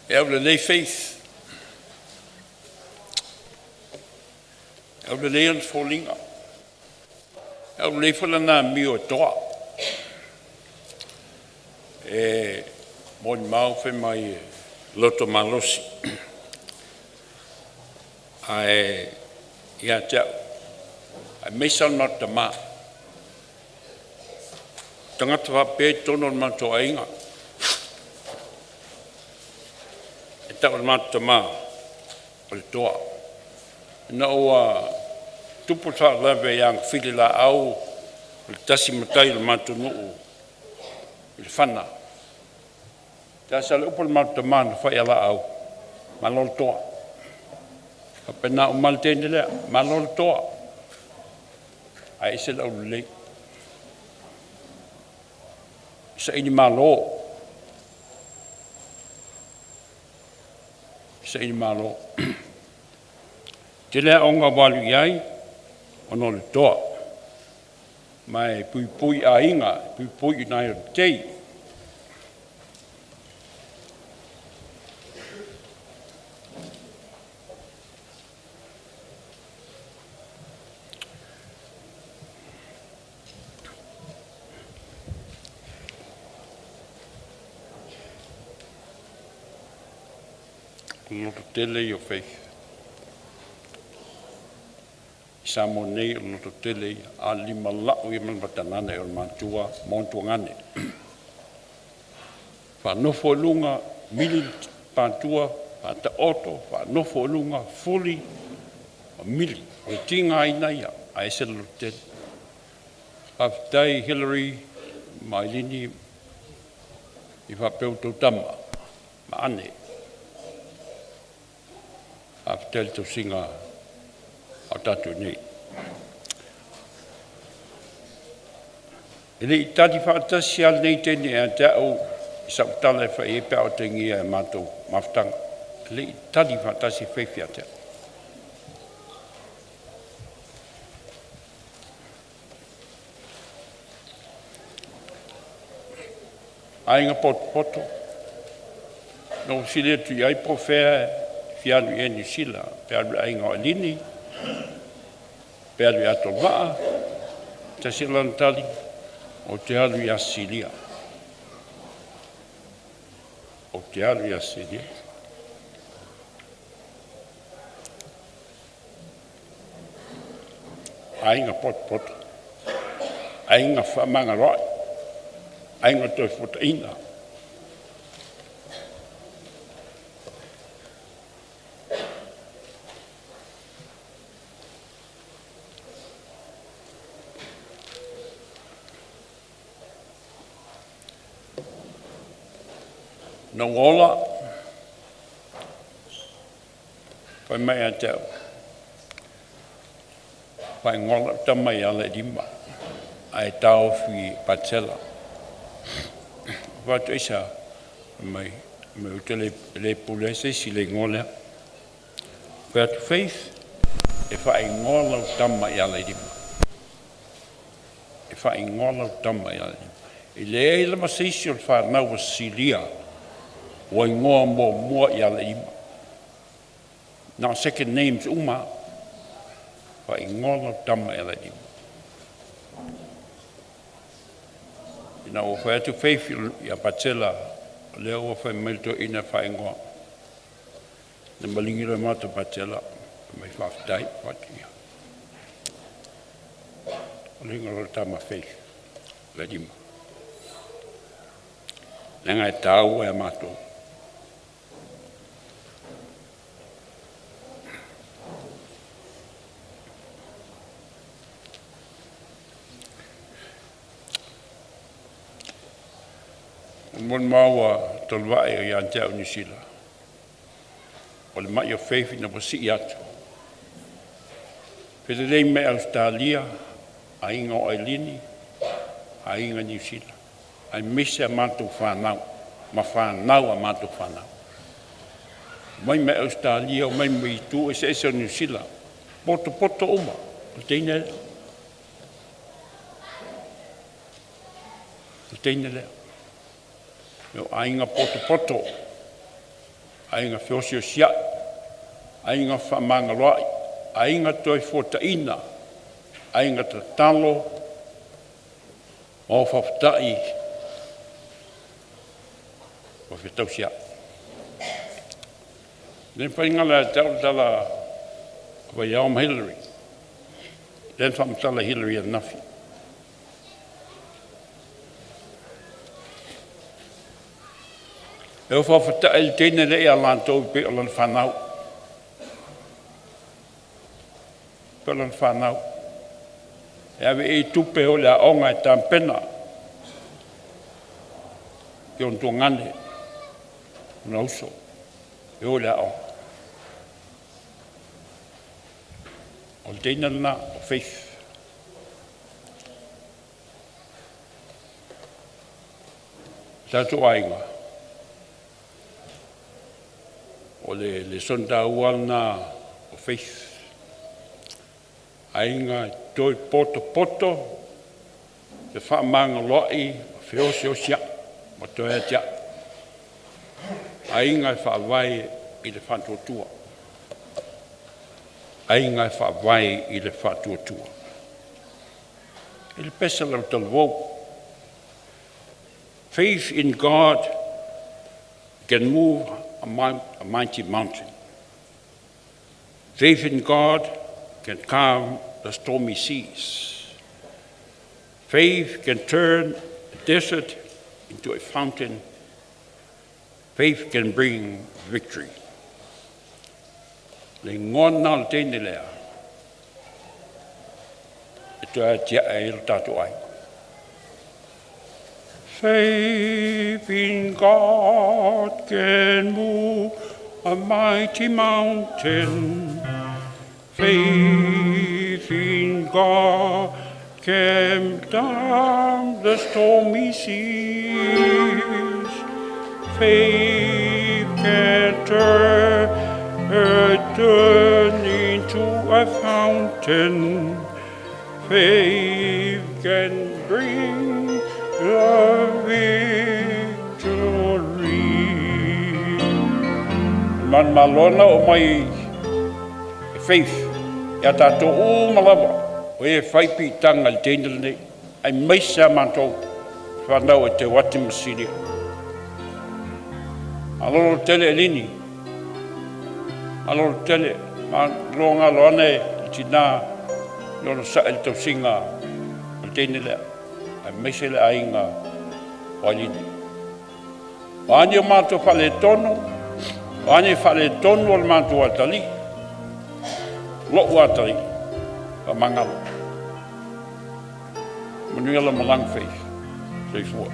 E aulelei Faith, e aulelei ona foliga, e aulelei foi lana amio e toa. E molimau fai mai e loto malosi, ae ia te au, aemaise lava le matou tama, o tagata faapea i totonu o le matou aiga, e tau o le matou tama o le toa. Ina ua tupu le faalavelave ia Gafililaau o le tasi matai o le matou nuu i Lefana, e a le upu a le matou tama na fai ia Laau, malo le toa. E faapena uma lava le teine lea, malo le toa, ae ese le aulelei. Saili malo, saili malo. Tele aoga ua alu i ai ona o le toa, ma e puipui aiga, e puipui i nai o tei. O le loto tele ia o Faith. I Samoa nei o le loto tele ia, a lima lau ia ma le matanane o le matua ma tuagane. Faanofo i luga, mili le patua, faataoto, faanofo i luga, fuli, ma mili. O le tigaina ia, ae ese le loto tele. Faafetai Hillary ma Ailini i faapea ua tama ma Ane. Faafetai le tausiga o tatou nei. E le i tali faatasi lava lenei teine ia te au i sau tala e fai ai pe a otegia e matou mafutaga. E le i tali faatasi Faith ia te au. Aiga potopoto, na ou fesili atu i ai po o fea e fia alu i ai Niu Sila, pe alu i le aiga o Elini, pe alu i Atoavaa, tasi lana tali, ou te alu i Asilia. Ou te alu i Asilia. Aiga potopoto, aiga fefaamagaloai, aiga toefuataina. Na ua ola, fai mai ia te au, faaigoa lau tama ia Alailima, ae taofi Patsela. Fai atu, aisea? Fai mai, ou te le pule ai se isi i le igoa lea. Fai atu, Faith, e faaigoa lau tama ia Alailima. E faaigoa lau tama ia Alailima. E leai lava se isi o le fanau a Silia Ua igoa muamua ia Leima. Na o second names uma. Faaigoa lau tama ia Leima. Ina ua fai atu Faith ia Patsela, o lea ua fai mai le toeaina faaigoa. Na maligi loa e matou Patsela, mai faafetai, faatu ia. O le igoa o le tama Faith, Leima. Leaga e tāua ia matou. Mo le maua tolvae o ia te au Niu Sila. O le mai o Faith ina pasii atu. Felelei mai Ausetalia, aiga o Ailini, aiga Niu Sila. Aemaise a matou whanau, ma whanau a matou whanau. Mai mai Ausetalia, o mai mai tu e se ese o Niu Sila. Poto poto uma, o teine lea. O teine lea. O aiga poto poto, aiga feosiosiai, aiga faamagaloai, aiga toe fuataina, aiga tatalo, ma o faafetai o fetausiai. Le mafai la te au tala vai ma Hillary. Le whaamatala Hillary a nafi. E o faafetai le teine le ia latou pe o lana whanau. Pe o lana whanau. E ave e tupe o le aoga e tampena. Ke on tuangane. Ona uso. E o le aoga. O le teine lena o Faith. Tātou aiga. O le son tāua lena o Faith. Aiga toi poto poto, te whaamangaloai, feoseosia, ma toe atia. Aiga e whaavai i le whaatuatua. Aiga e whaavai i le whaatuatua. I le pesa lau talavou. Faith in God can move a mighty mountain. Faith in God can calm the stormy seas. Faith can turn a desert into a fountain. Faith can bring victory. Le ngona o le teine lea. E toe atia e le tātou ai. Faith in God can move a mighty mountain. Faith in God can calm the stormy seas. Faith can turn a turn into a fountain. Faith can bring the victory. Man malona o mai Faith, ia tātou o malawa, o e whaipi tanga le teine nei, ai meisa mātou, whanau e te wati masiria. Alolo tele e lini, alolo tele, ma loa ngalo ane le tina, lona sa e le tausinga, o le teine lea, ai meisa le ainga o alini. O ani o mātou whale tonu, o ani whale tonu o le mātou atali, lo atali, pa mangalo. Manuela Malang Faith, soifua.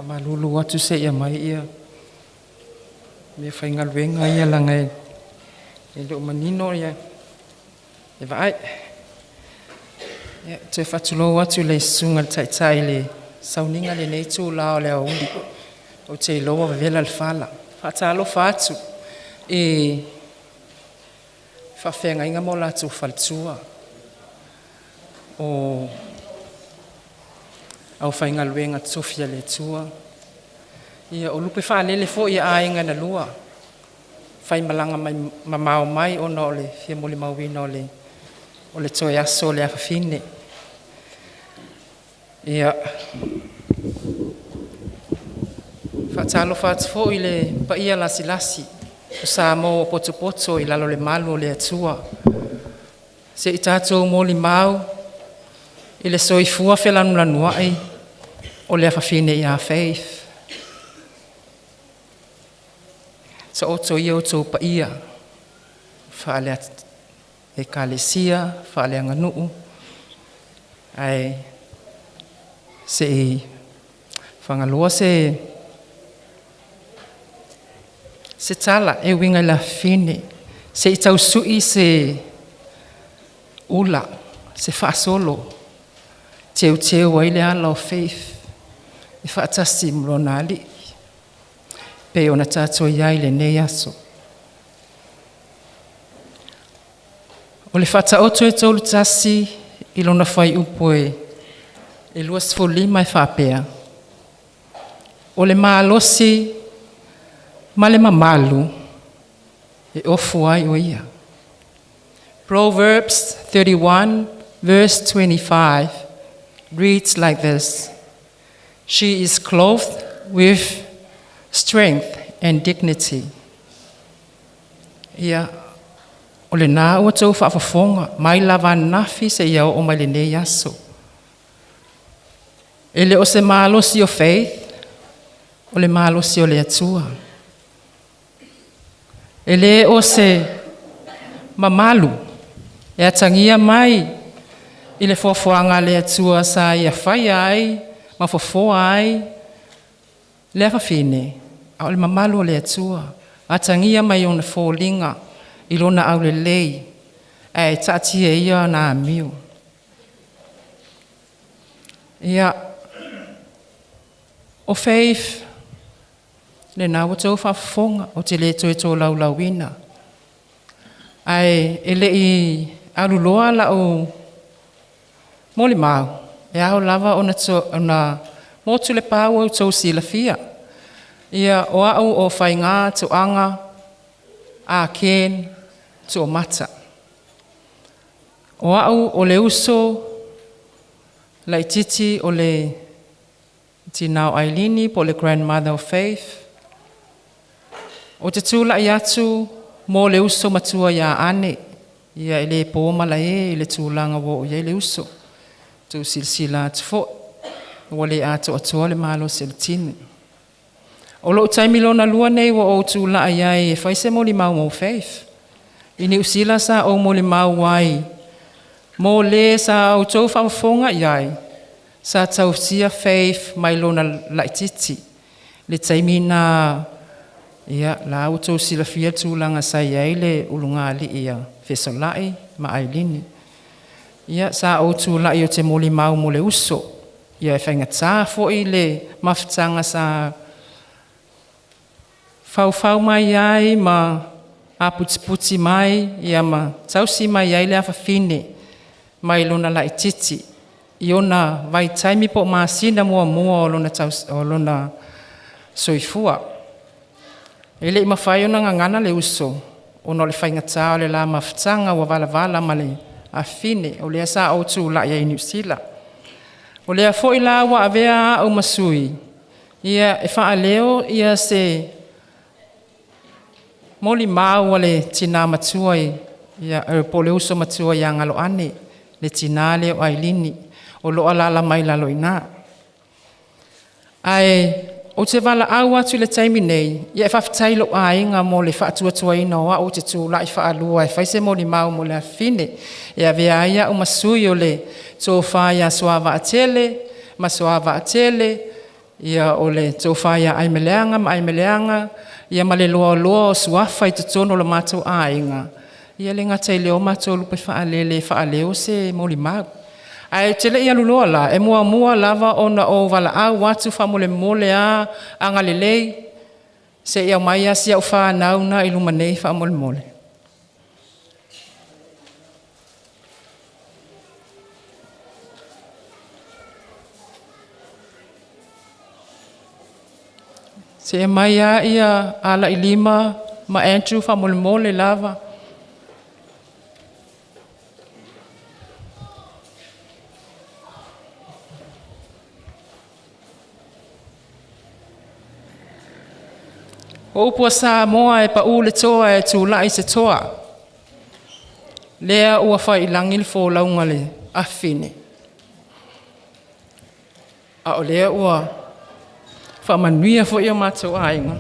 Faamalulu atu seia mai ia mea faigaluega ia laga e le o manino ia le vaai. Ia, toe faatulou atu i le susuga i le Taitai i le sauniga o lenei itula o le aoauli, ou te iloa ua vevela le fala. Faatalofa atu i faafeagaiga ma o latou faletua, o aufaigaluega totofi a le Atua. Ia o lupe faalele foi i aiga na lua, faimalaga mai mamao mai ona o le fia molimauina o le toe aso o le afafine. Ia, faatalofa atu foi i le paia lasilasi o Samoa ua potopoto i lalo o le malu o le Atua. Se i tatou molimau i le soifua felanulanuai o le afafine ia Faith. Taoto ia outou paia faale-Ekalesia, faaleaganuu, ae se i fagaloa se tala e uiga i le afafine, se i tau sui se ula, se faasolo, teuteu ai le ala o Faith e faatasi ma lona Alii, pei ona tatou i ai i lenei aso. O le Faataoto e 31 i lona fuaiupu e 25 e faapea, o le malosi ma le mamalu e ofu ai o ia. Proverbs 31 verse 25 reads like this: She is clothed with strength and dignity. Ia, o lena ua outou faafofoga mai lava ananafi seia oo mai lenei aso. E le o se malosi o Faith, o le malosi o le Atua. E le o se mamalu e atagia mai i le foafoaga a le Atua sa ia faia ai ma fofoa ai le afafine, a o le mamalu o le Atua, atagia mai ona foliga i lona aulelei, ae taatia ia ona amio. Ia, o Faith, lena ua outou faafofoga, ou te le toe tolaulauina. Ae e le i aluloa lau molimau, e ao lava ona motu le pau o outou silafia. Ia, o au o Faiga Toaga a Ken Toomata. O au o le uso laititi o le tina o Ailini po o le grandmother of Faith. O te tūla'i atu mo le uso matua ia Ane, ia e le po malae i le tulaga ua oo i ai le uso. Tou silasila atu foi, ua le atoatoa le malosi o le tino. O lou taimi lona lua nei ua ou tula'i ai e fai se molimau mo Faith. I Niu Sila sa ou molimau ai mo le sa outou faafofoga i ai, sa tausia Faith mai lona laitiiti. Le taimi na, ia, la ua outou silafia le tulaga sa i ai le ulugalii ia Fesolai ma Ailini. Ia, sa ou tula'i ou te molimau mo le uso. Ia e faigata foi le mafutaga sa faufau mai ai ma aputiputi mai, ia ma tausi mai ai le afafine mai lona laitiiti i ona vaitaimi po o masina muamua o lona, o lona soifua. E le i mafai ona gagana le uso ona o le faigata o le la mafutaga ua valavala ma le afafine, o lea sa ou tula'i ai i Niu Sila. O lea foi la ua avea au ma sui, ia e faaleo ia se molimau a le tina matua ia, po o le uso matua ia Galo Ane, le tina lea o Ailini, o lo o alaala mai lalo i ina. Ae ou te valaau atu i le taimi nei, ia e faafetai i lou aiga mo le faatuatuaina o au ou te tulai faalua e fai se molimau mo le afafine, e avea ai au ma sui o le tofa ia Soavaatele ma Soavaatele. Ia o le tofa ia Aimeleaga ma Aimeleaga, ia ma le loaloa o suafa i totonu o le matou aiga, ia le gata i lea o matou lupe faalele e faaleo se molimau. Ae ou te le i alu loa la, e muamua lava ona ou valaau atu faamolemole a agalelei, se i aumai si au fanau na i luma nei faamolemole. Se i aumai lava ia Alailima ma Andrew faamolemole lava. O upu a Samoa e pau le toa e tulai se toa. Lea ua faiilagi le folauga le afine. A o lea ua faamanuia foi o matou aiga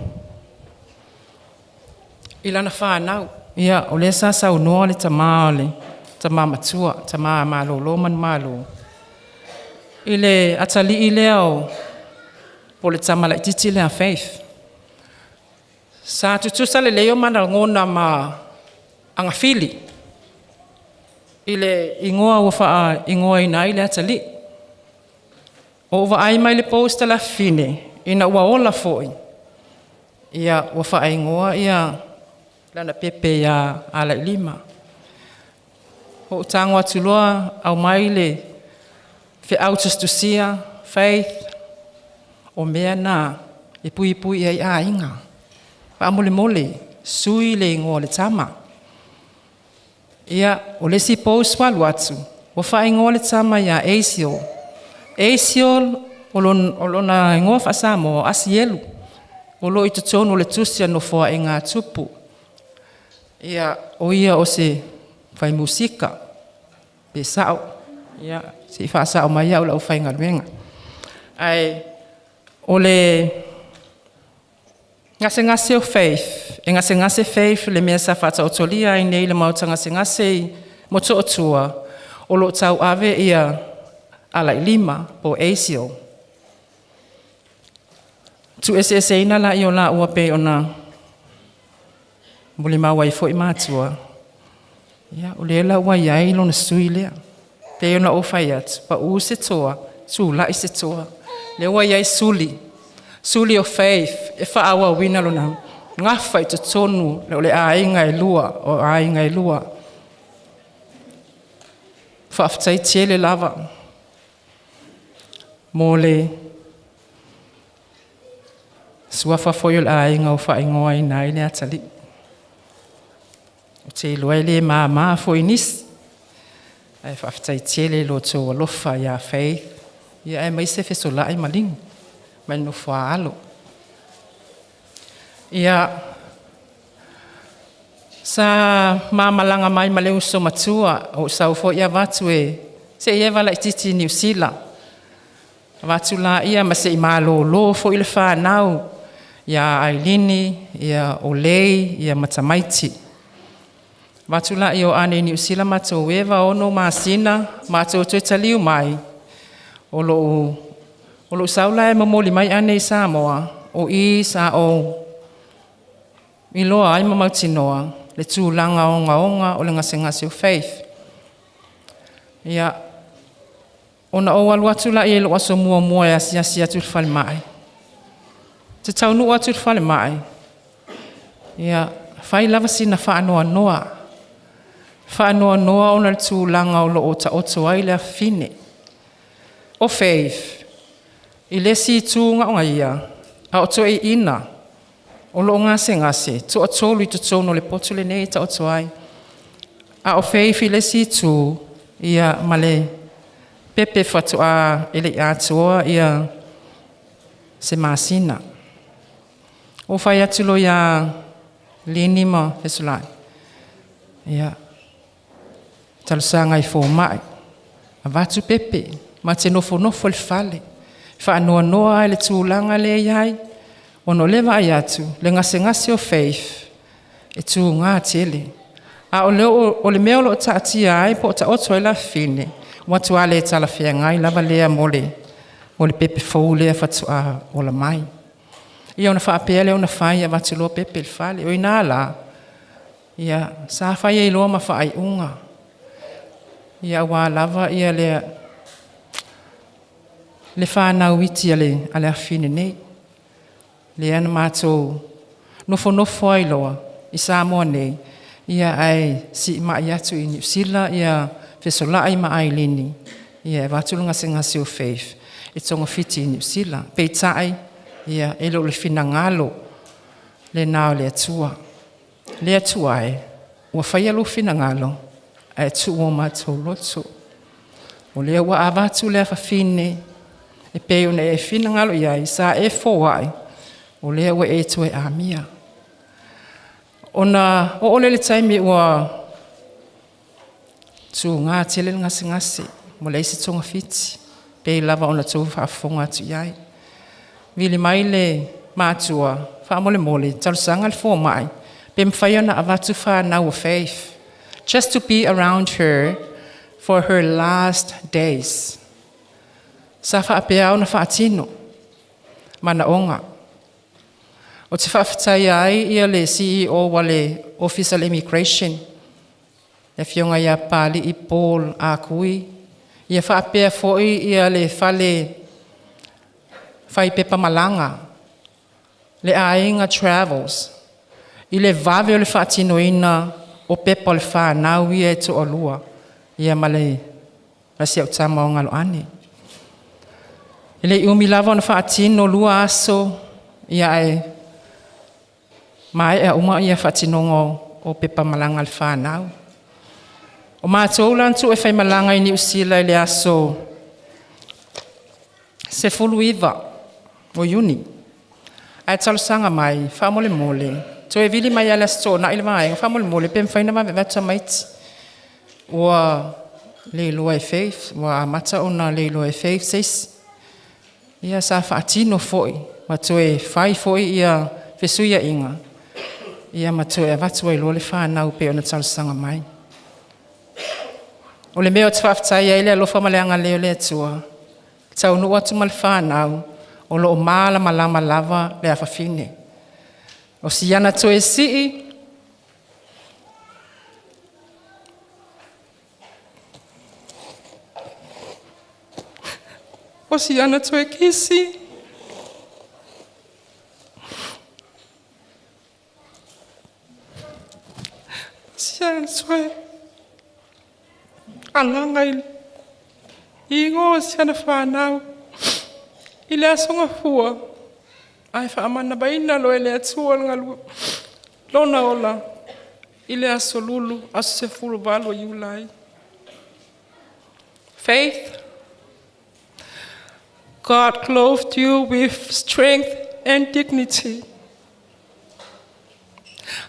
i lana fanau. Ia, o lea sa saunoa le tama o le tama matua, tama malolo manumalo, i le atalii lea o po o le tama laitiiti lea a Faith. Sa tutusa lelei o ma lagona ma agafili i le igoa ua faaigoaina ai le atalii. O ou vaai mai le post a le afafine, ina ua ola foi, ia ua faaigoa ia lana pepe ia Alailima. Ou tago atu loa aumai le feau tusitusia, Faith, o mea na e puipui ai aiga. Faamolemole, sui le igoa o le tama. Ia, o le isi post ua alu atu, ua faaigoa le tama ia Asiel. Asiel o lona igoa faa-Samoa o Asielu, o lo o i totonu o le tusi a le Nofoaiga a Tupu. Ia, o ia o se fai musika, pe sao, ia, se i faasao mai au e le aufaigaluega. Ae o le gasegase o Faith, e gasegase Faith i le mea sa faataotolia ai nei i le maota gasegase i Motootua, o lo o tauave ia Alailima po o Asiel. Tuueseeseina laia o laua pei ona molimau ai foi matua, ia o lea la ua i ai lona sui lea. Pei ona ou fai atu, pau se toa, tulai se toa. Lea ua i ai suli, suli o Faith e faaauauina lona gafa i totonu o le aiga e lua, o aiga e lua. Faafetai tele lava mo le suafa foi o le aiga ua faaigoaina ai le atalii. Ou te iloa e le mama foi i nisi, ae faafetai tele i lo outou alofa ia Faith, ia aemaise Fesolai ma Ligi, mai le nofo a alo. Ia, sa ma malaga mai ma le uso matua, o ou sau foi avatu e se i eva laitiiti i Niu Sila. Avatu laia ma se i malolo foi le fanau ia Ailini, ia Olei, ia ma tamaiti. Avatu laia o ane i Niu Sila matou eva 6 masina, matou toe taliu mai, o lou sau la e momoli mai ane i Samoa, o i sa ou iloa ai ma mautinoa le tulaga ogaoga o le gasegase o Faith. Ia, ona ou alu atu lea i lou aso muamua e asiasi atu i le falemai, te taunuu atu i le falemai, ia, fai lava sina faanoanoa, faanoanoa ona o le tulaga o lo o taoto ai le afafine. O Faith, i le isi itu gaogaia, a o toeaiina o lo o gasegase, toatolu i totonu o le potu lenei e taoto ai. A o Faith i le isi itu, ia ma le pepe faatoa e le i atoa ia se masina. Ua fai atu loa ia Lini ma Fesolai, ia, talosaga i fomai, avatu pepe, ma te nofonofo i le fale, faanoanoa ai le tulaga lea i ai, ona o le vaai atu, le gasegase o Faith, e tuga tele. A o le mea o lo o taatia ai po o taoto ai le afafine, ua matua le talafeagai lava lea mo le O le pepe fou lea faatoa ola mai. Ia ona faapea lea ona fai avatu loa pepe i le fale. O ina la, ia sa fai ai loa ma faaiuga. Ia auā lava ia lea le fanau iti a le afafine nei. Lea na matou nofonofo ai loa i Samoa nei, ia ae siimai atu i Niu Sila, ia fesolai ma Ailini, ia e avatu le gasegase o Faith e togafiti i Niu Sila. Peitai, ia e le o le finagalo lena o le Atua. Le Atua e, ua faia lou finagalo, ae tuu o matou loto. O lea ua avatu le afafine, e pei ona e finagalo i ai, sa e foai, o lea ua e toe amia. Ona oo lea i le taimi ua tugā tele le gasegase, ua leai se togafiti, pei lava ona outou faafofoga atu i ai. Vili mai le matua, faamolemole, talosaga le fomai, pe mafai ona avatu fanau o Faith, just to be around her for her last days. Sa faapea ona faatino manaoga. Ou te faafetaia ai ia le CEO wa le Office of Immigration, le afioga ia Pali'i Paul Akui, ia faapea foi ia le fale fai pepa malaga, le Aiga Travels, i le vave o le faatinoina o pepa o le fanau ia e toalua, ia ma le si au tama o Galoane. E le i umi lava ona faatino 2 aso, ia ae maea uma ia faatinoga o pepa malaga a le fanau. O matou la na tuu e faimalaga i Niu Sila i le aso 19 o Iuni. Ae talosaga mai, faamolemole, toe vili mai le Aso Toonai le vaega, faamolemole pe mafai ona vave avatu tamaiti. Ua le iloa e Faith, ua amata ona le iloa e Faith se isi. Ia sa faatino foi, ma toe fai foi ia fesuiaiga, ia ma toe avatu ai loa le fanau pei ona talosaga mai. O le mea ou te faafetai ai le alofa ma le agalelei o le Atua, taunuu atu ma le fanau, o loo malamalama lava le afafine. O siana toe sii, o siana toe kisi, siana toe alaga i igoa o siana whanau i le aso gafua, ae faamanavaina loa e le Atua le galue lona ola i le aso Lulu, aso 18 o Iulai. Faith, God clothed you with strength and dignity.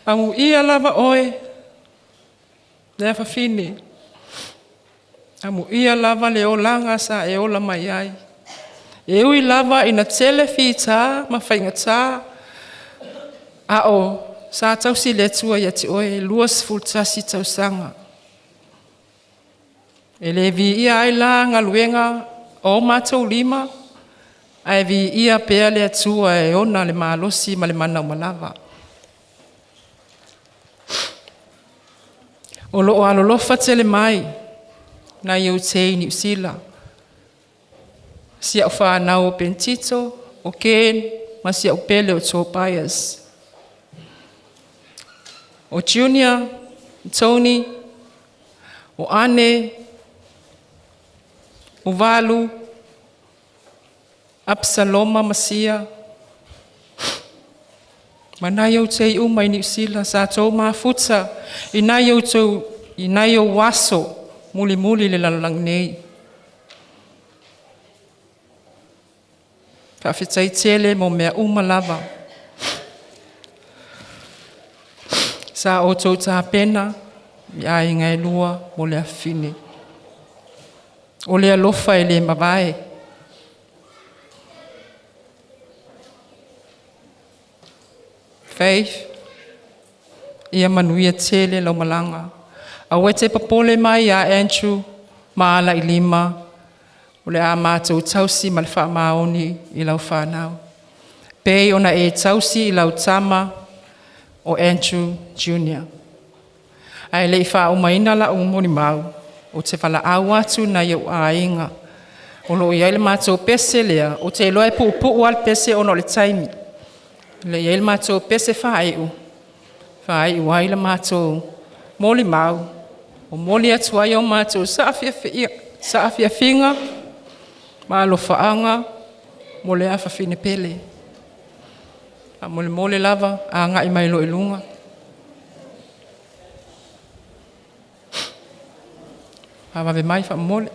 Amuia lava oe, le afafine. Amuia lava le olaga sa e ola mai ai. E ui lava ina tele fitā ma faigatā, a o sa tausi le Atua ia te oe 21 tausaga. E le viia ai la galuega o matou lima, ae viia pea le Atua e ona le malosi ma le manauma lava. O loo alolofa tele mai nai ou te i Niu Sila. Si au whanau o Pentito, o Ken, ma si au pele o Tobias. O Junior, Tony, o Anne, o Valu, Absaloma Masia. Ma nai ou te i uma i Niu Sila, sa tou mafuta i nai ou tou, i nai ou aso muli muli le lalolagi nei. Faafetai tele mo mea uma lava. Sa outou tapena i aiga e lua mo le afafine. O le alofa e le mavae. Faith, ia manuia tele lau malaga. Aua e te popole mai ia Andrew ma ala i lima. O le a mātou tausi ma le whaamaoni i lau whanau. Pei ona e tausi i lau tama o Andrew Jr. Ae le i whaaumaina la umoni mau, o te whala au atu na iau āinga. O lo iai le mātou pese lea, o te iloa e puupuu al pese ono le taimi. Le iai le mātou pese whaaiu. Whaaiu ai le mātou moli mau. O moli atu ai o mātou saafiafiga, ma alofaanga, mo le afafine pele. A mole mole lava, a ngai mai lo ilunga. A vave mai fa mole.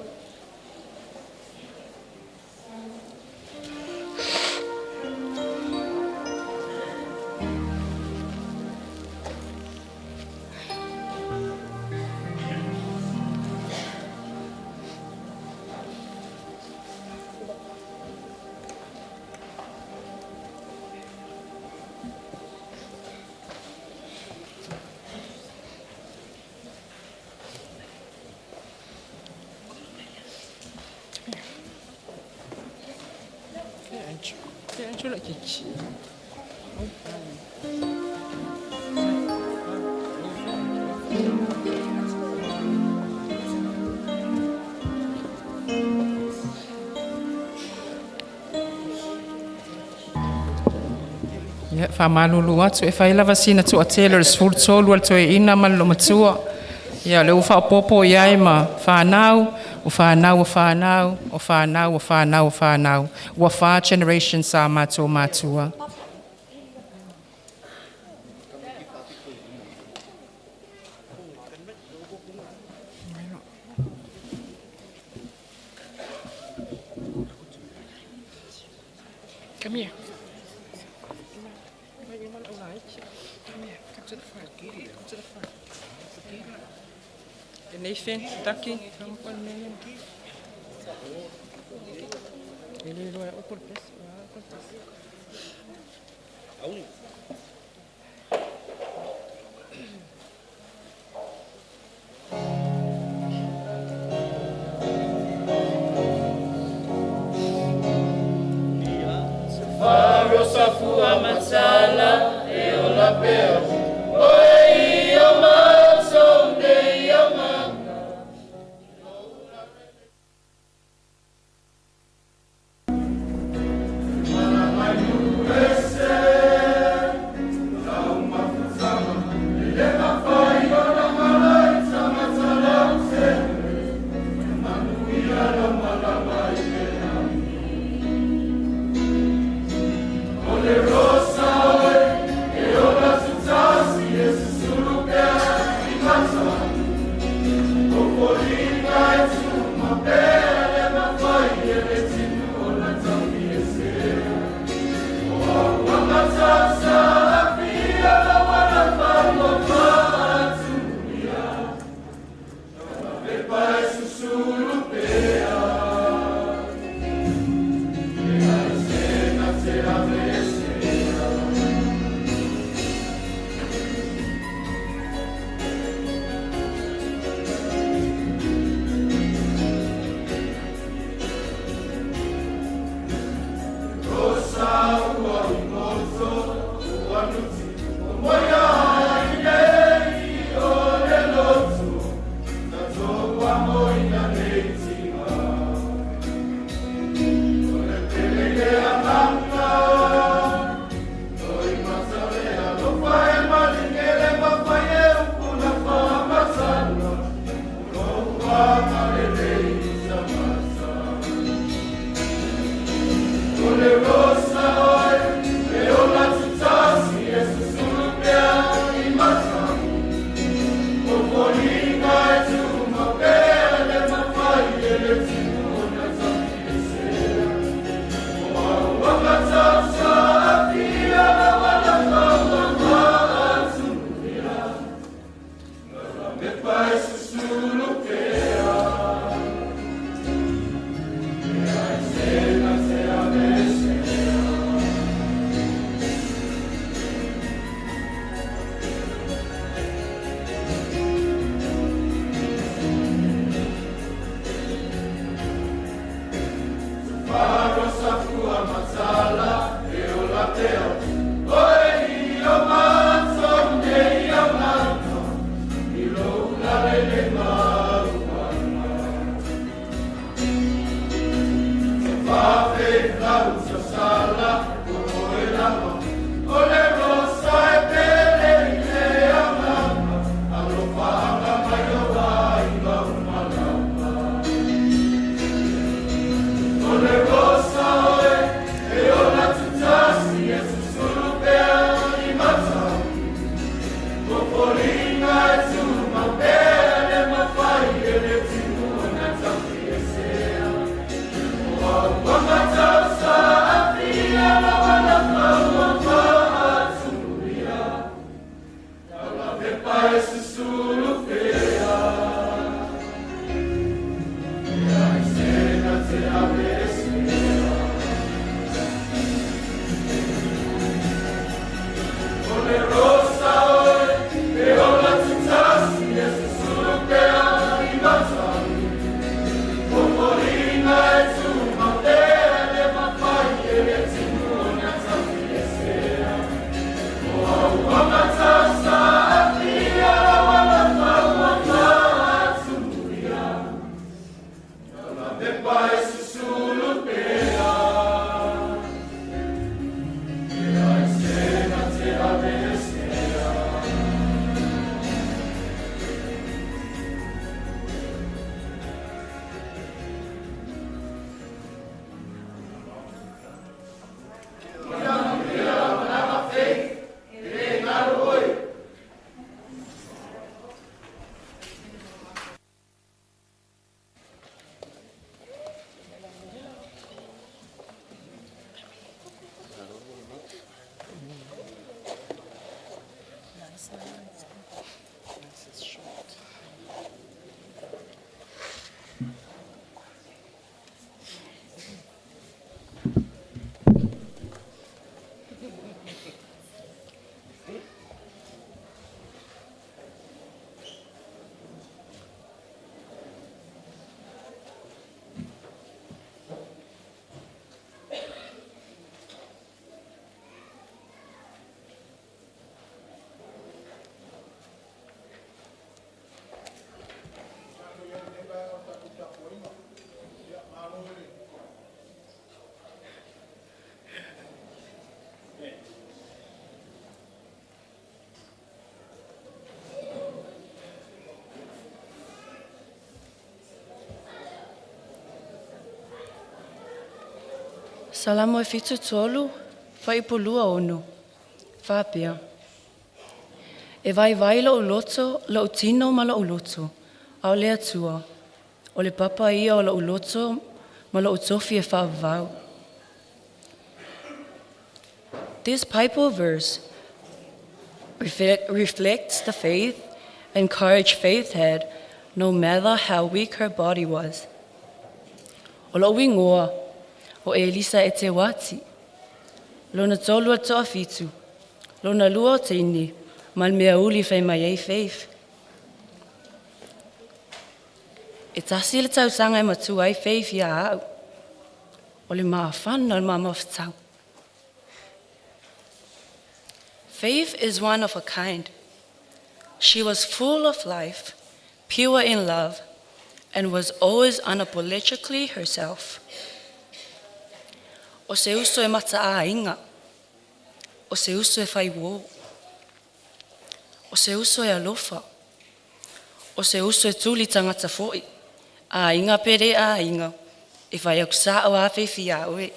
Ia, whamalulu atu, e whai lava sina tu a tele o le sefulu tolu al toe ina ma le matua. Ia, le ua whaopopo i ai ma whanau, o whanau, o whanau, o whanau, o whanau, o whanau. Ua wha generation sa mātou mātua. Come here. Come here. Come to the front. Come to the front. Nathan, Ducky, Safua matsala e o la peo Oe i o matou nei amanga. Salamo e 73, fuaipulua 6, faapea, E vaivai lo'u loto, lo'u tino ma lo'u loto, a o le Atua, o le papa ia o lo'u loto ma lo'u tofi e faavavau. This Bible verse reflects the faith and courage Faith had, no matter how weak her body was. O lo'u igoa, o Elisa Eteuati. Lona tolu o toafitu. Lona lua o teine, ma le mea uli fai mai ai Faith. E tasi le tausaga e matua ai Faith ia au. O le mafana o le mamafetau. Faith is one of a kind. She was full of life, pure in love, and was always unapologetically herself. O se uso e mataaiga. O se uso e fai uō. O se uso e alofa. O se uso e tuli tagata foi. Aiga pe le aiga. E fai aku sa'o a Feifi iā oe.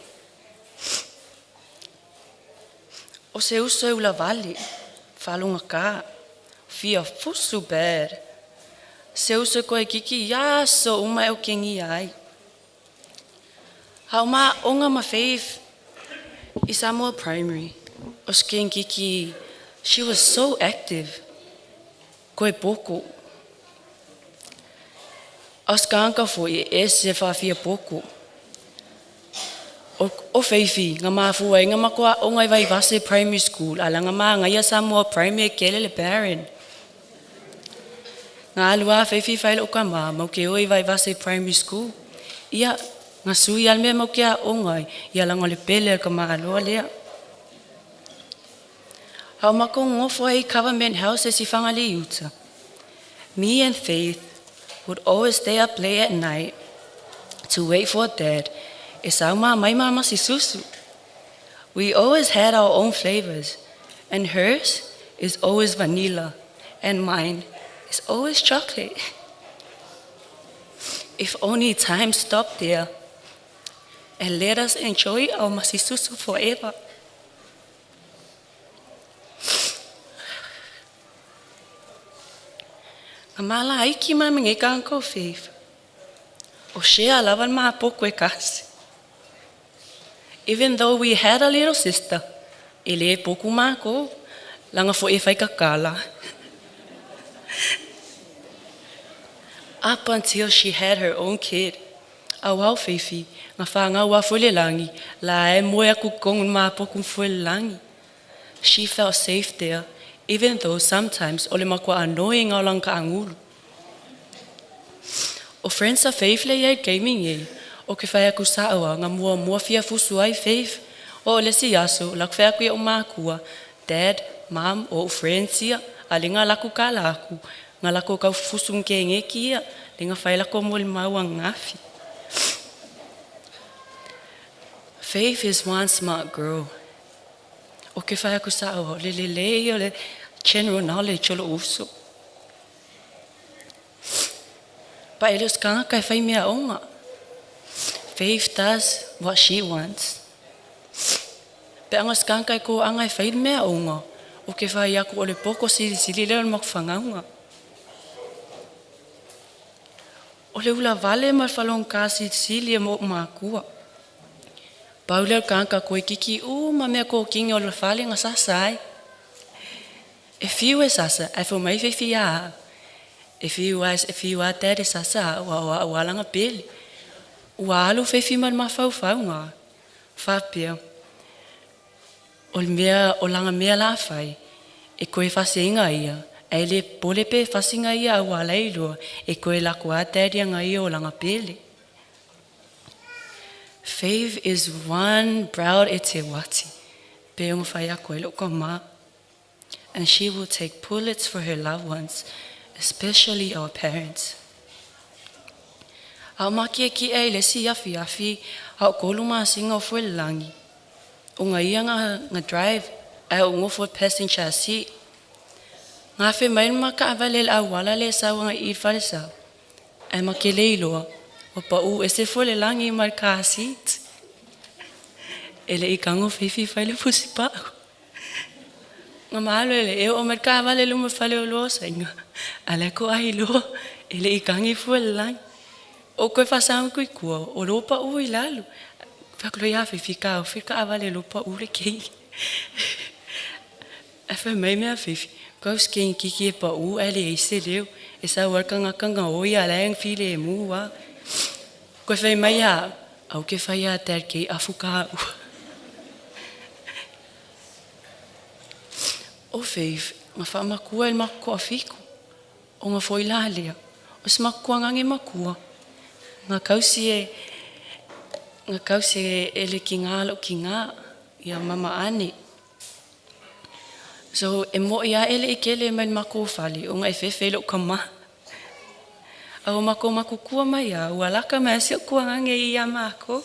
O se uso e ulavale, faalogagā, fia fusu bad. Se uso e koe kiki i aso uma e okegia ai. A o maaoga ma Faith i Samoa Primary, o Skengiki, she was so active. Koe poko. A o Skanga foi e ese faafia poko. O Feifi, nga mafua i nga makoa o ngai Vaivase Primary School, ala nga maa ia Samoa Primary e kele le Baron. Nga alua Feifi whaile o ka maa, mau ke oi Vaivase Primary School. Ia, nga sui al mea mau ke a o ngai, ia langa le pele ka maa lea. Hau mako ngofo ai Government House e si whangali uta. Me and Faith would always stay up late at night to wait for Dad. E sauma mai mama si susu. We always had our own flavors, and hers is always vanilla, and mine is always chocolate. If only time stopped there and let us enjoy our masisusu forever. Nga mala aiki mai mange ka Uncle Faith. O shea lava ma poko e kasi. Even though we had a little sister, e le poku mako, langa fo e whai kakala. Up until she had her own kid. A wau Feifi, nga whanga wa fo le langi, la e moe aku kongun ma poku fo le langi. She felt safe there, even though sometimes o le makua annoying o lang kaangulu. O friends a Faith le iai gaming e, o ke whai aku saawa nga mua mua fia fusu ai Faith, o le si aso, la whai aku ia o mākua, Dad, Mom, o friends ia, a linga laku ka laku, nga lako kau fusu nke ngeki ia, linga whai lako mo le maua ngafi. Faith is one smart girl. O ke whai aku saawa, o le le le o le general knowledge o lo uso. Pa ele os kanga kai whai mea onga. Faith does what she wants. Pe anga skanga kai ko anga e whai mea onga. O ke whai aku o le poko sili sili leo le makuwhangaunga. O le ula vale ma whalong ka sili sili e mo makua. Pau leo kanga koe kiki u ma mea ko kingi o le whale nga sasa ai. E fiu e sasa, ai fo mai whiwhi a. E fiu a, e fiu a tere sasa, ua ua ua langa pele. Ua alu whiwhi ma mawhau whau ngā. Whapea. O le mea, o langa mea la whai, e koe whase inga ia, e le pole pe whasinga ia au ala ilua, e koe lako a tere nga ia o langa pele. Faith is one proud Eteuati. Pe ongo whai ako e loko ma. And she will take bullets for her loved ones, especially our parents. Au maki e ki e le si afi afi, au kolu ma singa o fue langi. O ngā ia ngā drive, ai o ngofo passenger seat. Ngā whe mai ma ka awale le awala le sau ngā i whale sau. Ai ma ke le iloa, o pa u e se fue le langi ma car seat. E le'i tago feifi fai le fusipa'u. Ga malo e le e oo mai le taavale i luma o le faleoloa o Saina, a o la e to'ai loa, e le'i tagi fua i le lagi. Ou toe faasaga atu i tua, o lea ua pa'u i lalo. Fai atu loa ia Fifi, taofi le taavale o lea ua pa'u le keile. Ae fai mai mea a Fifi, tau se kenekiki e pa'u ae leai se leo, e sau lava le tagata gaoi a o la e filemu lava. Toe fai mai ia a'u, aua e te fai ia Dad kei afu kāua. O Faith, na faamatua i le matou toafitu, ona foi la lea, o se matou tuagaga matua, na tausi e na tausi e le tinā lou tinā, ia Mama Ane. So e mo'i lava e le'i kele mai le matou fale ona e fefe i lou tamā. A ua matou matutua mai lava, ua lata mai lava si ou tuagaga ia matou.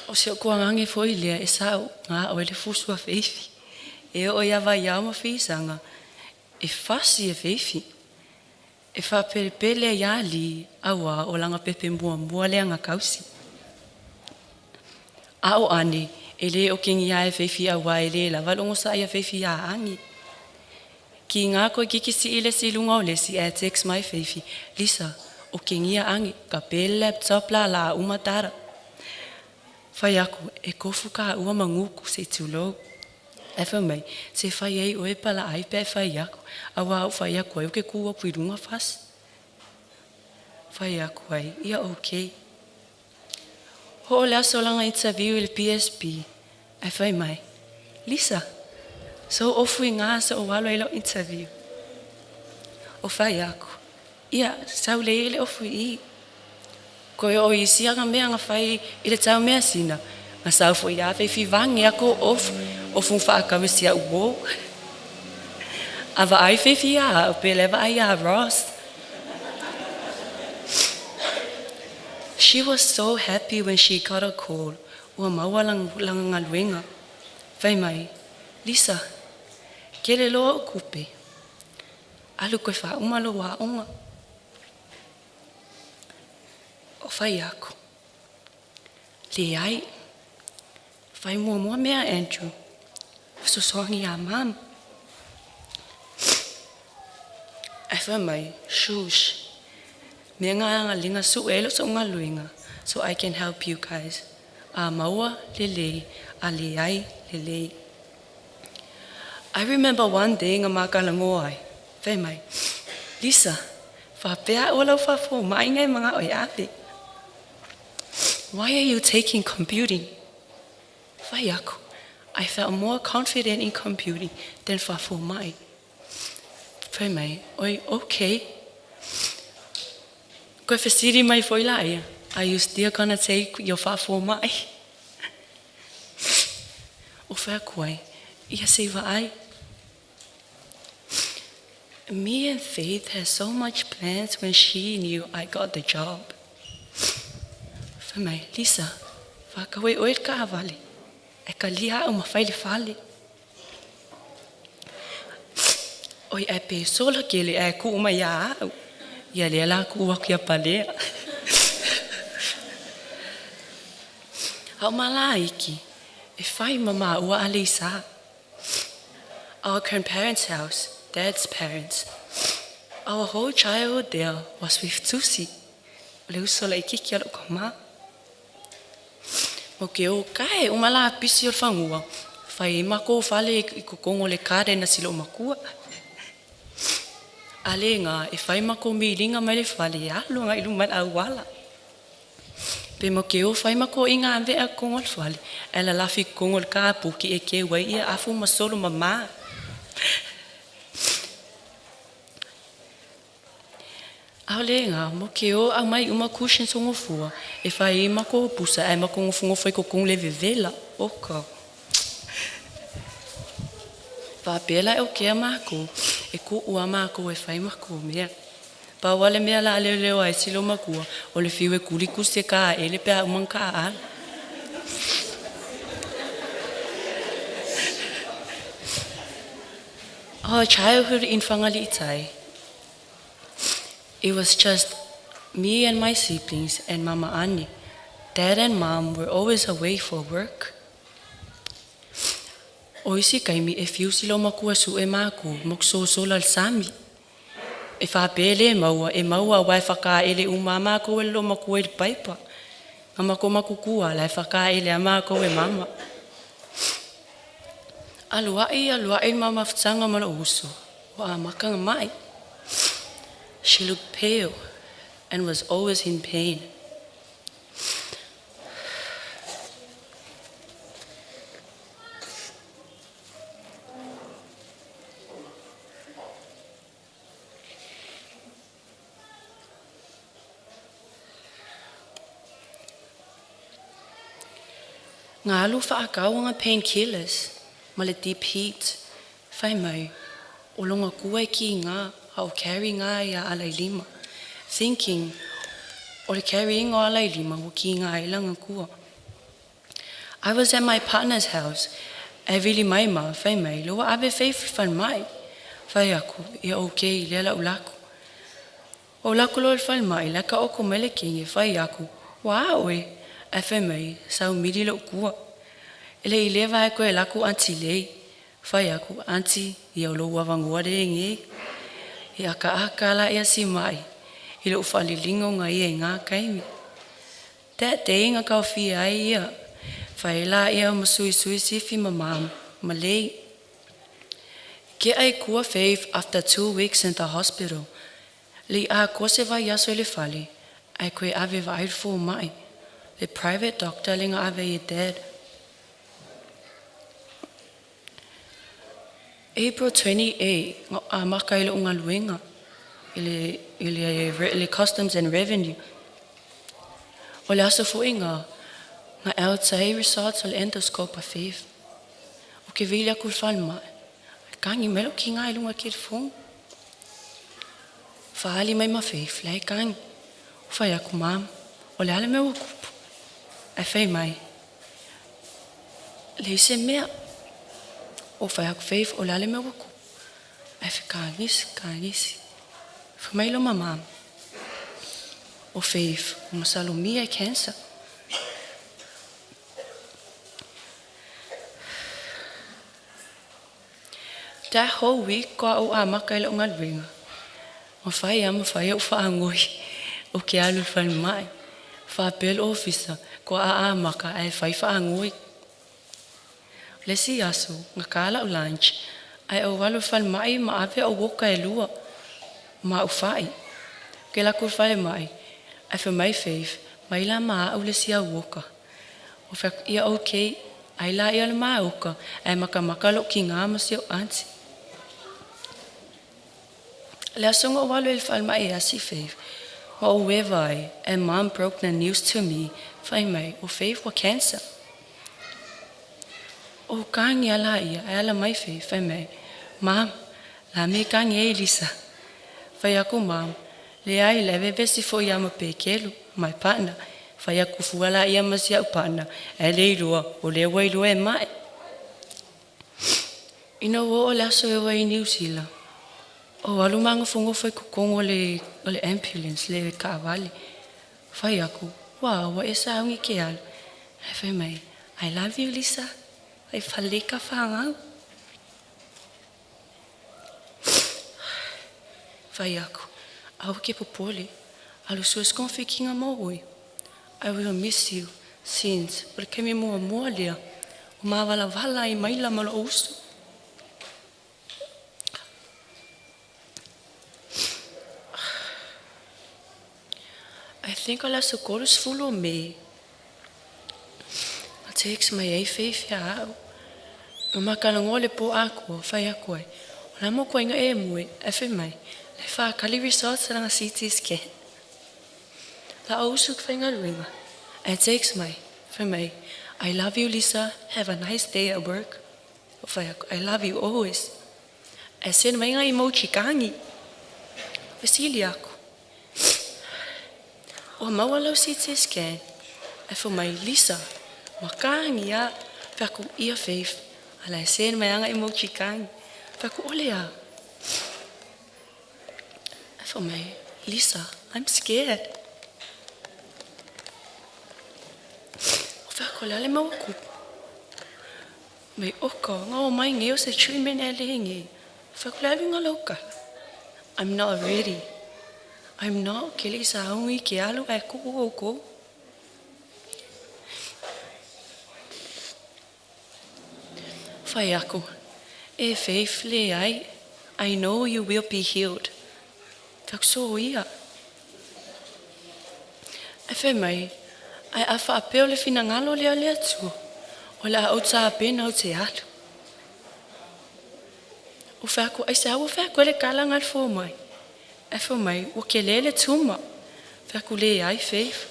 O si ou tuagaga foi lea e sa'o ga'o ai le fusu a Feifi. E oo ia Vaiao ma Fisaga, e fasi e Feifi. E faapelepele ai ia alii auā o laga pepe muamua lea na tausi. A o Ane, e lē o kegiā e Feifi auā e lē lava le ogosaʻi a Feifi iā Age. Kigā toeititi sii le isi i luga o le isi ae text mai Feifi, Lisa, o kegia Age, tape le laptop lālā uma data. Fai aku, e kofu kāua ma Guku se i tulou. Ae fai mai, se fai ai oe palaai pe a e fai aku, auā a ou fai aku ai ou te kū aku i luga fasi. Fai aku ai, ia okay. Hoʻo le aso o lana interview i le PSP, ae fai mai, Lisa, so ofu i ngā so o alo i lau interview. O fai aku, ia, sau lei i le ofu i i. Koe o isi aga mea nga fai i le tau measina, nga sau foi ia feifi vange ako ofu, ofu whaakawe si au wō. A vaai feifi ia au pe le vaai ia Ross. She was so happy when she got a call, ua maua lana galuega. Fai mai, Lisa, kele loa o'u kupe. Alu koe faauma lou aoga. O fai aku, Leai. Fai muamua mea Andrew. Fesoasoani iā Mama. Ae fai mai, Shush. Mea nga linga suʻe ai lou soʻu galuega so I can help you guys. A maua, lelei, a leai, lelei. I remember one day nga ma talanoa ai, fai mai, Lisa, faapea a'u o lau faafomaʻi e maga'o e ave. Why are you taking computing? Fai aku, I felt more confident in computing than faafomaʻi. Fai mai, oi, okay. Koe fesili mai foi laia, are you still gonna take your faafomaʻi? O fai aku ai, ia se i vaai. Me and Faith had so much plans when she knew I got the job. Fai mai, Lisa, faatau e oe le taavale, ae talia a'u ma fai le fale. Oi ae pe sola kele ae kuʻu mai iā a'u, ia lea la kuʻu aku iā Palea. A o Malaiki, e fai ma māua a Leisā. Our grandparents' house, Dad's parents. Our whole childhood there was with Tusi, o le uso laʻikiki a loʻu kamā. O ke o kae uma la pisi o le fagua, fai ai makou fale i totonu o le garden a si loʻu makua. A le gā, e fai makou miliga mai le fale e alu agai i luma i le auala. Pe ma ke o fai makou i ngā veʻa i totonu o le fale, ae lalafi i totonu o le kapuki e keu ai ia afu ma solo mamā. ʻAʻole gā, mo ke o ʻaumai uma cushions o gofua, e fai ai makou pusa ae makou nofonofo i totonu le vevela. Oka. Faapea la e okea makou, e kuʻu a makou e fai makou mea. Pau a le mea la leoleo ai si lou makua, o le fiu e kulikusi e kāʻele pe a uma ka ʻaʻala. Our childhood in Fagaliʻitai. It was just me and my siblings and Mama Ani. Dad and Mom were always away for work. O isi kaimi e fiu si lou makua suʻe mākou ma ku sosola i le sami. E faapea e lē maua, e maua auā e fakāele uma a mākou e le loomatua i le paipa. Nga makou makukua la e fakāele a mākou e mama. Alu aʻe, alu aʻe le mau mafutaga ma loʻu uso, ua amaka nga maʻi. She looked pale and was always in pain. Nga alu faakau nga painkillers ma le deep heat fai mai o loga kua e ki nga a o carry nga ia ala i lima thinking o le carry inga o ala i lima ua ki nga ai langa kua. I was at my partner's house e vili mai ma fai mai le ua ave faith i falemai. Fai aku ia ok lea la ulaku. O ulaku loa i le falemai la ka oko mai le kenge fai aku ua a oe ae fai mai sau mili lou kua. E le i leva ae koe laku aunty Lei. Fai aku aunty ia o lou avanoa le ngei. E akaaka la ia si mai i lou faaliliga o nga ia i nga kaimi. That day nga kaofia ai ia, fai la ia ma suisui sifi ma mom ma lei. Ke ai kua Faith after 2 weeks in the hospital. Le i atoa se vaiaso i le fale, ae koe ave vaai le fomai, le private doctor le nga ave i e dad. April 28 nga amaka i loʻu galuega i le i le le Customs and Revenue. O le aso foʻi nga nga LTA results o le endoscope a Faith. O ke vili aku i le falemai, ae kagi mai lou kiga i luga o le telefoni. Faali mai ma Faith, la e kagi. O fai aku, Mom, o le a le mea ua kupu? Ae fai mai, leai se mea. O fai aku, Faith, o le a le mea ua kupu? Ae fekagisi, kagisi. Fai mai lo ma Mom, o Faith, o masalomia e cancer. That whole week koa ou amaka i loʻu galuega. Ma fai a ma fai oʻu faagoi o ke alu i le falemai. Faapea le ofisa koa a amaka ae fai faagoi. O le isi aso, ga ka lau lunch, ae ou alu i le falemai ma ave ou oka e lua ma au faʻi. Ke lakou i le falemai, ae fai mai Faith, mai la ma aʻu le isi au oka. O fai aku, ia okay, ai la ia le ma oka, ae makamaka loʻu kigā ma si oʻu aunty. Le aso ga ou alu ai i le falemai e asi Faith, ma ou eva ai, and Mom broke the news to me, fai mai, o Faith ua cancer. O kagi a la ia, ae ala mai Faith, fai mai, Mom, la me kagi e Lisa. Fai aku Mom, leai, le vevesi foʻi ia ma Pekelu, my partner. Fai aku fua la ia ma si aʻu partner, ae le iloa, o lea ua iloa e maʻe. Ina ua oo le aso e o ai i Niu Sila, o alu magofogofo i totonu o le o le ambulance, le kaavale. Fai aku, ua ua e sauni ke alu. Ae fai mai, I love you Lisa. Fai fale ka whangau. Fai aku, aua ke popole, alu sua se konfikinga mo oe. I will miss you since o le taimi muamua lea o mawalawala ai maila ma loʻu uso. I think o le aso 30 o Me, na text mai ai Faith iā aʻu. Ma makalagoa le pō akua, fai aku ai, o la mokuaiga e moe, ae fai mai, le whakali results langa CT scan. La o usu ki faigaluega, ae text mai, fai mai, I love you Lisa, have a nice day at work. O fai aku, I love you always. Ae send mai ngā emoji kagi. Fesili aku, Ua maua lau CT scan, ae fai mai, Lisa, ua kagi a. Fai aku, ia Faith, a la e send mai a ngā emoji kagi. Fai aku, ole a. Ae fai mai, Lisa, I'm scared. Ko le a le mea ua tupu? Mai oka, nga o mai nei o se treatment e le nei. Fai atu le alu nga lau kala. I'm not ready. I'm not ke le i sauni ke alu ae kuu oukou. Fai aku, E Faith, leai, I know you will be healed. Fai aku, So ia. Ae fai mai, Ae a faapea o le finagalo lea o le Atua, o le a ou tapena ou te alu. Ua fai aku, Aisea ua fai atu ai le tala lena i le fomai? Ae fai mai, Ua tele le tumor. Fai atu, Leai, Faith.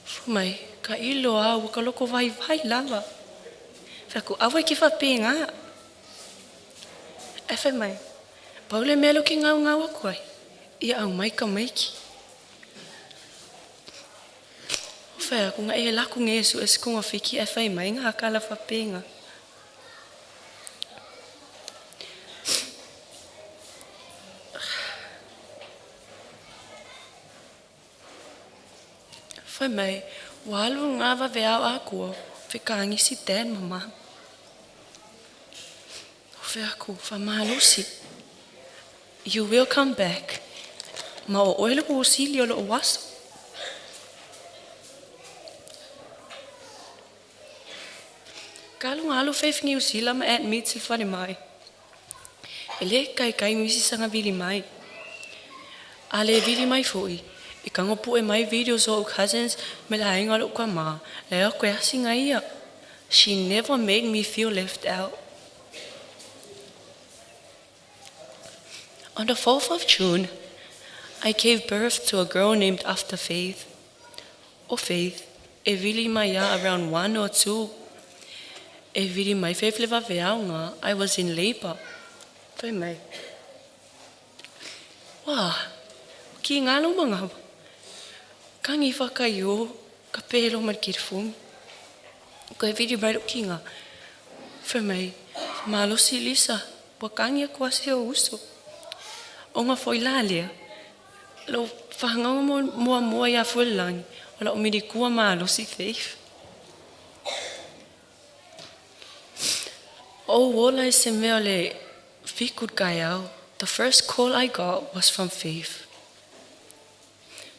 Fai mai, ka ilo a ua ka loko vaivai lava. Fai atu, aua e ke faapena. Ae fai mai, pau le mea lea ou ke gaugau atu ai, ia aumai tamaiti. Fai atu, na e alu atu nei e sue se togafiti ae fai mai na tala faapena. Fai mai, ua alu lena vaveao atoa o fekagisi Dad ma Mom. Ou fai atu, Faamalosi, you will come back, ma o oe le kosili o lou aso. Ka alu nga alu Faith Niu Sila ma Aunt Mitch i le falemai. E le kaikai nisi saga vili mai. A le vili mai foi, e tago pue mai videos o ou cousins me le aiga o lou tama, le o koe asi nga ia. She never made me feel left out. On the 4th of June, I gave birth to a girl named after Faith. O Faith, e vili mai ia around 1 or 2. E vili mai Faith le vaveao nga, I was in labour. Fai mai. Wah, ki nga lo mangawa. Kangi whakaio, ka pēlo mai ki te fungi. Ko e vili mai lo ki nga. Fai mai, malosi Lisa, ua kangi aku asi o uso. O nga foi la lea, lo whahanganga mo mua mua ia fuelangi, o la umili kua malosi Faith. O ola i se mea o le fiku taeao, the first call I got was from Faith.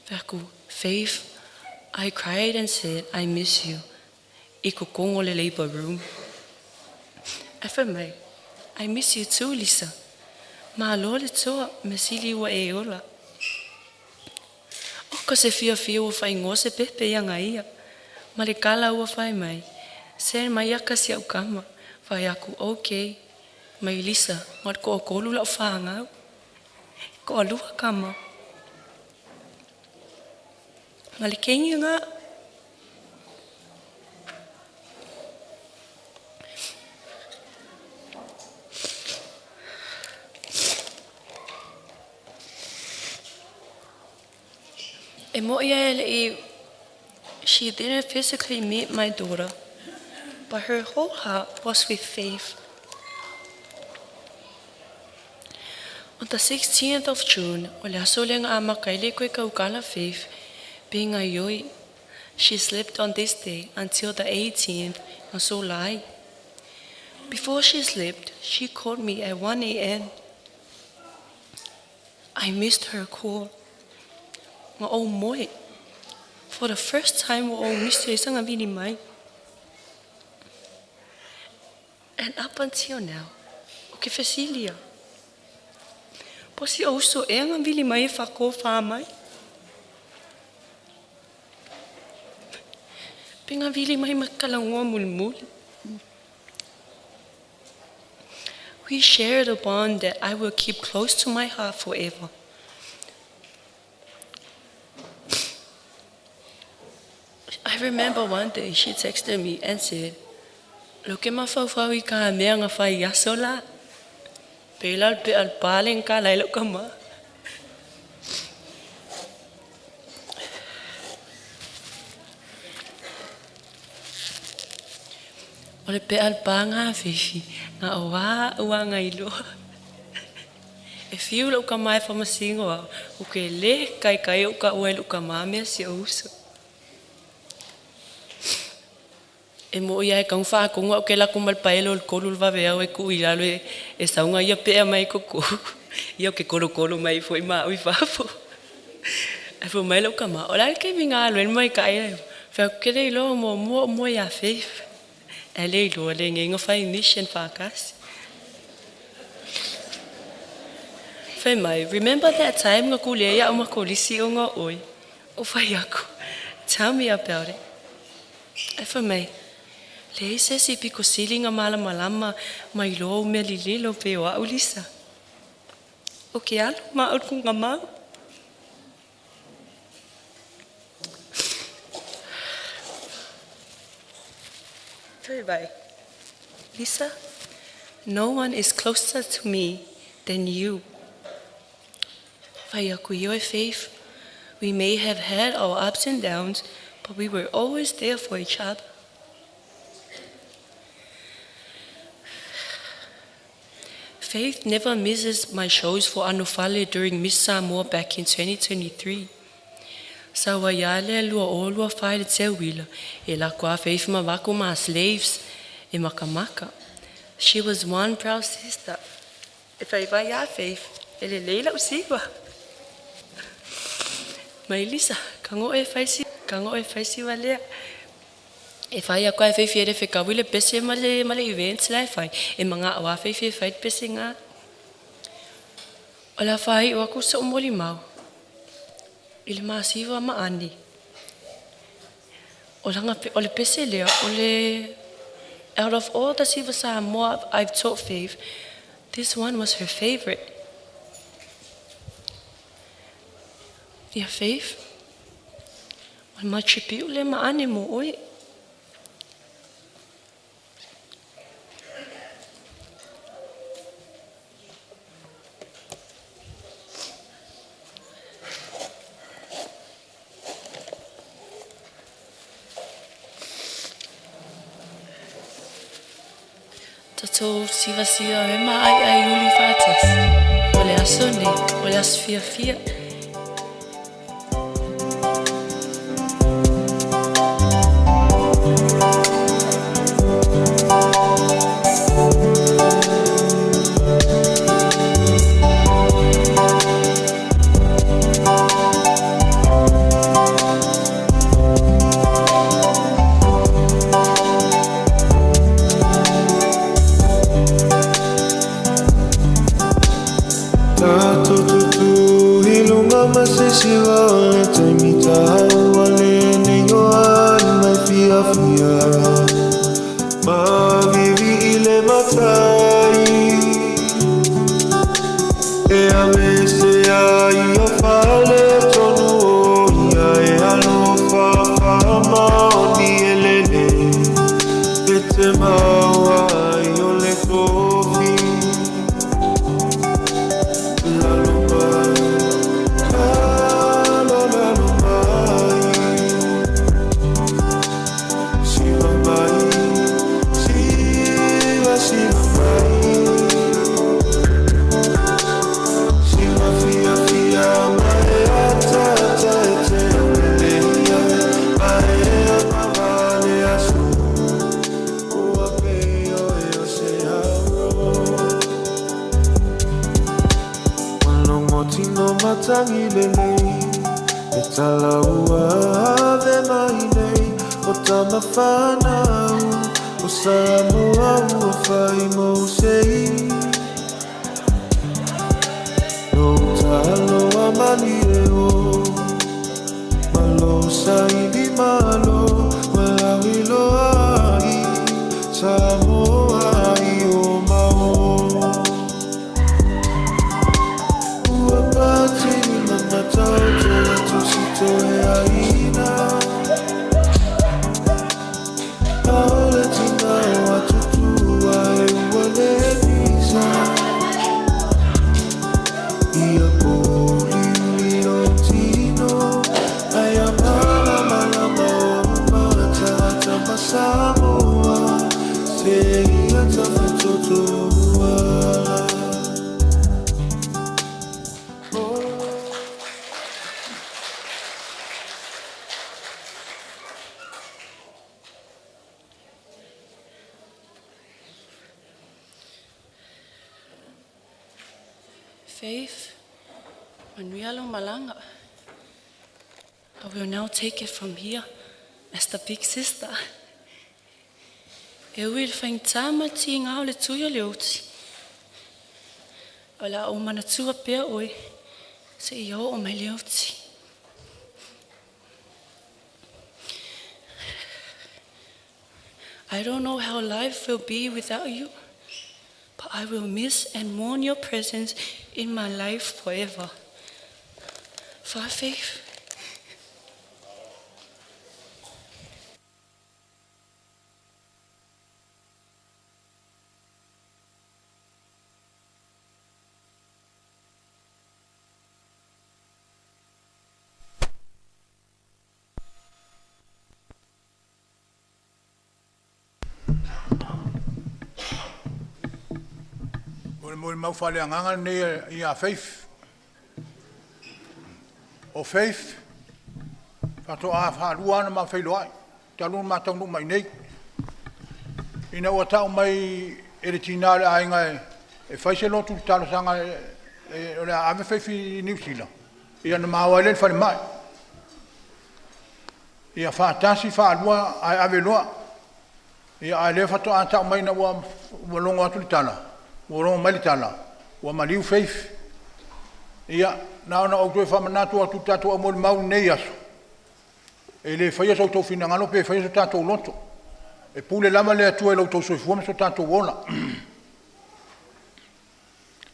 Fai atu, Faith, I cried and said, I miss you. I totonu o le labour room. Ae fai mai, I miss you too, Lisa. Malo le toa, mea sili ua e ola. O ka se fiafia ua faaigoa se pepe ia nga ia. Ma le kala ua fai mai, Send mai ia ka si au kama. Fai aku, Okay. Mai Lisa, nga le toatolu lau fanau. Toalua kama. Ma le keiki nga. E mo'i ai e le'i She didn't physically meet my daughter, but her whole heart was with Faith. On the 16th of June, o le aso lea na amata ai le koe kaukala Faith, pe gaioi. She slept on this day until the 18th na sola ai. Before she slept, she called me at 1 a.m. I missed her call. Nga ou moe. For the first time ua ou misi ai saga vili mai. And up until now, o ke fesili ia, po si ou uso ea nga vili mai e whakōwhā mai? Pe nga vili mai ma kalangoa mulimuli. We shared a bond that I will keep close to my heart forever. I remember one day she texted me and said, Loke mafaufau i ka mea nga fai aso la. Pela pe al pale ka lai lo kama. O le pea le pāga afiafi, na o a ua gailoa. E fiu lou tama e faamasino au, ou ke lē kaikai ou taua i lou tama mea si ou uso. E mo ia e kau whakonga o ke lako mal paelo o kolu le vave au e ku i lalo e, e saunga ia pea mai koko. Ia o ke kolo kolo mai fo i ma ui fafo. E fo mai lau kama. O la ke minga alo el mai ka e. Fa ke le lo mo mo mo ia faith. E le lo le ngenga fai mission whakasi. Fai mai, remember that time nga kule ia o makolisi o ngā oi. O whai aku. Tell me about it. E fai mai, le se si piko sili nga mala malama mai lo mea lililo pe o au lisa. O ke alu ma au kunga mau. Fai mai, Lisa, no one is closer to me than you. Fai aku ioe faith, we may have had our ups and downs, but we were always there for each other. Faith never misses my shows for Anofale during Miss Samoa back in 2023. Sa wa ia le lua o lua whai le te wila, e la kua Faith ma wako ma slaves e makamaka. She was one proud sister. E whai vai ia Faith, e le leila o siwa. Mai Lisa, ka ngo e whai si, ka ngo e whai si walea. E whai a koe whai le whekawi le pese ma le, ma le events la e whai. E manga awa whai whai whai pese ngā. O la whai o aku sa umoli mau. I le masiva ma ani. O, langa, o le pese lea, o le... Out of all the Siva Samoa I've taught Faith, this one was her favorite. Ia Faith, o le machipiu le ma ani mo oi. Tatou siva siva me ma ai ai uli whātasi. O le aso nei, o le aso fia fia. Tato tutu i lunga ma se siwa o le taimi tau a le nei o ai mai fia fia. Ma vivi i le matai. E a me se ai o fale tonu o ia e alofa fa maoni e lele. E te maua ai o le tofi. Lalo mai, lalo lalo mai. Siva mai, siva siva mai. Siva fia fia mai ata ata e te mele ia mai e mavale asu. Ua pe o e o se aro. Malongo tino matangi lelei. E tala ua ave mai nei. O tama whanau. O Samoa ua whai mo sei. No talo a mani e o. Malo saili malo. Malawi loa ai. Samoa i o mao. Ua pātini mana tau te atu sito e aina. Paole tina o atutua e ua le misa. Ia pōli uli o tino. Ai a mala mala mo Faith, manuia lau malaga. I will now take it from here as the big sister. E ui i le faigata ma le tiga o le tui o le oti, o le a ou manatua pea oe seia oo mai le oti. I don't know how life will be without you, but I will miss and mourn your presence in my life forever. Fa Faith. O le molimau faaleagaga lenei ia Faith. O Faith, faatoa faalua ona ma feiloai, talu ona ma taunuu mai nei. Ina ua tau mai e le tinā o le aiga e fai se lotu i le talosaga o le a ave Faith i Niu Sila, ia na ma o ai lea i le falemai. Ia faatasi faalua ae ave loa. Ia ae lea faatoa tau mai ina ua logo atu le tala, ua logo mai le tala, ua maliu Faith. Ia, na ona ou toe faamanatu atu i tatou au molimau i lenei aso, e le faia so outou finagalo pe faia so tatou loto. E pule lava le Atua i lo outou soifua ma so tatou ola.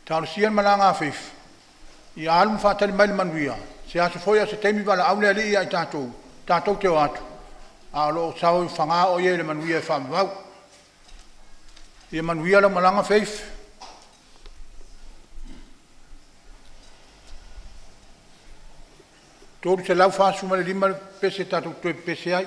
Talosia le malaga a Faith, ia alu ma faatali mai le manuia, se aso foi a o se taimi valaau le Alii ia i tatou, tatou te o atu, a o lo o sao i faga o ia i le manuia e faavavau. Ia manuia lau malaga Faith. 345 le pese tatou toe pepese ai.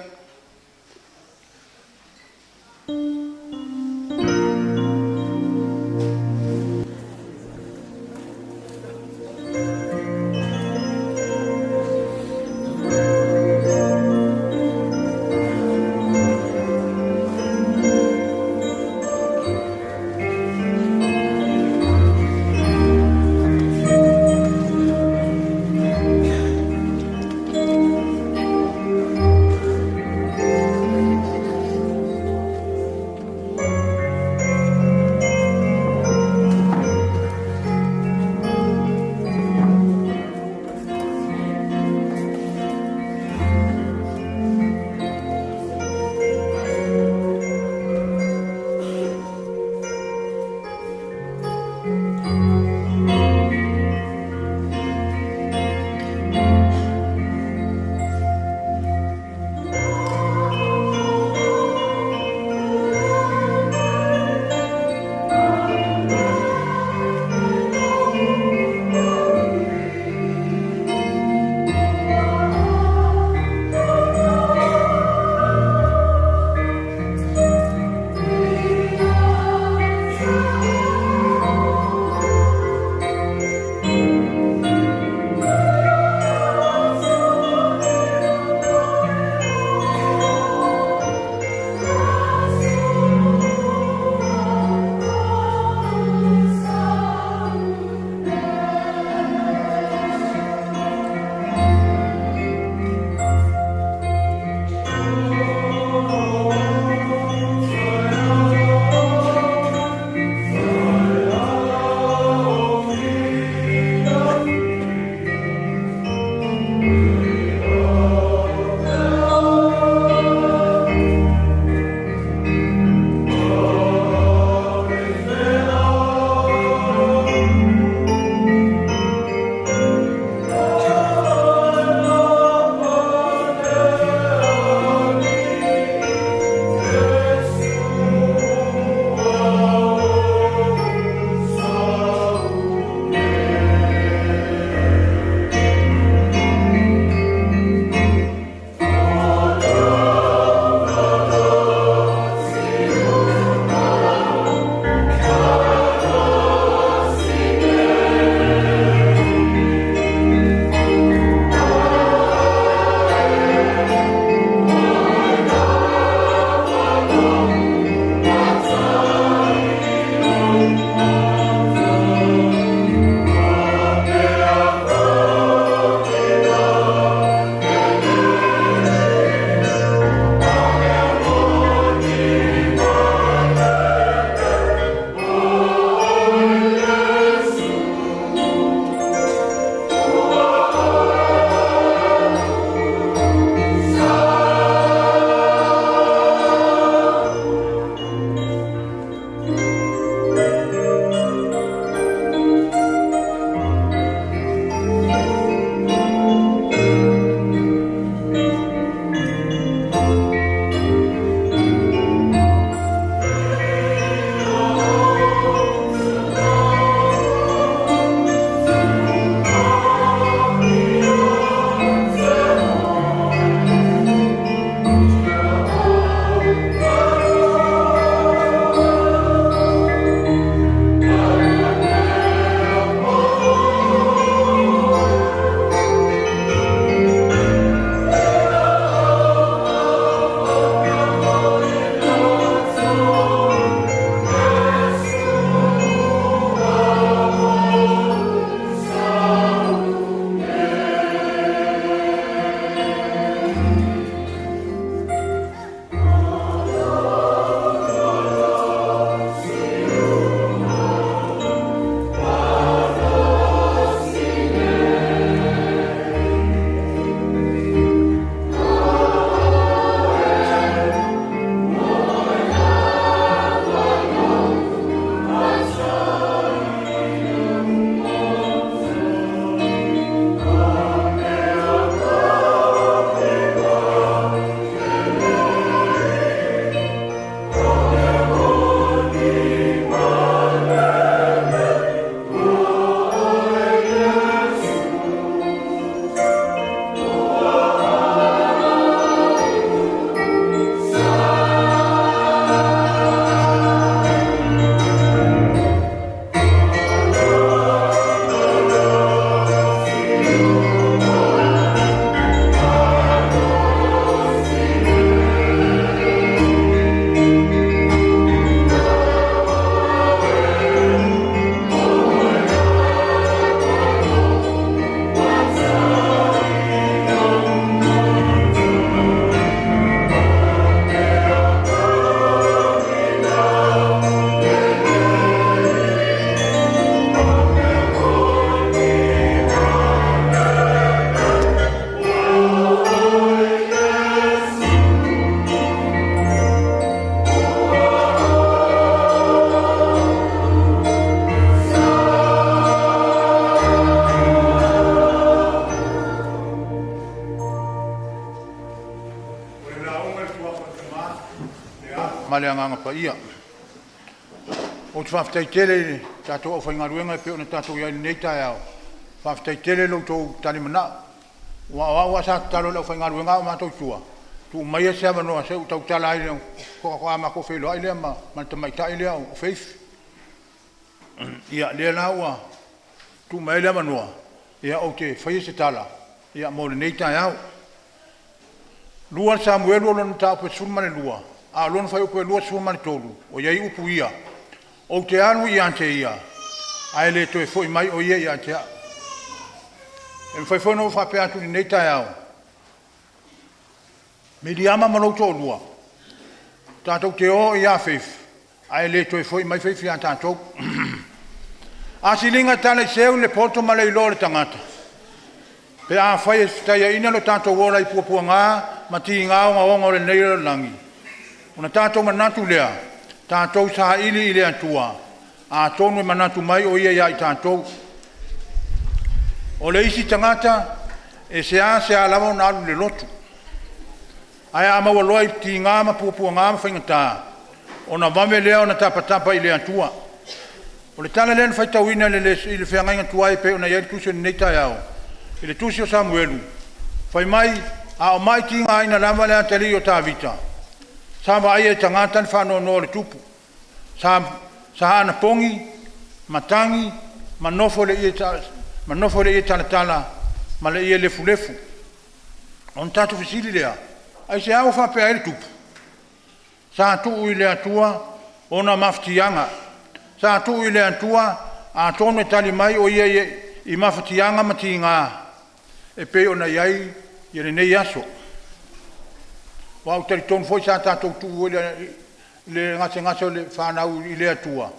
le Agaga Paia. Ou te faafetai tele i le tatou aufaigaluega e pei ona tatou i ai i lenei taeao. Faafetai tele i lo outou talimanao. Aua o au lava sa tatalo i le aufaigaluega a o matou i tua, tuu maia se avanoa se i ou tautala ai faatoa matou feiloai lea ma le tamaitai lea o Faith. Ia lea la ua tuu mai ai le avanoa, ia ou te faia se tala mo lenei taeao. 2 Samuelu o lona mataupu e 12, a o lona fuaiupu e 23, ua i ai upu ia, “Ou te alu ia te ia, ae le toe foi mai o ia ia te au.” E mafai foi ona ou faapea atu i lenei taeao, Miliama ma lou toalua, tatou te o ia Faith, ae le toe foi mai Faith ia tatou. A siliga e tala i seu le poto ma le iloa o le tagata, pe afai e fetaiaina lo tatou ola i puapuaga ma tiga ogaoga o lenei lalolagi, ona tatou manatu lea, tatou saili i le Atua, atonu e manatu mai o Ia ia i tatou. O le isi tagata e seasea lava ona alu i le lotu, ae a maua loa i tiga ma puapuaga ma faigata, ona vave lea ona tapatapa i le Atua. O le tala lea na faitauina i le feagaiga tuai e pei ona i ai le tusi o lenei taeao, i le tusi o Samuelu, fai mai, a o mai tigaina lava le atalii o Tavita, sa vaaia e tagata le faanoanoa o le tupu. Sa anapogi, matagi, ma nofo i le ie talatala ma le ie lefulefu. Ona tatou fesili lea, aisea ua faapea ai le tupu? Sa tuu i le Atua ona mafatiaga. Sa tuu i le Atua atonu e tali mai o Ia i mafatiaga ma tiga e pei ona i ai lenei aso. Aua ou te talitonu foi sa tatou tuu le gasegase o le fanau i le Atua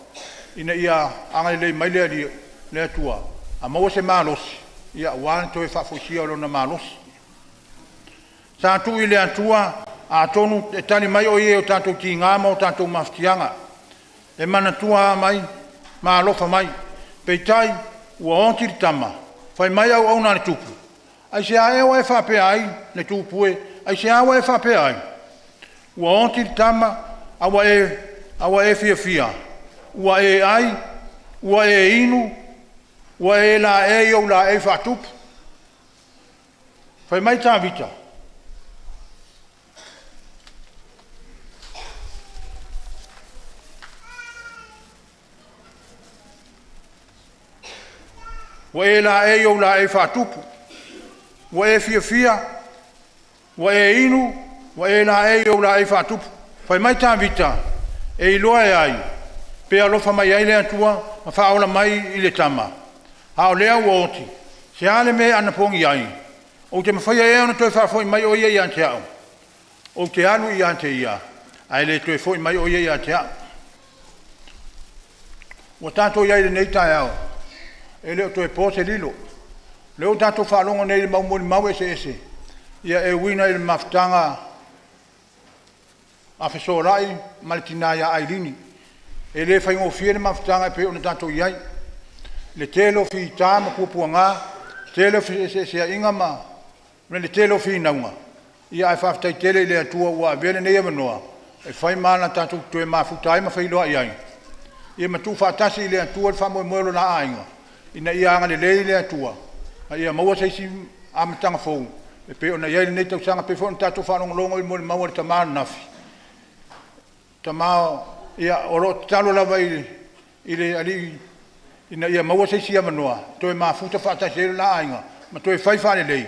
ina ia agalelei mai le Atua a maua se malosi aua le toe faafoisia o lona malosi. Sa tuu i le Atua atonu e tali mai o Ia i o tatou tiga ma o tatou mafatiaga, e manatua mai ma alofa mai. Peitai, ua oti le tama, fai mai auauna a le tupu, “Aisea ea ua e faapea ai le tupu e? Aisea ua e faapea ai? Ua oti le tama a ua e fiafia, ua e ai, ua e inu, ua e laei ou laei faatupu.” Fai mai Tavita, “Ua e laei ou laei faatupu, ua e fiafia, ua e inu, ua e laei ou laei faatupu.” Fai mai Tavita, “E iloa e ai pe alofa mai ai le Atua ma faaola mai i le tama? A o lea ua oti, se a le mea e anapogi ai? Ou te mafaia ea ona toe faafoi mai o ia ia te au? Ou te alu ia te ia, ae le toe foi mai o ia ia te au.” Ua tatou i ai i lenei taeao, e le o toe po se lilo. O lea ua tatou faalogo nei i mau molimau eseese e uiga i le mafutaga a Fesolai ma le tina ia Ailini. E le faigofie le mafutaga e pei ona tatou i ai, i le tele o fita ma puapuaga, tele o feeseeseaiga ma le tele o finauga, ae faafetai tele i le Atua ua avea lenei avanoa e fai ma ala tatou te toe mafuta ai ma feiloai ai ma tuufaatasi i le Atua le faamoemoe o le la aiga ina ia agalelei le Atua ma ia maua se isi amataga fou e pei ona i ai lenei tausaga. E pei foi ona tatou faalogologo i le molimau a le tama ananafi, tama o lo o tatalo lava i le Alii ina ia maua se isi avanoa e toe mafuta faatasi ai le la aiga ma toe fai faalelei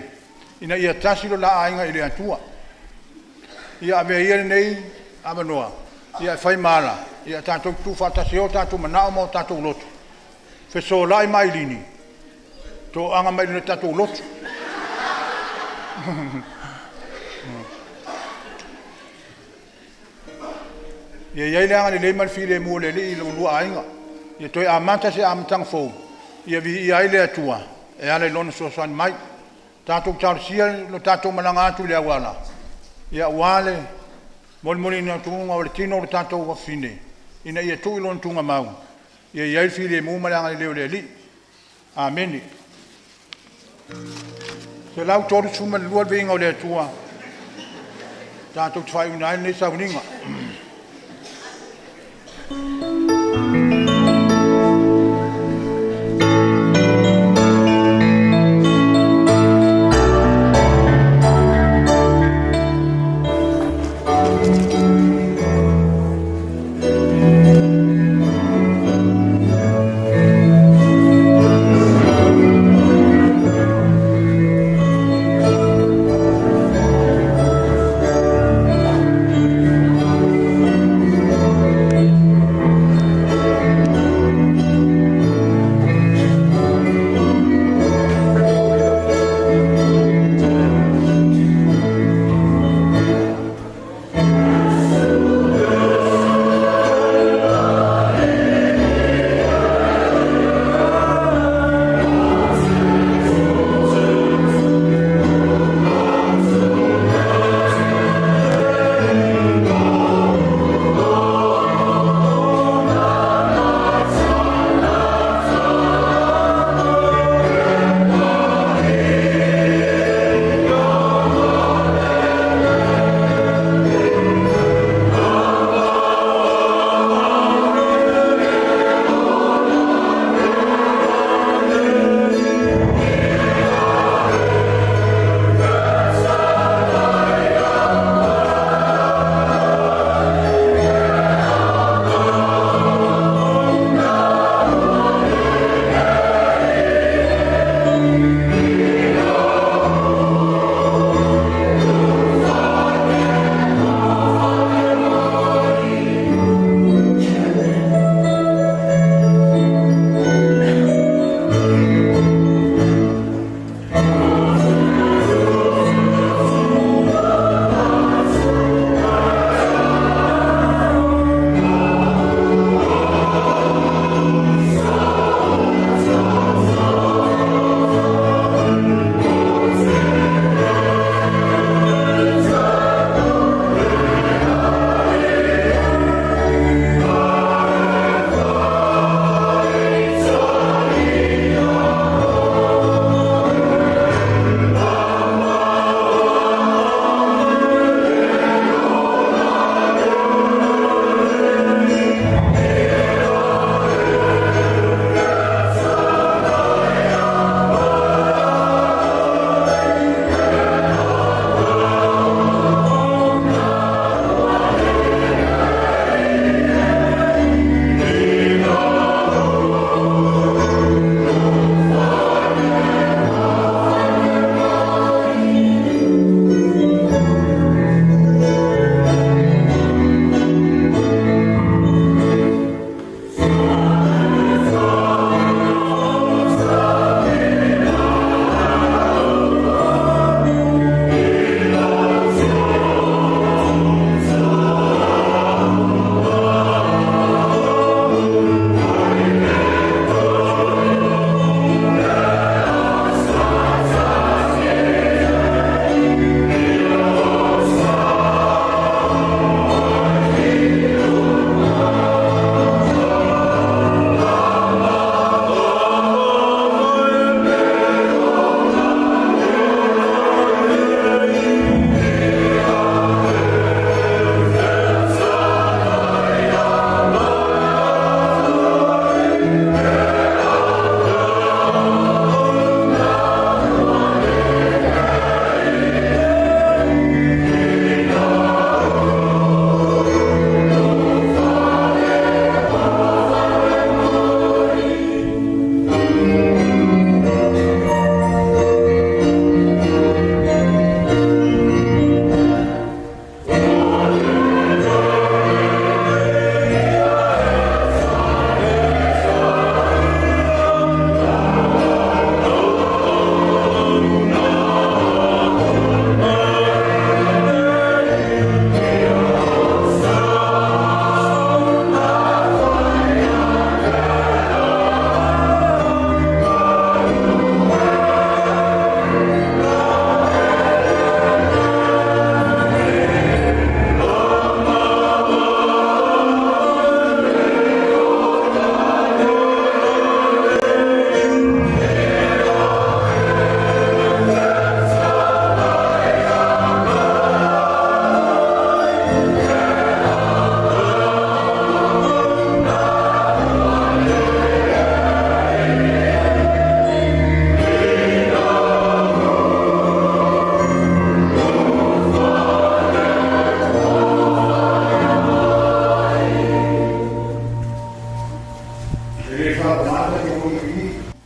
ina ia tasi lo la aiga i le Atua. Ia avea ia lenei avanoa e fai ma ala tatou tutufaatasi ai o tatou manao ma o tatou loto, Fesolai ma Ailini, toaga mai le tatou lotu. Ia i ai le agalelei ma le filemu o le Alii i lo oulua aiga, ia toe amata se amataga fou ia viia ai le Atua e ala i Lona fesoasoani mai. Tatou talosia lo tatou malaga atu i le auala aua le molimoliina atu o le tino o le tatou afafine ina ia tuu i lona tuugamau, ia i ai le filemu ma le agalelei o le Alii. Amene. 132 le viiga o le Atua, tatou te faaiuina ai lenei sauniga.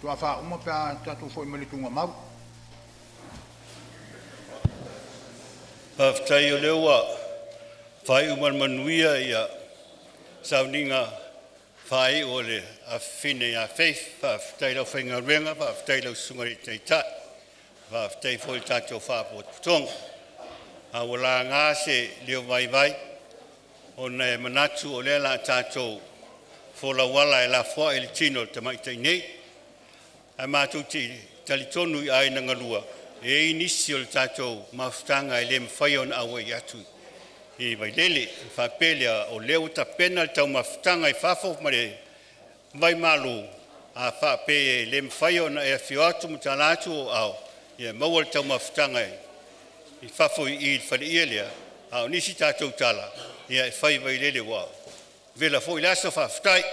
Tua faauma pe a tatou fo'i mai le tugamau. Faafetai o lea ua faaiu ma le manuia ia sauniga faaiu o le afafine ia Faith. Faafetai i le aufaigaluega, faafetai i lau Susuga i le Taitai, faafetai foi i le tatou Faalapotopotoga. A ua laga se leo vaivai ona e manatu o lea o le a tatou folau ala e lafoai le tino i le tamaitai nei. Ae matou te talitonu i aiga galua, e i ai nisi o le tatou mafutaga e le mafai ona auai atu i Vailele. Ona faapea lea, o lea ua tapena le taumafataga i fafo ma le vaimalo, a faapea e le mafai ona e afio atu ma tala atu ou aao, ia maua le taumafataga i fafo i le faleie lea. A o nisi tatou tala ia e fai i Vailele ua vela foi le aso. Faafetai.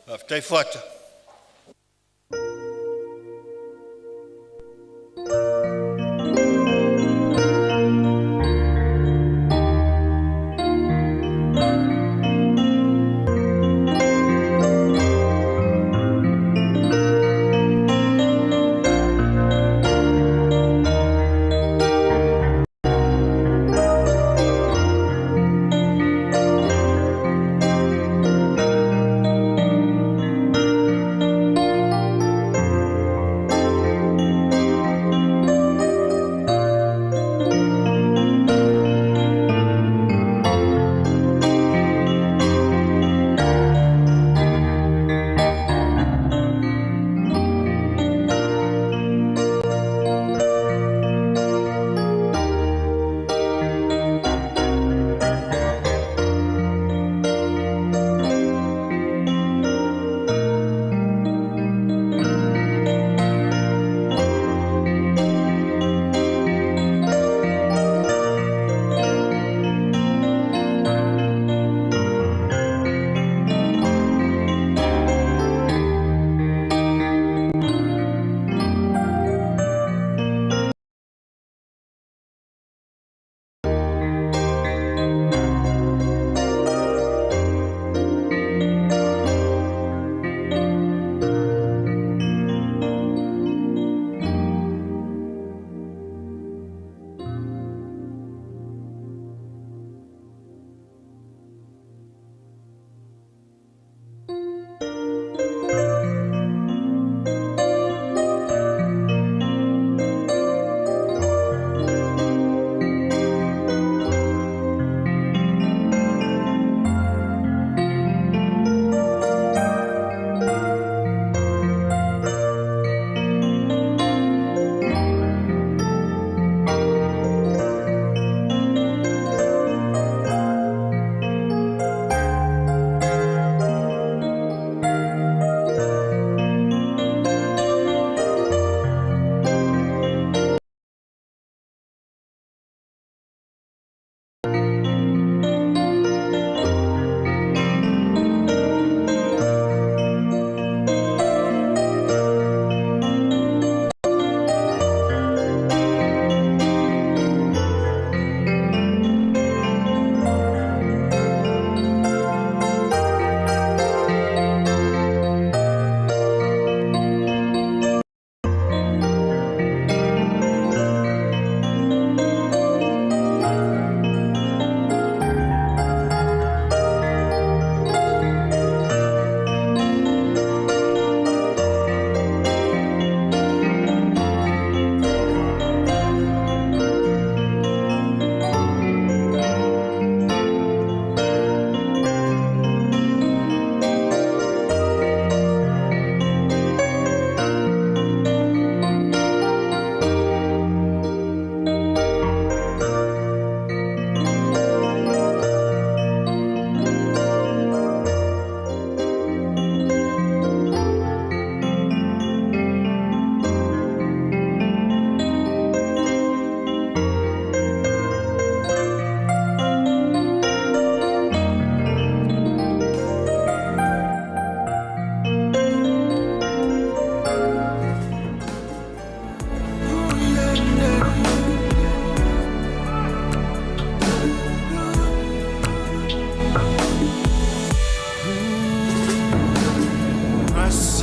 Faafetai Fuata.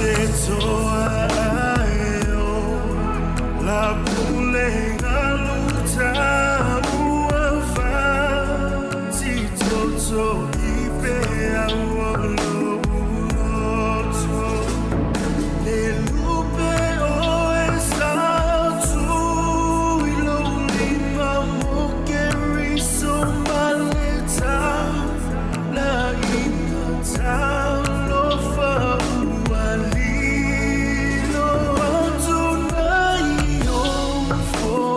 Toa ai o la pule galuta ua fa ti toto i pe au o lo uloto le lupe o e sa tu i lo lima mo ke riso maleta la ina talofa ua lilo atu nei o.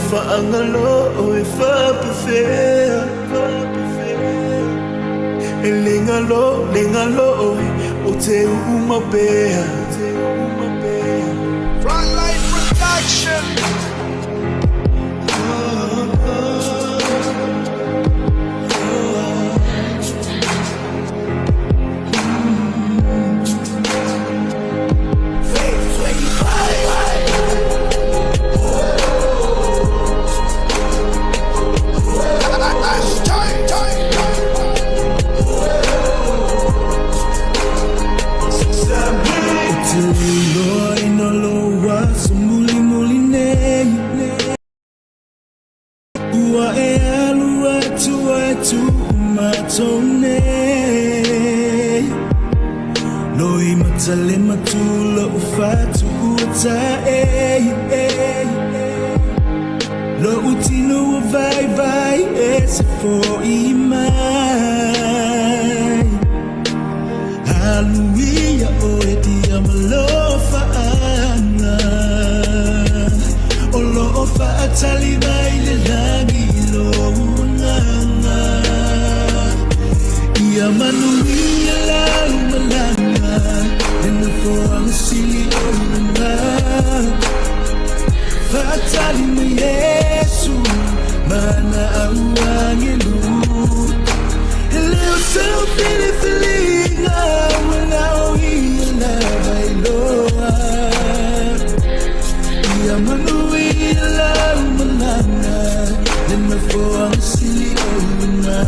faagalo e faapefea E le galo le galo oe o te uu mapea. Frontline Production. Ou te le iloa ina lou aso mulimuli nei, Ua e alu atu ai tuu matou nei. Loimata le matula o fatu ua tae, Lou tino ua vaivai e se fo'i mai. Alu ia oe dia ma alofaaga, O loo faatali mai le lagi i lou agaga. Ia manuia lau malaga, Le nofoaga sili o luga. Faatali mai Iesu ma ana au agelu, E le o sau filifiliga ua na o ia lava e iloa. Ia manuia lau malaga, Le nofoaga sili o luga.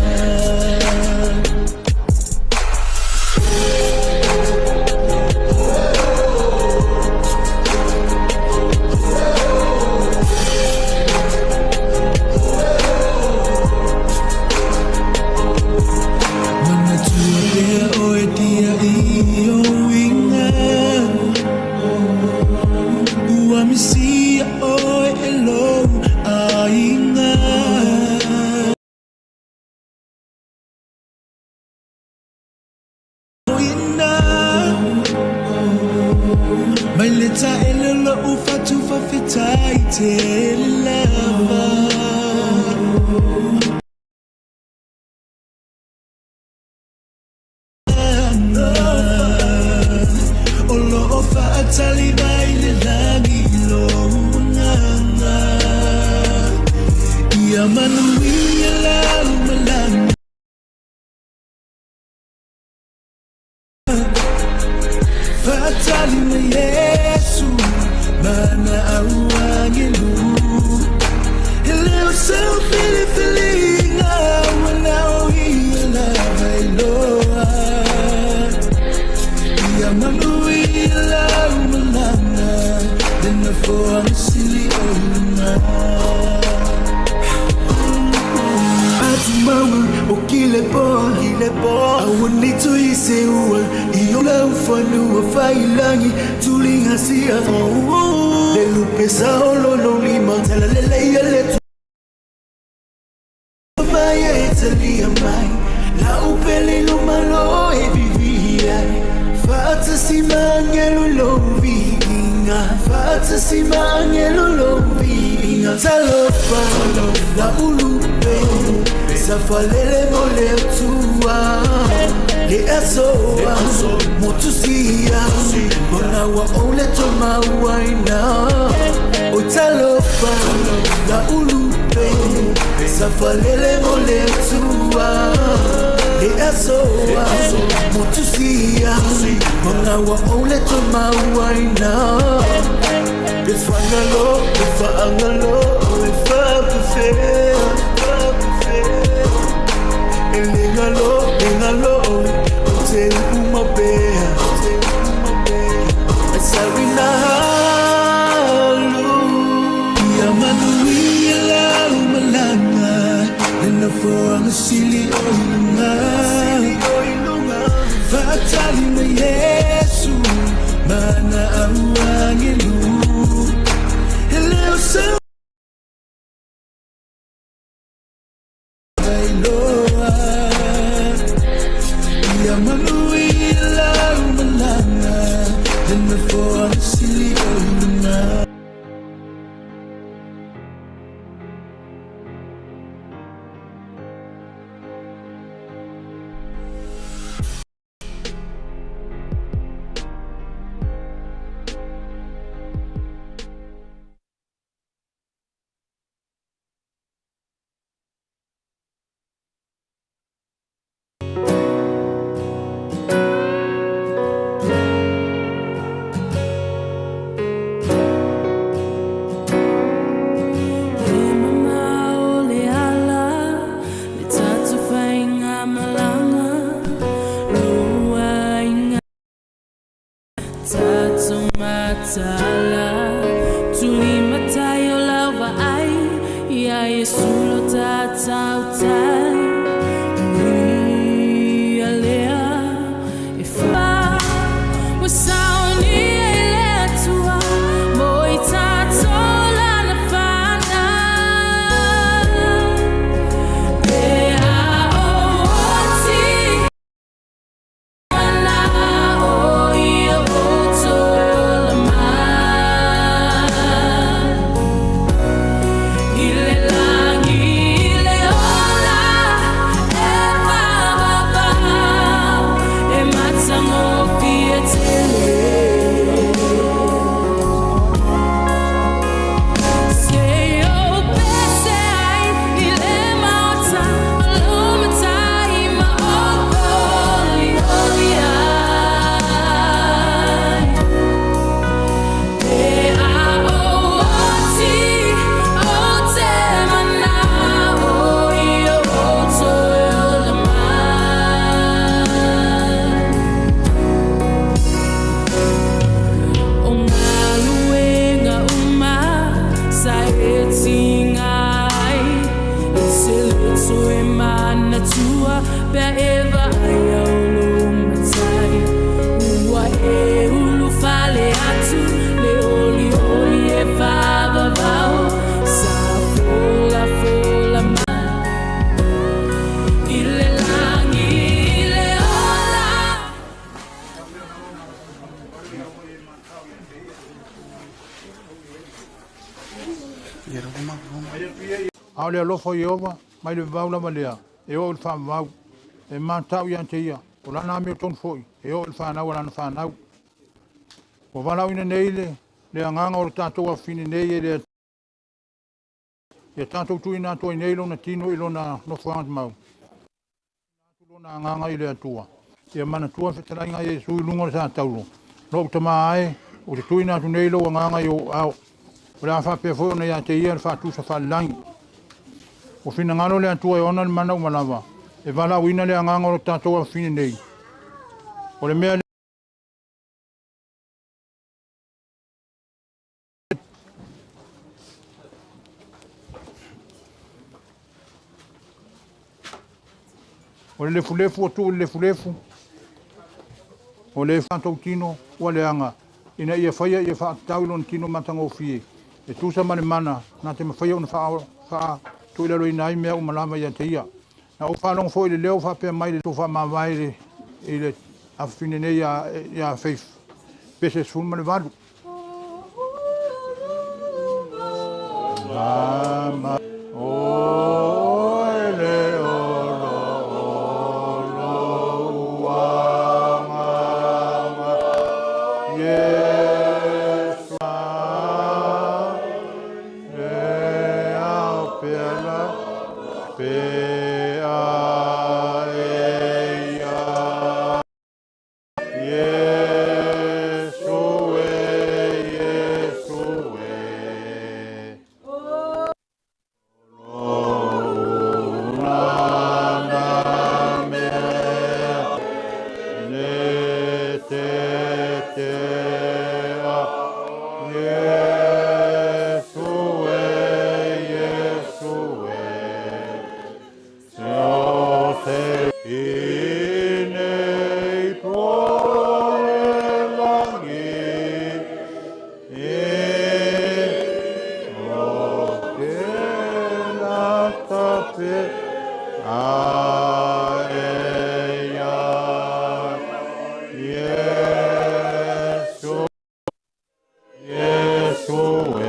Manatua pea oe dia i ou uiga, Ua misia oe e lou aiga. Ina mai le taele o lou fatu faafetai tele lava. O loo faatali mai le lagi i lou agaga. Ia manuia lau malaga, Faatali mai Iesu ma ana au agelu, E le o sau filifiliga ua na o ia lava e iloa. Ia manuia lau malaga, Le nofoaga sili o luga. Atumauga o kilepoa, Aua nei toe seua i o lau fanua faiilagi tuliga sia. Le lupe sa o lolo lima talalelei le mai e talia mai lau pele lo malo e vivii ai. Faatasi ma agelo i lou viiga, Faatasi ma agelo i lou viiga. Talofa lau lupe, Safalele mo le Atua. Le asoa motusia, Ona ua ou le tomauaina. Oi talofa lau lupe, Safalele mo le Atua. Le asoa motusia, Ona ua ou le tomauaina. E faagalo, e faagalo, e faapefea. E le galo, le galo, o te uu mapea. E sarina halu. Ia manuia lau malaga, Le nofoaga sili o luga. Faatali mai Iesu ma ana au agelu, E le o sau iloa. Ia manuia lau malaga, Le nofoaga sili o luga. faapea e vaaia o lou matai. Ua e ulufale atu le olioli e faavavao sa folafola mai i le lagi i le ola. A o le alofa o Ieova mai le vavau lava lea, e oo i le faavavau. E matau ia te ia, o lana amiotonu foi, e oo i le fanau a lana fanau. Ua valaauina nei le le agaga o le tatou afafine nei e le ia tatou tuuina atu ai nei lona tino i lona nofoaga mau. Lona agaga i le Atua. Ia manatua le fetalaiga a Iesu i luga o le satauro. Lou tamā e, ou te tuuina atu nei lou agaga i ou aao. O le a faapea foi ona ia te ia le faatusa faalelagi. Ua finagalo le Atua e ona le mana uma lava, e valaauina le agaga o lo tatou afafine nei. O le mea O le lefulefu ua tuu i le lefulefu, o le tatou tino ua leaga, ina ia faia ia faatatau i lona tino matagofie, e tusa ma le mana na te mafaia ona faatuilaloina ai mea uma lava ia te ia. Na ou faalogo foi i le leo faapea mai le faamavae i le afafine nei ia Faith pese 18. Mama o le olo olo uagaga Iesu le ao pea pea e ia Iesu e Iesu e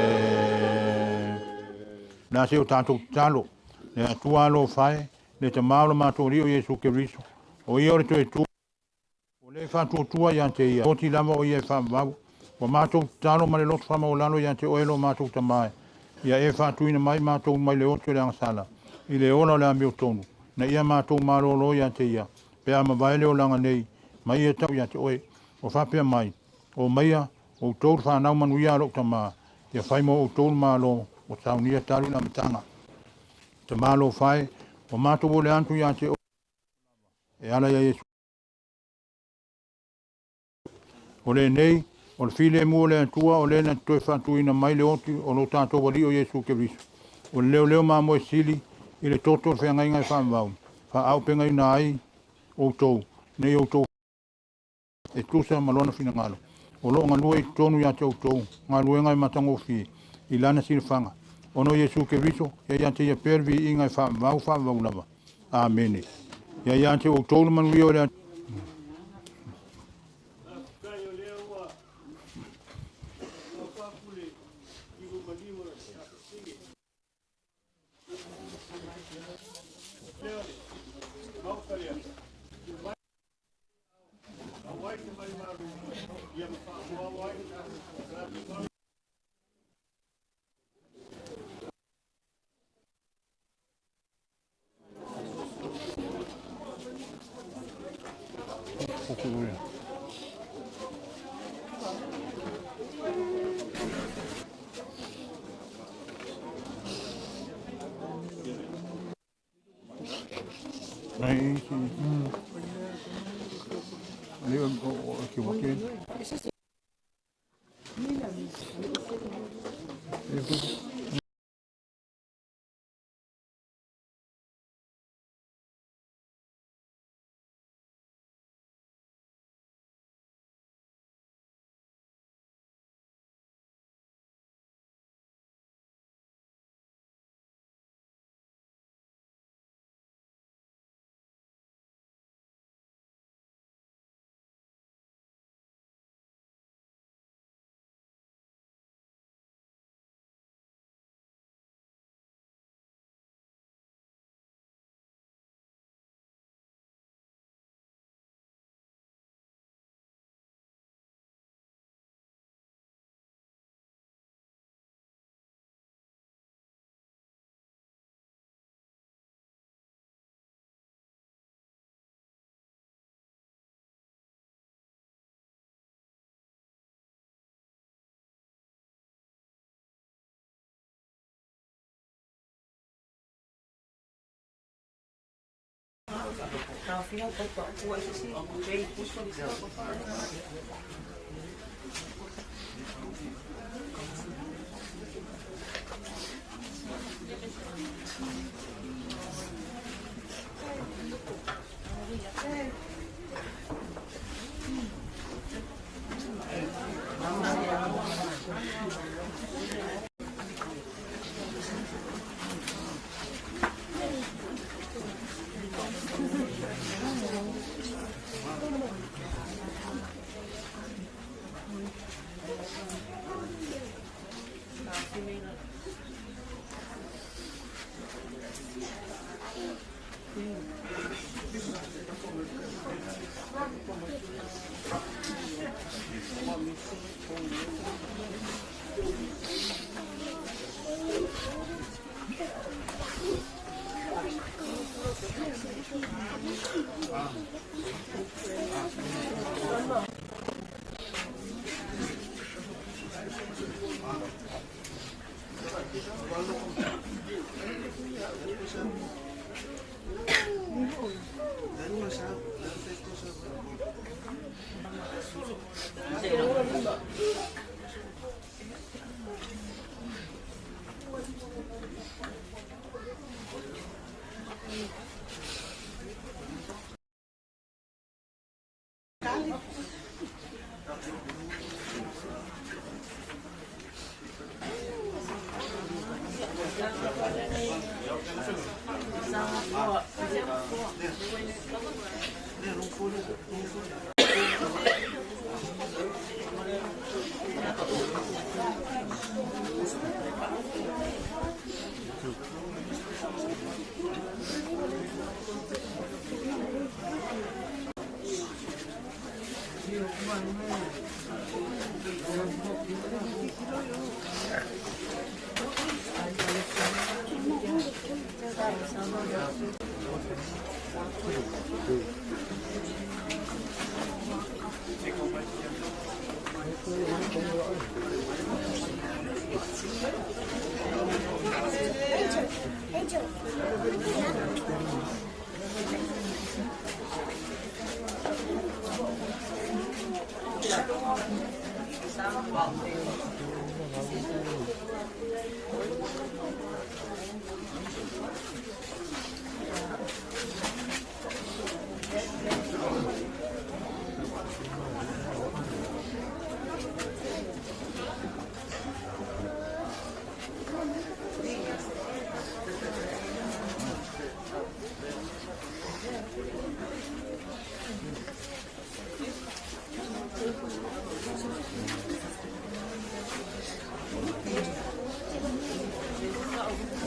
Na se o tātou tatalo, le Atua alofa e, le Tama o le matou Alii o Iesu Keriso, o ia o le toe tu, o le faatuatua ia te ia, oti lava o ia e faavavau. Ua matou tatalo ma le loto faamaualalo ia te oe lo matou Tama e, ia e faatuina mai matou mai le oti o le agasala, i le ola o le amiotonu, na ia matou malōlō ia te ia, pe a mavae le olaga nei, ma ia tau ia te oe, o faapea mai, o maia, outou le fanau manuia a lou Tama, ia fai mo outou le Malo, ua saunia talu i le amataga. Tama alofa e, ua matou ole atu ia te oe e ala ia Iesu. O lenei, o le filemu o le Atua o lea na te toe faatuina mai le oti o lo tatou Alii o Iesu Keriso. O le leoleo mamoe sili i le toto o le feagaiga e faavavau, faaaupegaina ai outou, nei outou e tusa ma lona finagalo. O lo o galue i totonu ia te outou, galuega e matagofie i lana silafaga. Ona o Iesu Keriso, ia ia te ia pea le viiga e faavavau faavavau lava. Amene. Ia ia te outou le manuia o le Ai,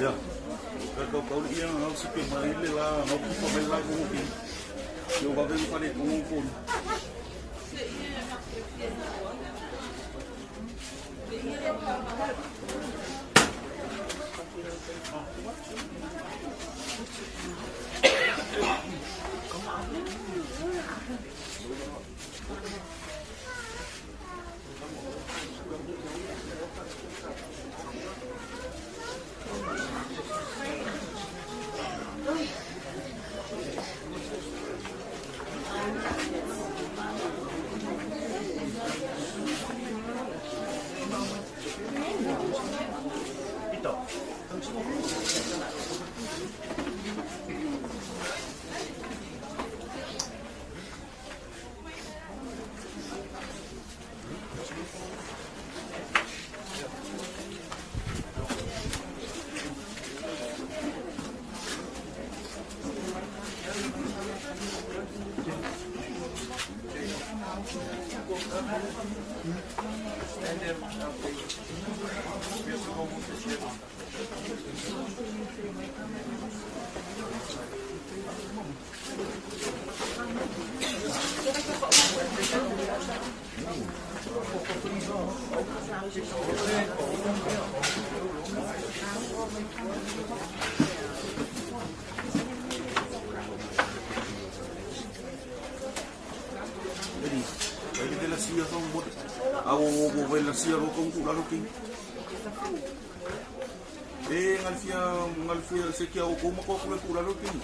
Ia, ka kau kau ia ngau si pe mai le la ngau ku fa mai la ku ki. Yo va ve fa le ku ku. Sia ro kong ku lalo king. E ngal fia se kia o ko ma ko ku lalo king.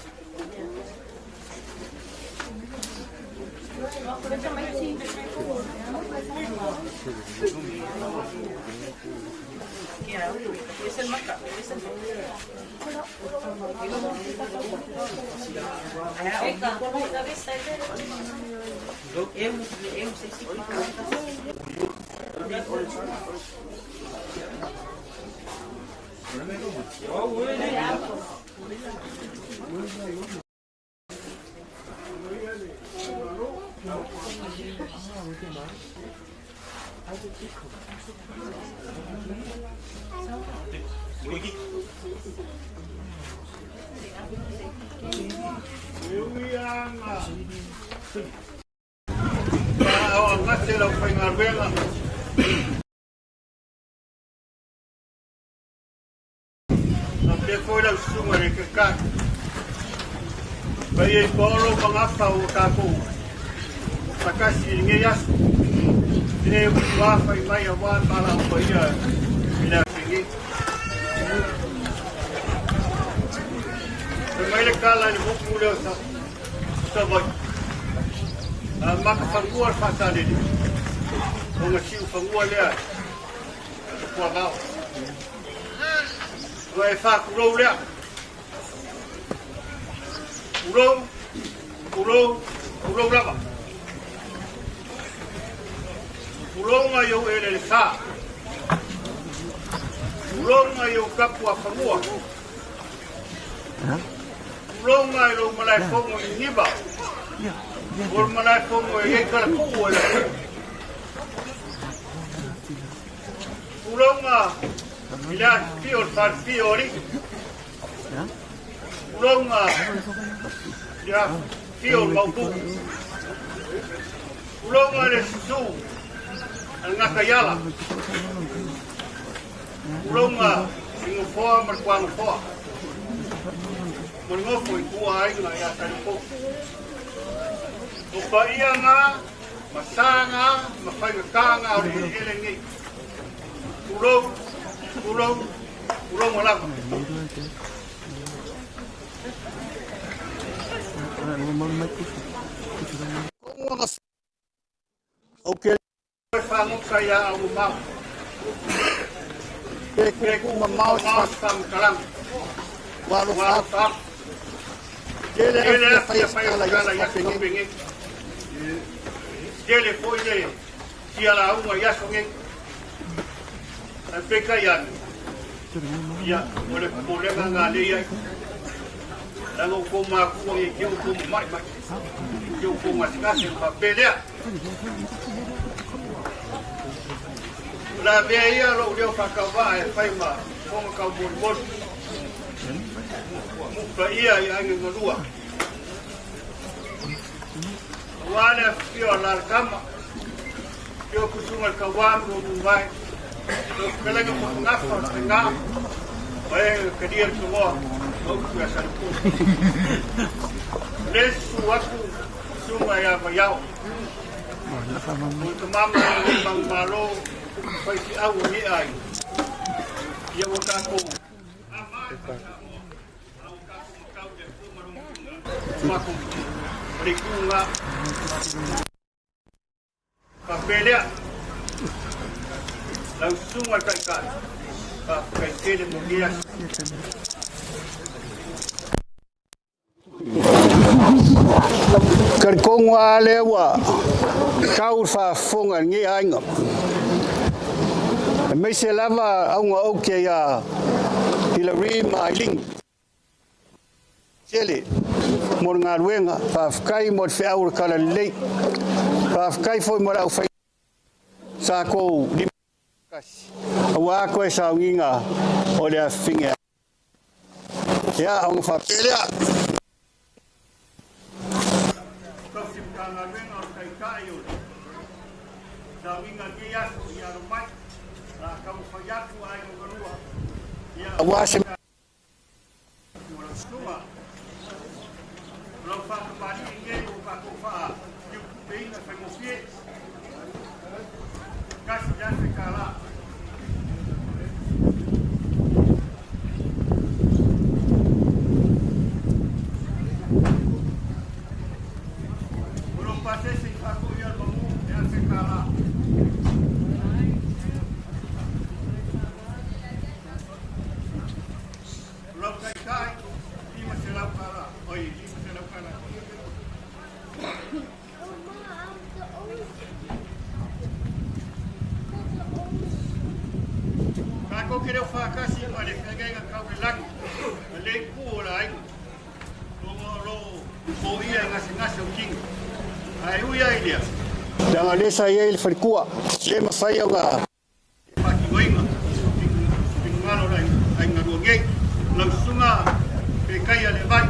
Karikonga le ua kau faafofoga i lenei aiga. E meise lava auga oke ia Hilary ma Ailing. Tele mo le galuega, faafetai mo le feau o le tala lelei. Faafetai foi mo le aufai sa kou lima kasi. Aua koe sauniga o le afifine. Ia, ona faapea lea. Tausi Matagaluega o le Taitai o le Sauniga lenei aso i alo mai, la taumafai atu aiga galua, ia Aua se o lau susuga, o lau faatamalii nei ua tatou faa-tiutupeina faigofie, $1,000. O lou pasese i faatoia Kālā. O lau taitai, 500 kālā. Oi, 500 kālā. Tātou ke reo whākasi ma le whangaiga kau le langi, ma le pū o la aiga. Tonga o loo o ia i ngase ngase o kinga. Ai ui ai lea. Leaga o lea sa i ai le falekua, le mafai ona. Faatinoina finagalo o le aiga lua nei. Lau susuga Pekaia le Vai,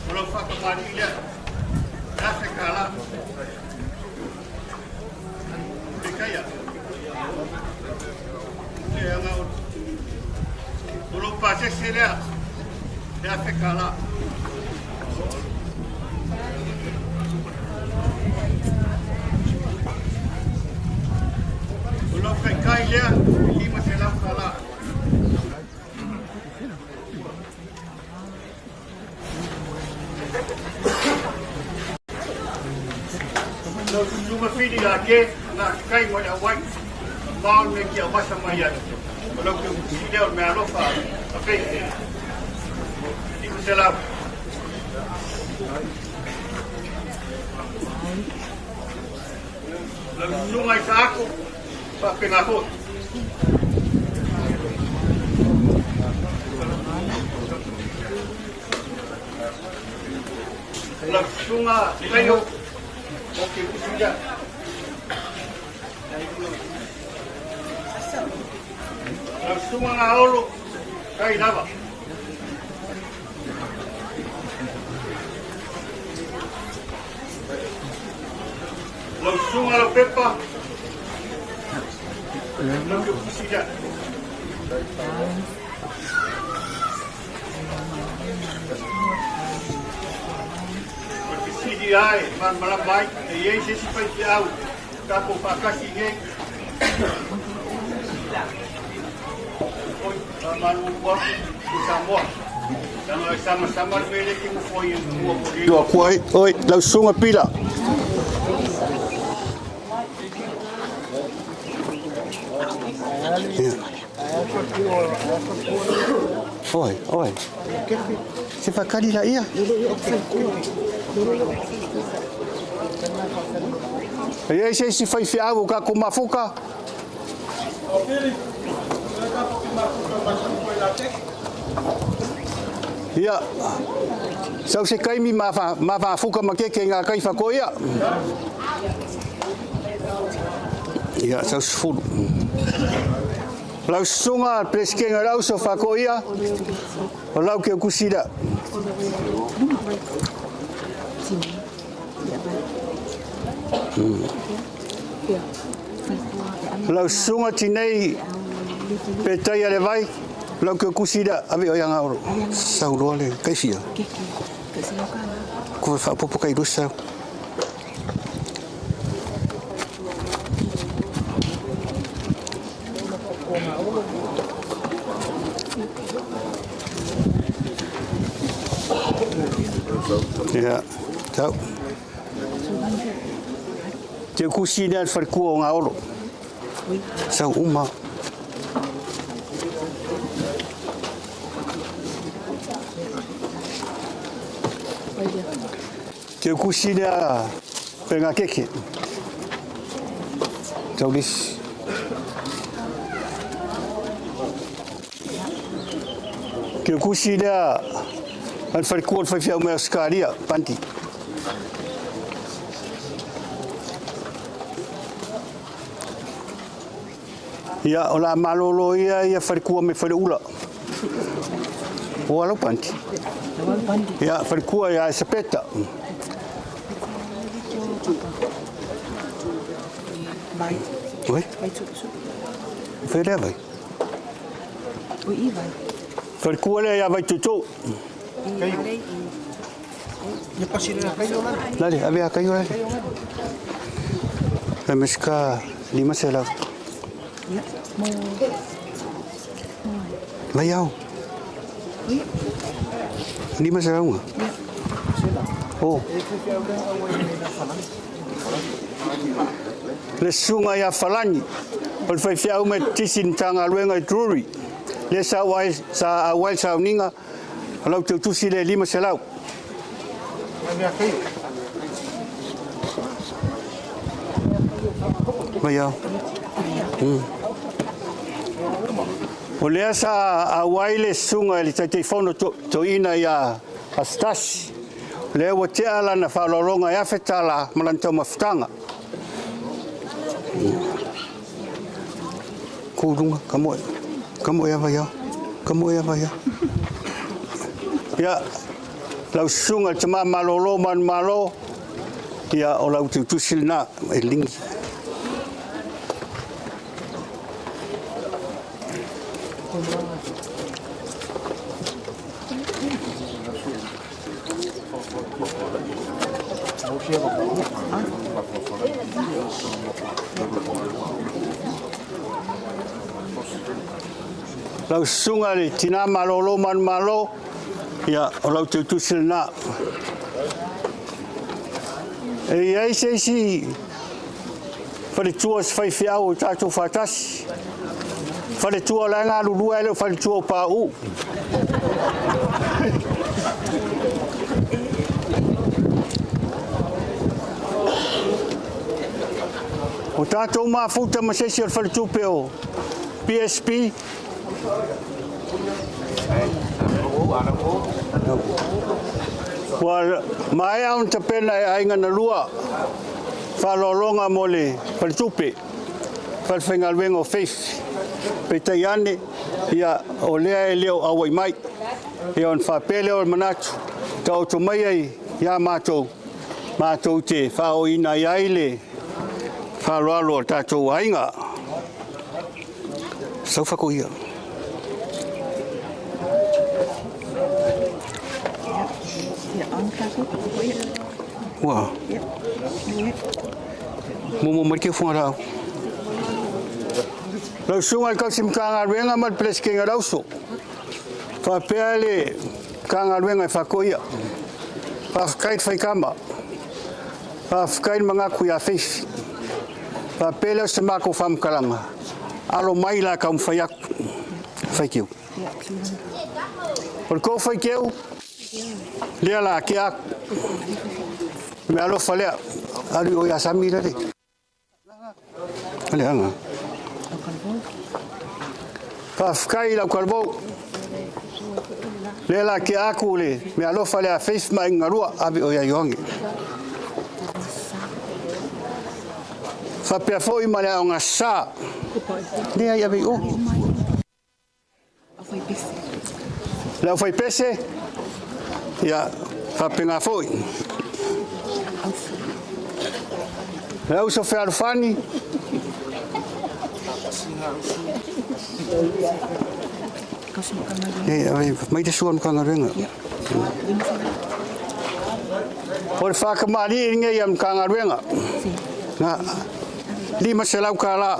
o lau faatamalii lea, e $1,000. Pekaia, le aga o lou pasese lea, e $1,000. O lau taitai lea, e $500. Lau susuga Fili Lake, na kai mo le auai, ma o le mea ki au masa mai ai. O lau ke usi lea o le mea alofa a Faith. 500. Lau susuga Isaako, faapena foi. Lau susuga Kaio, o ke usi lea. Lau susuga Gaolo, kai lava. Lau susuga Laupepa, lau ke usi lea. O le fesili lava e malamalama ai, e i ai se isi faifeau tatou faatasi nei? Oi, faamalulu atu i Samoa, leaga e samasama le mea lea e te nofo ai e mua mo le. Oi, oi, lau susuga Pila. Oi, oi. Se whakari la ia. E iai se isi faifeau o kako mafuka. Ia, sau se kaimi ma whafuka ma keke ngā kai whakoia. Ia, sau 10. Lau susuga Peresetene o le Auso Fakoia, o lau ke kusi lea. Lau susuga Tinei Petaia le Vai, lau ke kusi lea, ave o ianga oro. Sau loa le kaifia. Ko whaapopo kai rusa. Ia, tau. Te kusi lea le falekua o Gaolo. Sau uma. Te kusi lea pe ngā keke. Tau lisi. Ke kusi lea a le falekua o le faifeau mai Ausetalia, Panti. Ia, o le a malolo ia ia falekua mai Faleula. O alo Panti. Ia, falekua ia Esapeta. Oi? Whai lea vai? Falekua lea ia Vaitutu. Lale, ave a kaio lale. Le meska 500. Vai au. 500 nga. Oh. Le susuga ia Falani o le faifeau Metotisi i le Matagaluega i Drury, lea sa auai le sauniga, o lau teutusi lea e $500. Mai O lea sa auai le susuga i le Taitaifono Toeaina ia Asitasi, o lea ua tea lana faaaloaloga e $1,000 ma lana taumafataga. Kūlunga, ka moe, ka moe ava ia, ka moe ava ia. Ia, lau susuga i le tama malolo manumalo, ia o lau teutusi lena e lingi. Lau susuga i le tina malolo manumalo, ia o lau teutusi lena. E i ai se isi faletua se faifeau o tatou faatasi. Faletua la e galulue ai le faletua o Pau. O tatou mafuta ma se isi o le faletupe o PSP. Ua maea ona tapena e aiga na lua faaaloaloga mo le faletupe, falefaigaluega o Faith. Peitai ane, ia, o lea e le o auai mai. Ia ona faapea lea o le manatu, taoto mai ai ia matou, matou te faaoina ai ai le faaaloalo o tatou aiga. Sau whakoia. Ua. Momo mai ke whangarau. Lau susuga i le kausi Matagaluega ma le Peresetene o le Auso. Faapea le Matagaluega e whakoia. Faafetai le faikama. Faafetai le manatu ia Feifi. Faapea lea o se matou faamatalaga. Alo mai la taumafai atu. Faitio. O le tou faiteu, lea la ake aku. Me alofa lea. Alu o ia sami le. Ale anga. Faafetai lau kalvou. Lea la ke aku le me alofa lea Faith ma ingarua ave o ia ioange. Faapea foi ma le aoga sa. Lea i ave i o. Le au faipese, ia faapena foi. Le uso fealofani, e, mai te sua Matagaluega. O le whakamali i ngei a Matagaluega. Ngā, $500 kālā.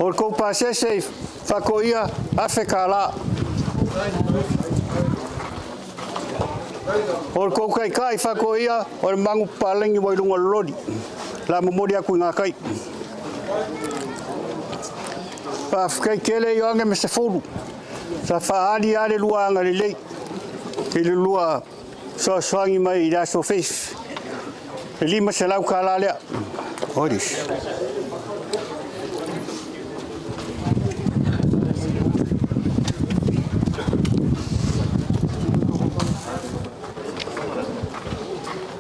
O le kou pasese i whakoia afe kālā. O le kou kaikai whakoia o le mangu palengi wai lunga lori. La momori aku i ngā kai. Whawhikai kele i oange me se fulu. Sa whaali ale lua anga le lei. I le lua soasoangi mai i le aso Faith. E $500 kālā lea. Oris.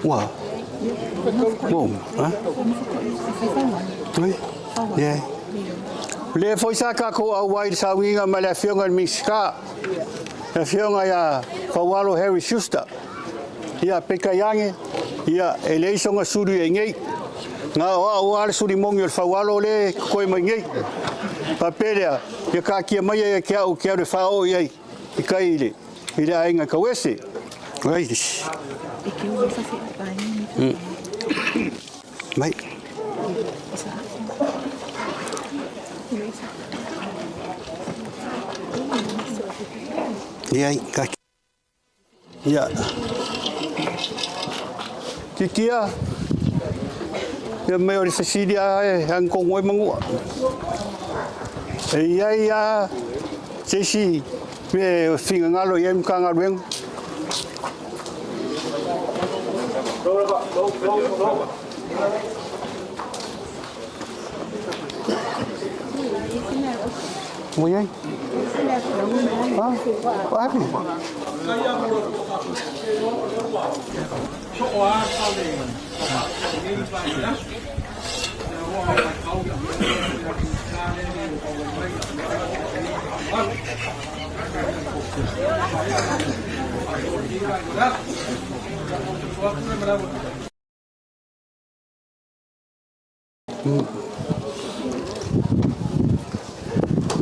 Ua. Mo, ha? Oi? Yeah. Le foi sa kako au wai sa winga ma le afioga le Minisita. Le afioga ia Faualo Harry Schuster. Ia peka iange, ia e le isonga suri e ngei. Ngā o au ale suri mongi o le Faualo le koe mai ngei. Papelea, ia ka kia mai e ke au ke au le whao i ai, i kai i le ainga kawese. Ai. Mai. Ia, ka. Ia. Titia, ia mai o le fesili a e agotogo ai manua. E i ai a se isi mea e finagalo i ai le Matagaluega. Ua i ai? Ha? What happened?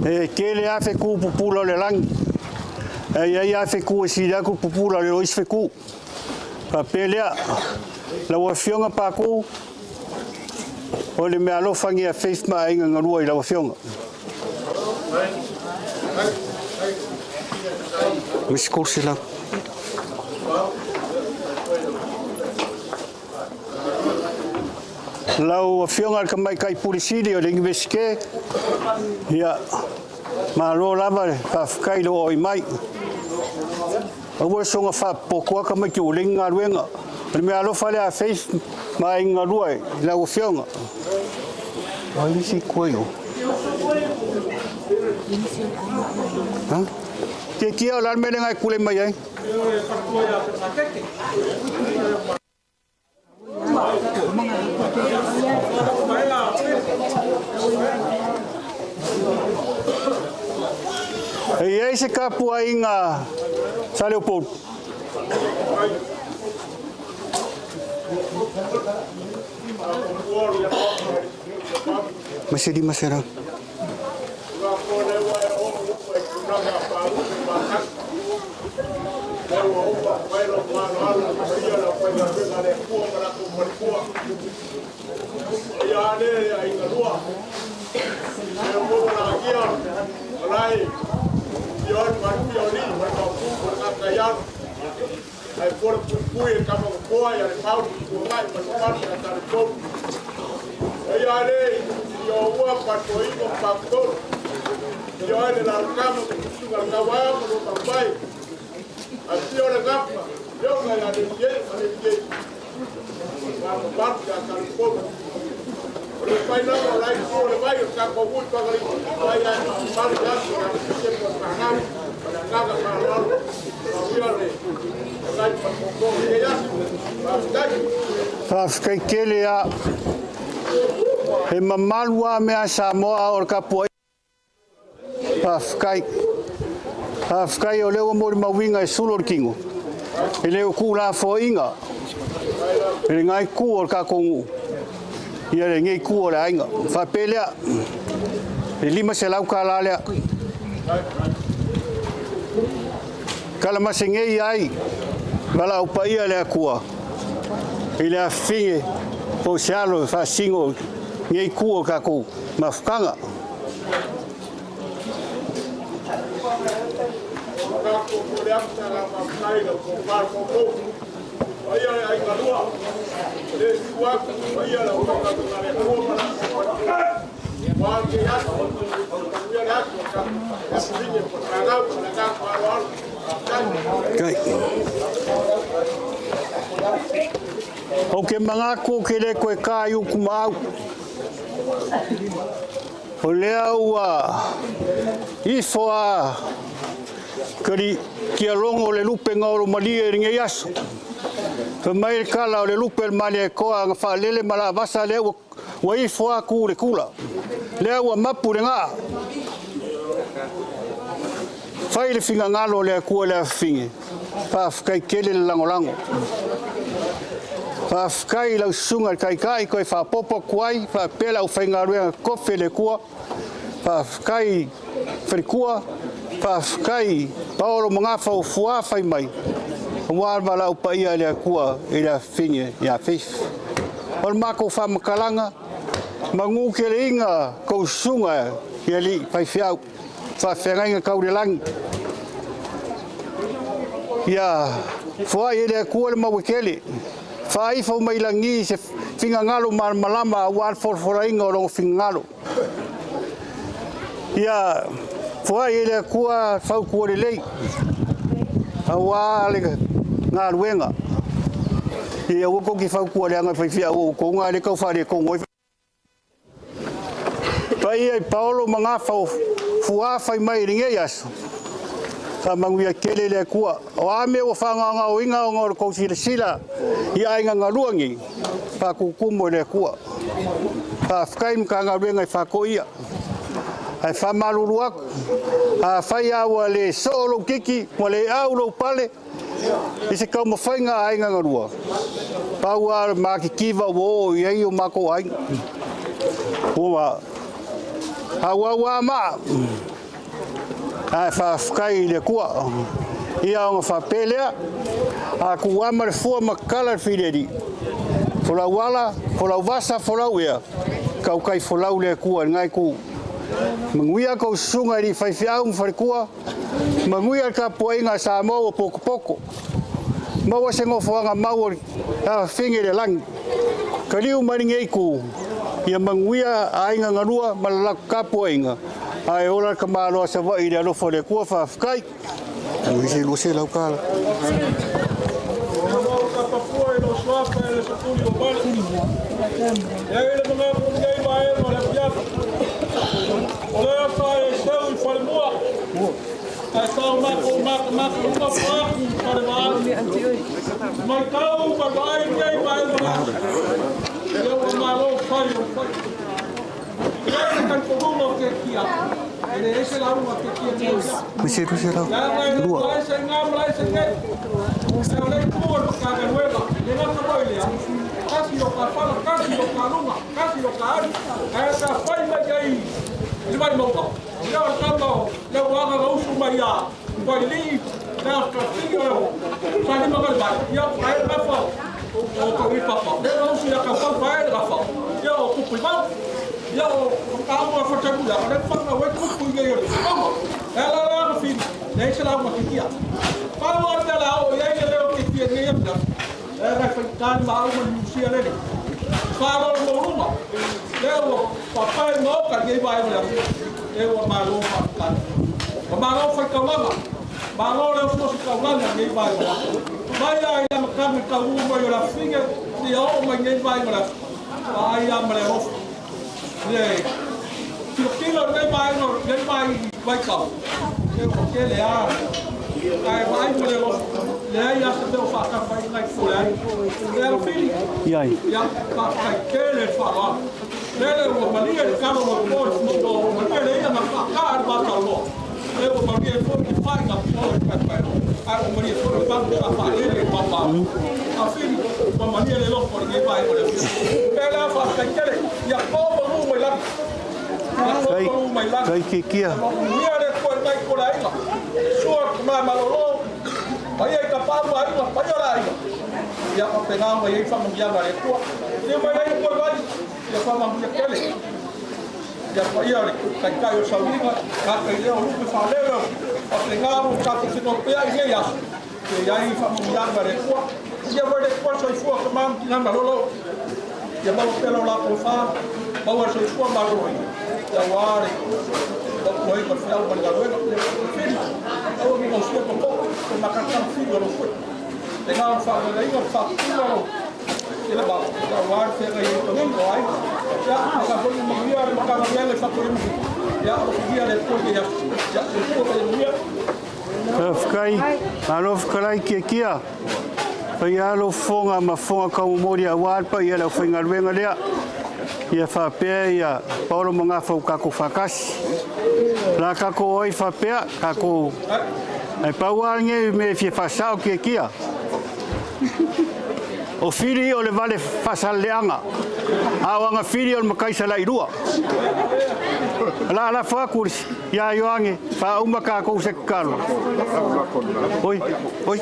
E tele lava fetu pupula o le lagi, ae i ai lava fetu e sili atu le pupula i lo isi fetu. Faapea lea, lau Afioga Paku, o le meaalofa lenei a Faith ma Aiga Galua i lau Afioga. Misi 300. Lau Afioga i le Tamaitai Pule Sili o le Iunivesite, ia, malo lava le faafetai i lou auai mai. Aua le soona faapopotoa tamaiti ua leai ni galuega. O le meaalofa lea a Faith ma Aiga Galua i lau Afioga. O ai nisi i tua i o? Ha? Tiatia, o le a le mea lea na e tulai mai ai? E i ai se tapuaiga Saleupolu? Ma se 500. Faafetai tele a. He mamalu a mea Samoa o le tapuaiga. Faafetai. Faafetai o lea ua molimauina e sulu o le tino, e le o tuulafoaiina e lena itu o le tatou nuu, ia lenei itu o le aiga. Faapea lea, e $500 lea. Talamase nei ai valaau paia le Atua i le afafine po o se alo e faasino nei itu o le tatou mafutaga. Ou te manatu ou te le toe ta i utu ma au. O lea ua ifo a kali kia logo le lupe nga o lo malie i lenei aso. Fai mai le tala o le lupe o le Malietoa na faalele ma la vasa lea ua Ua ifo a ku le kula. Lea ua mapu le gaa. Fai le fingagalo o le Atua i le afafine. Faafetai tele le lagolago. Faafetai i lau susuga i le Taitai toe faaopoopo atu ai faapea le aufaigaluega tofi a le Atua. Faafetai faletua, faafetai Paolo Magafa ua fuā fai mai, aua le valaau paia a le Atua i le afafine ia Faith. O le matou faamatalaga, manu teleiga tou susuga i alii faifeau, faafeagaiga tau le lagi. Ia Foa'i e le Atua le mauekele, faaifo mai lagi se finagalo malamalama auā le folafolaina o lona finagalo. Ia foa'i e le Atua fautua lelei auā le galuega. Ia aua tou te fautua leaga e faifeau o outou na lea e tau faaletonu ai. Paia i Paolo ma Gafa o fuā fai mai i lenei aso, faamanuia tele le Atua. O a mea ua faagaogaoina ona o le tou silasila i aiga galua nei, faatutumu e le Atua. Faafetai i le Matagaluega i Faatoia. Ae faamalulu atu, afai lava ua le soo lou titi, ua le au lou pale i se taumafaiga a aiga galua, pau lava o le matitiva ua oo i ai o matou aiga. Ua auau lava maa, ae faafetai i le Atua. Ia ona faapea lea, a tuuama le fua ma tatala le filialii, folau ala, folau vasa, folau ea, tautai folau le Atua i lena itu. Manuia tou susuga i alii faifeau ma faletua, manuia le tapuaiga a Samoa ua potopoto. Maua se nofoaga mau o le afafine i le lagi. Taliu mai lenei itu, ia manuia aiga galua ma le latou tapuaiga, ae ola le tamaloa Savaii i le alofa o le Atua. Faafetai. $200. $202. Iai. Kai kikia. Faafetai, malo fetalai Tiatia. Faia lou fofoga ma fofoga taumomoli aua le paia o le aufaigaluega lea. Ia faapea ia Paolo ma Gafa ua tatou faatasi. O le a tatou o ai faapea, tatou... Ae pau lava lenei mea e fia faasao Tiatia. O Fili o le vale faasaleleaga, a o Agafili o le matai salailua. O le a lafo atu ia Ioane, faauma tatou se tatalo. Oi, oi.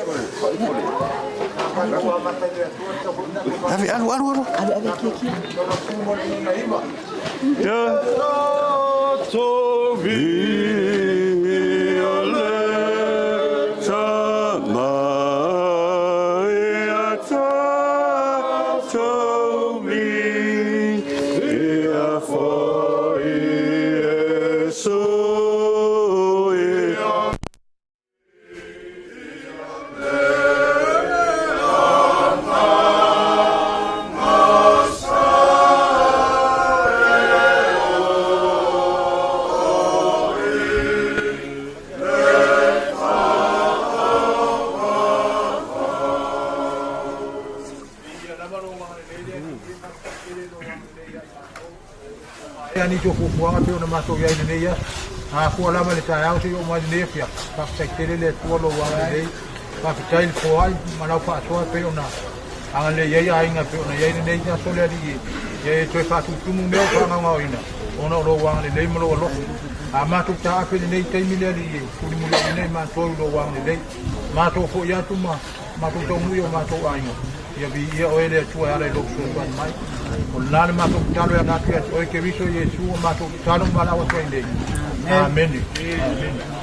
Ave, alu, alu, alu. Ave, ave, kia, kia. Ia a nisi o fuafuaga pei ona matou i ai i lenei aso. Na afua lava i le taeao seia oo mai i lenei afiafi. Faafetai tele le Atua lou agalelei. Faafetai i le foai ma lau faasoa e pei ona agalelei ai aiga e pei ona i ai lenei aso le Alii e. Ia e toe faatutumu mea ua faagaogaoina ona o lou agalelei ma lou alofa. A matou taape i lenei taimi le Alii e tulimuliauina i matou i lou agalelei. Matou foi atu ma matou taunuu i o matou aiga. Ia viia oe le Atua e ala i lou fesoasoani mai. O lena le matou tatalo e ala atu ia te oe Keriso Iesu o matou tatalo ma valaau atu ai nei. Amene. Amene.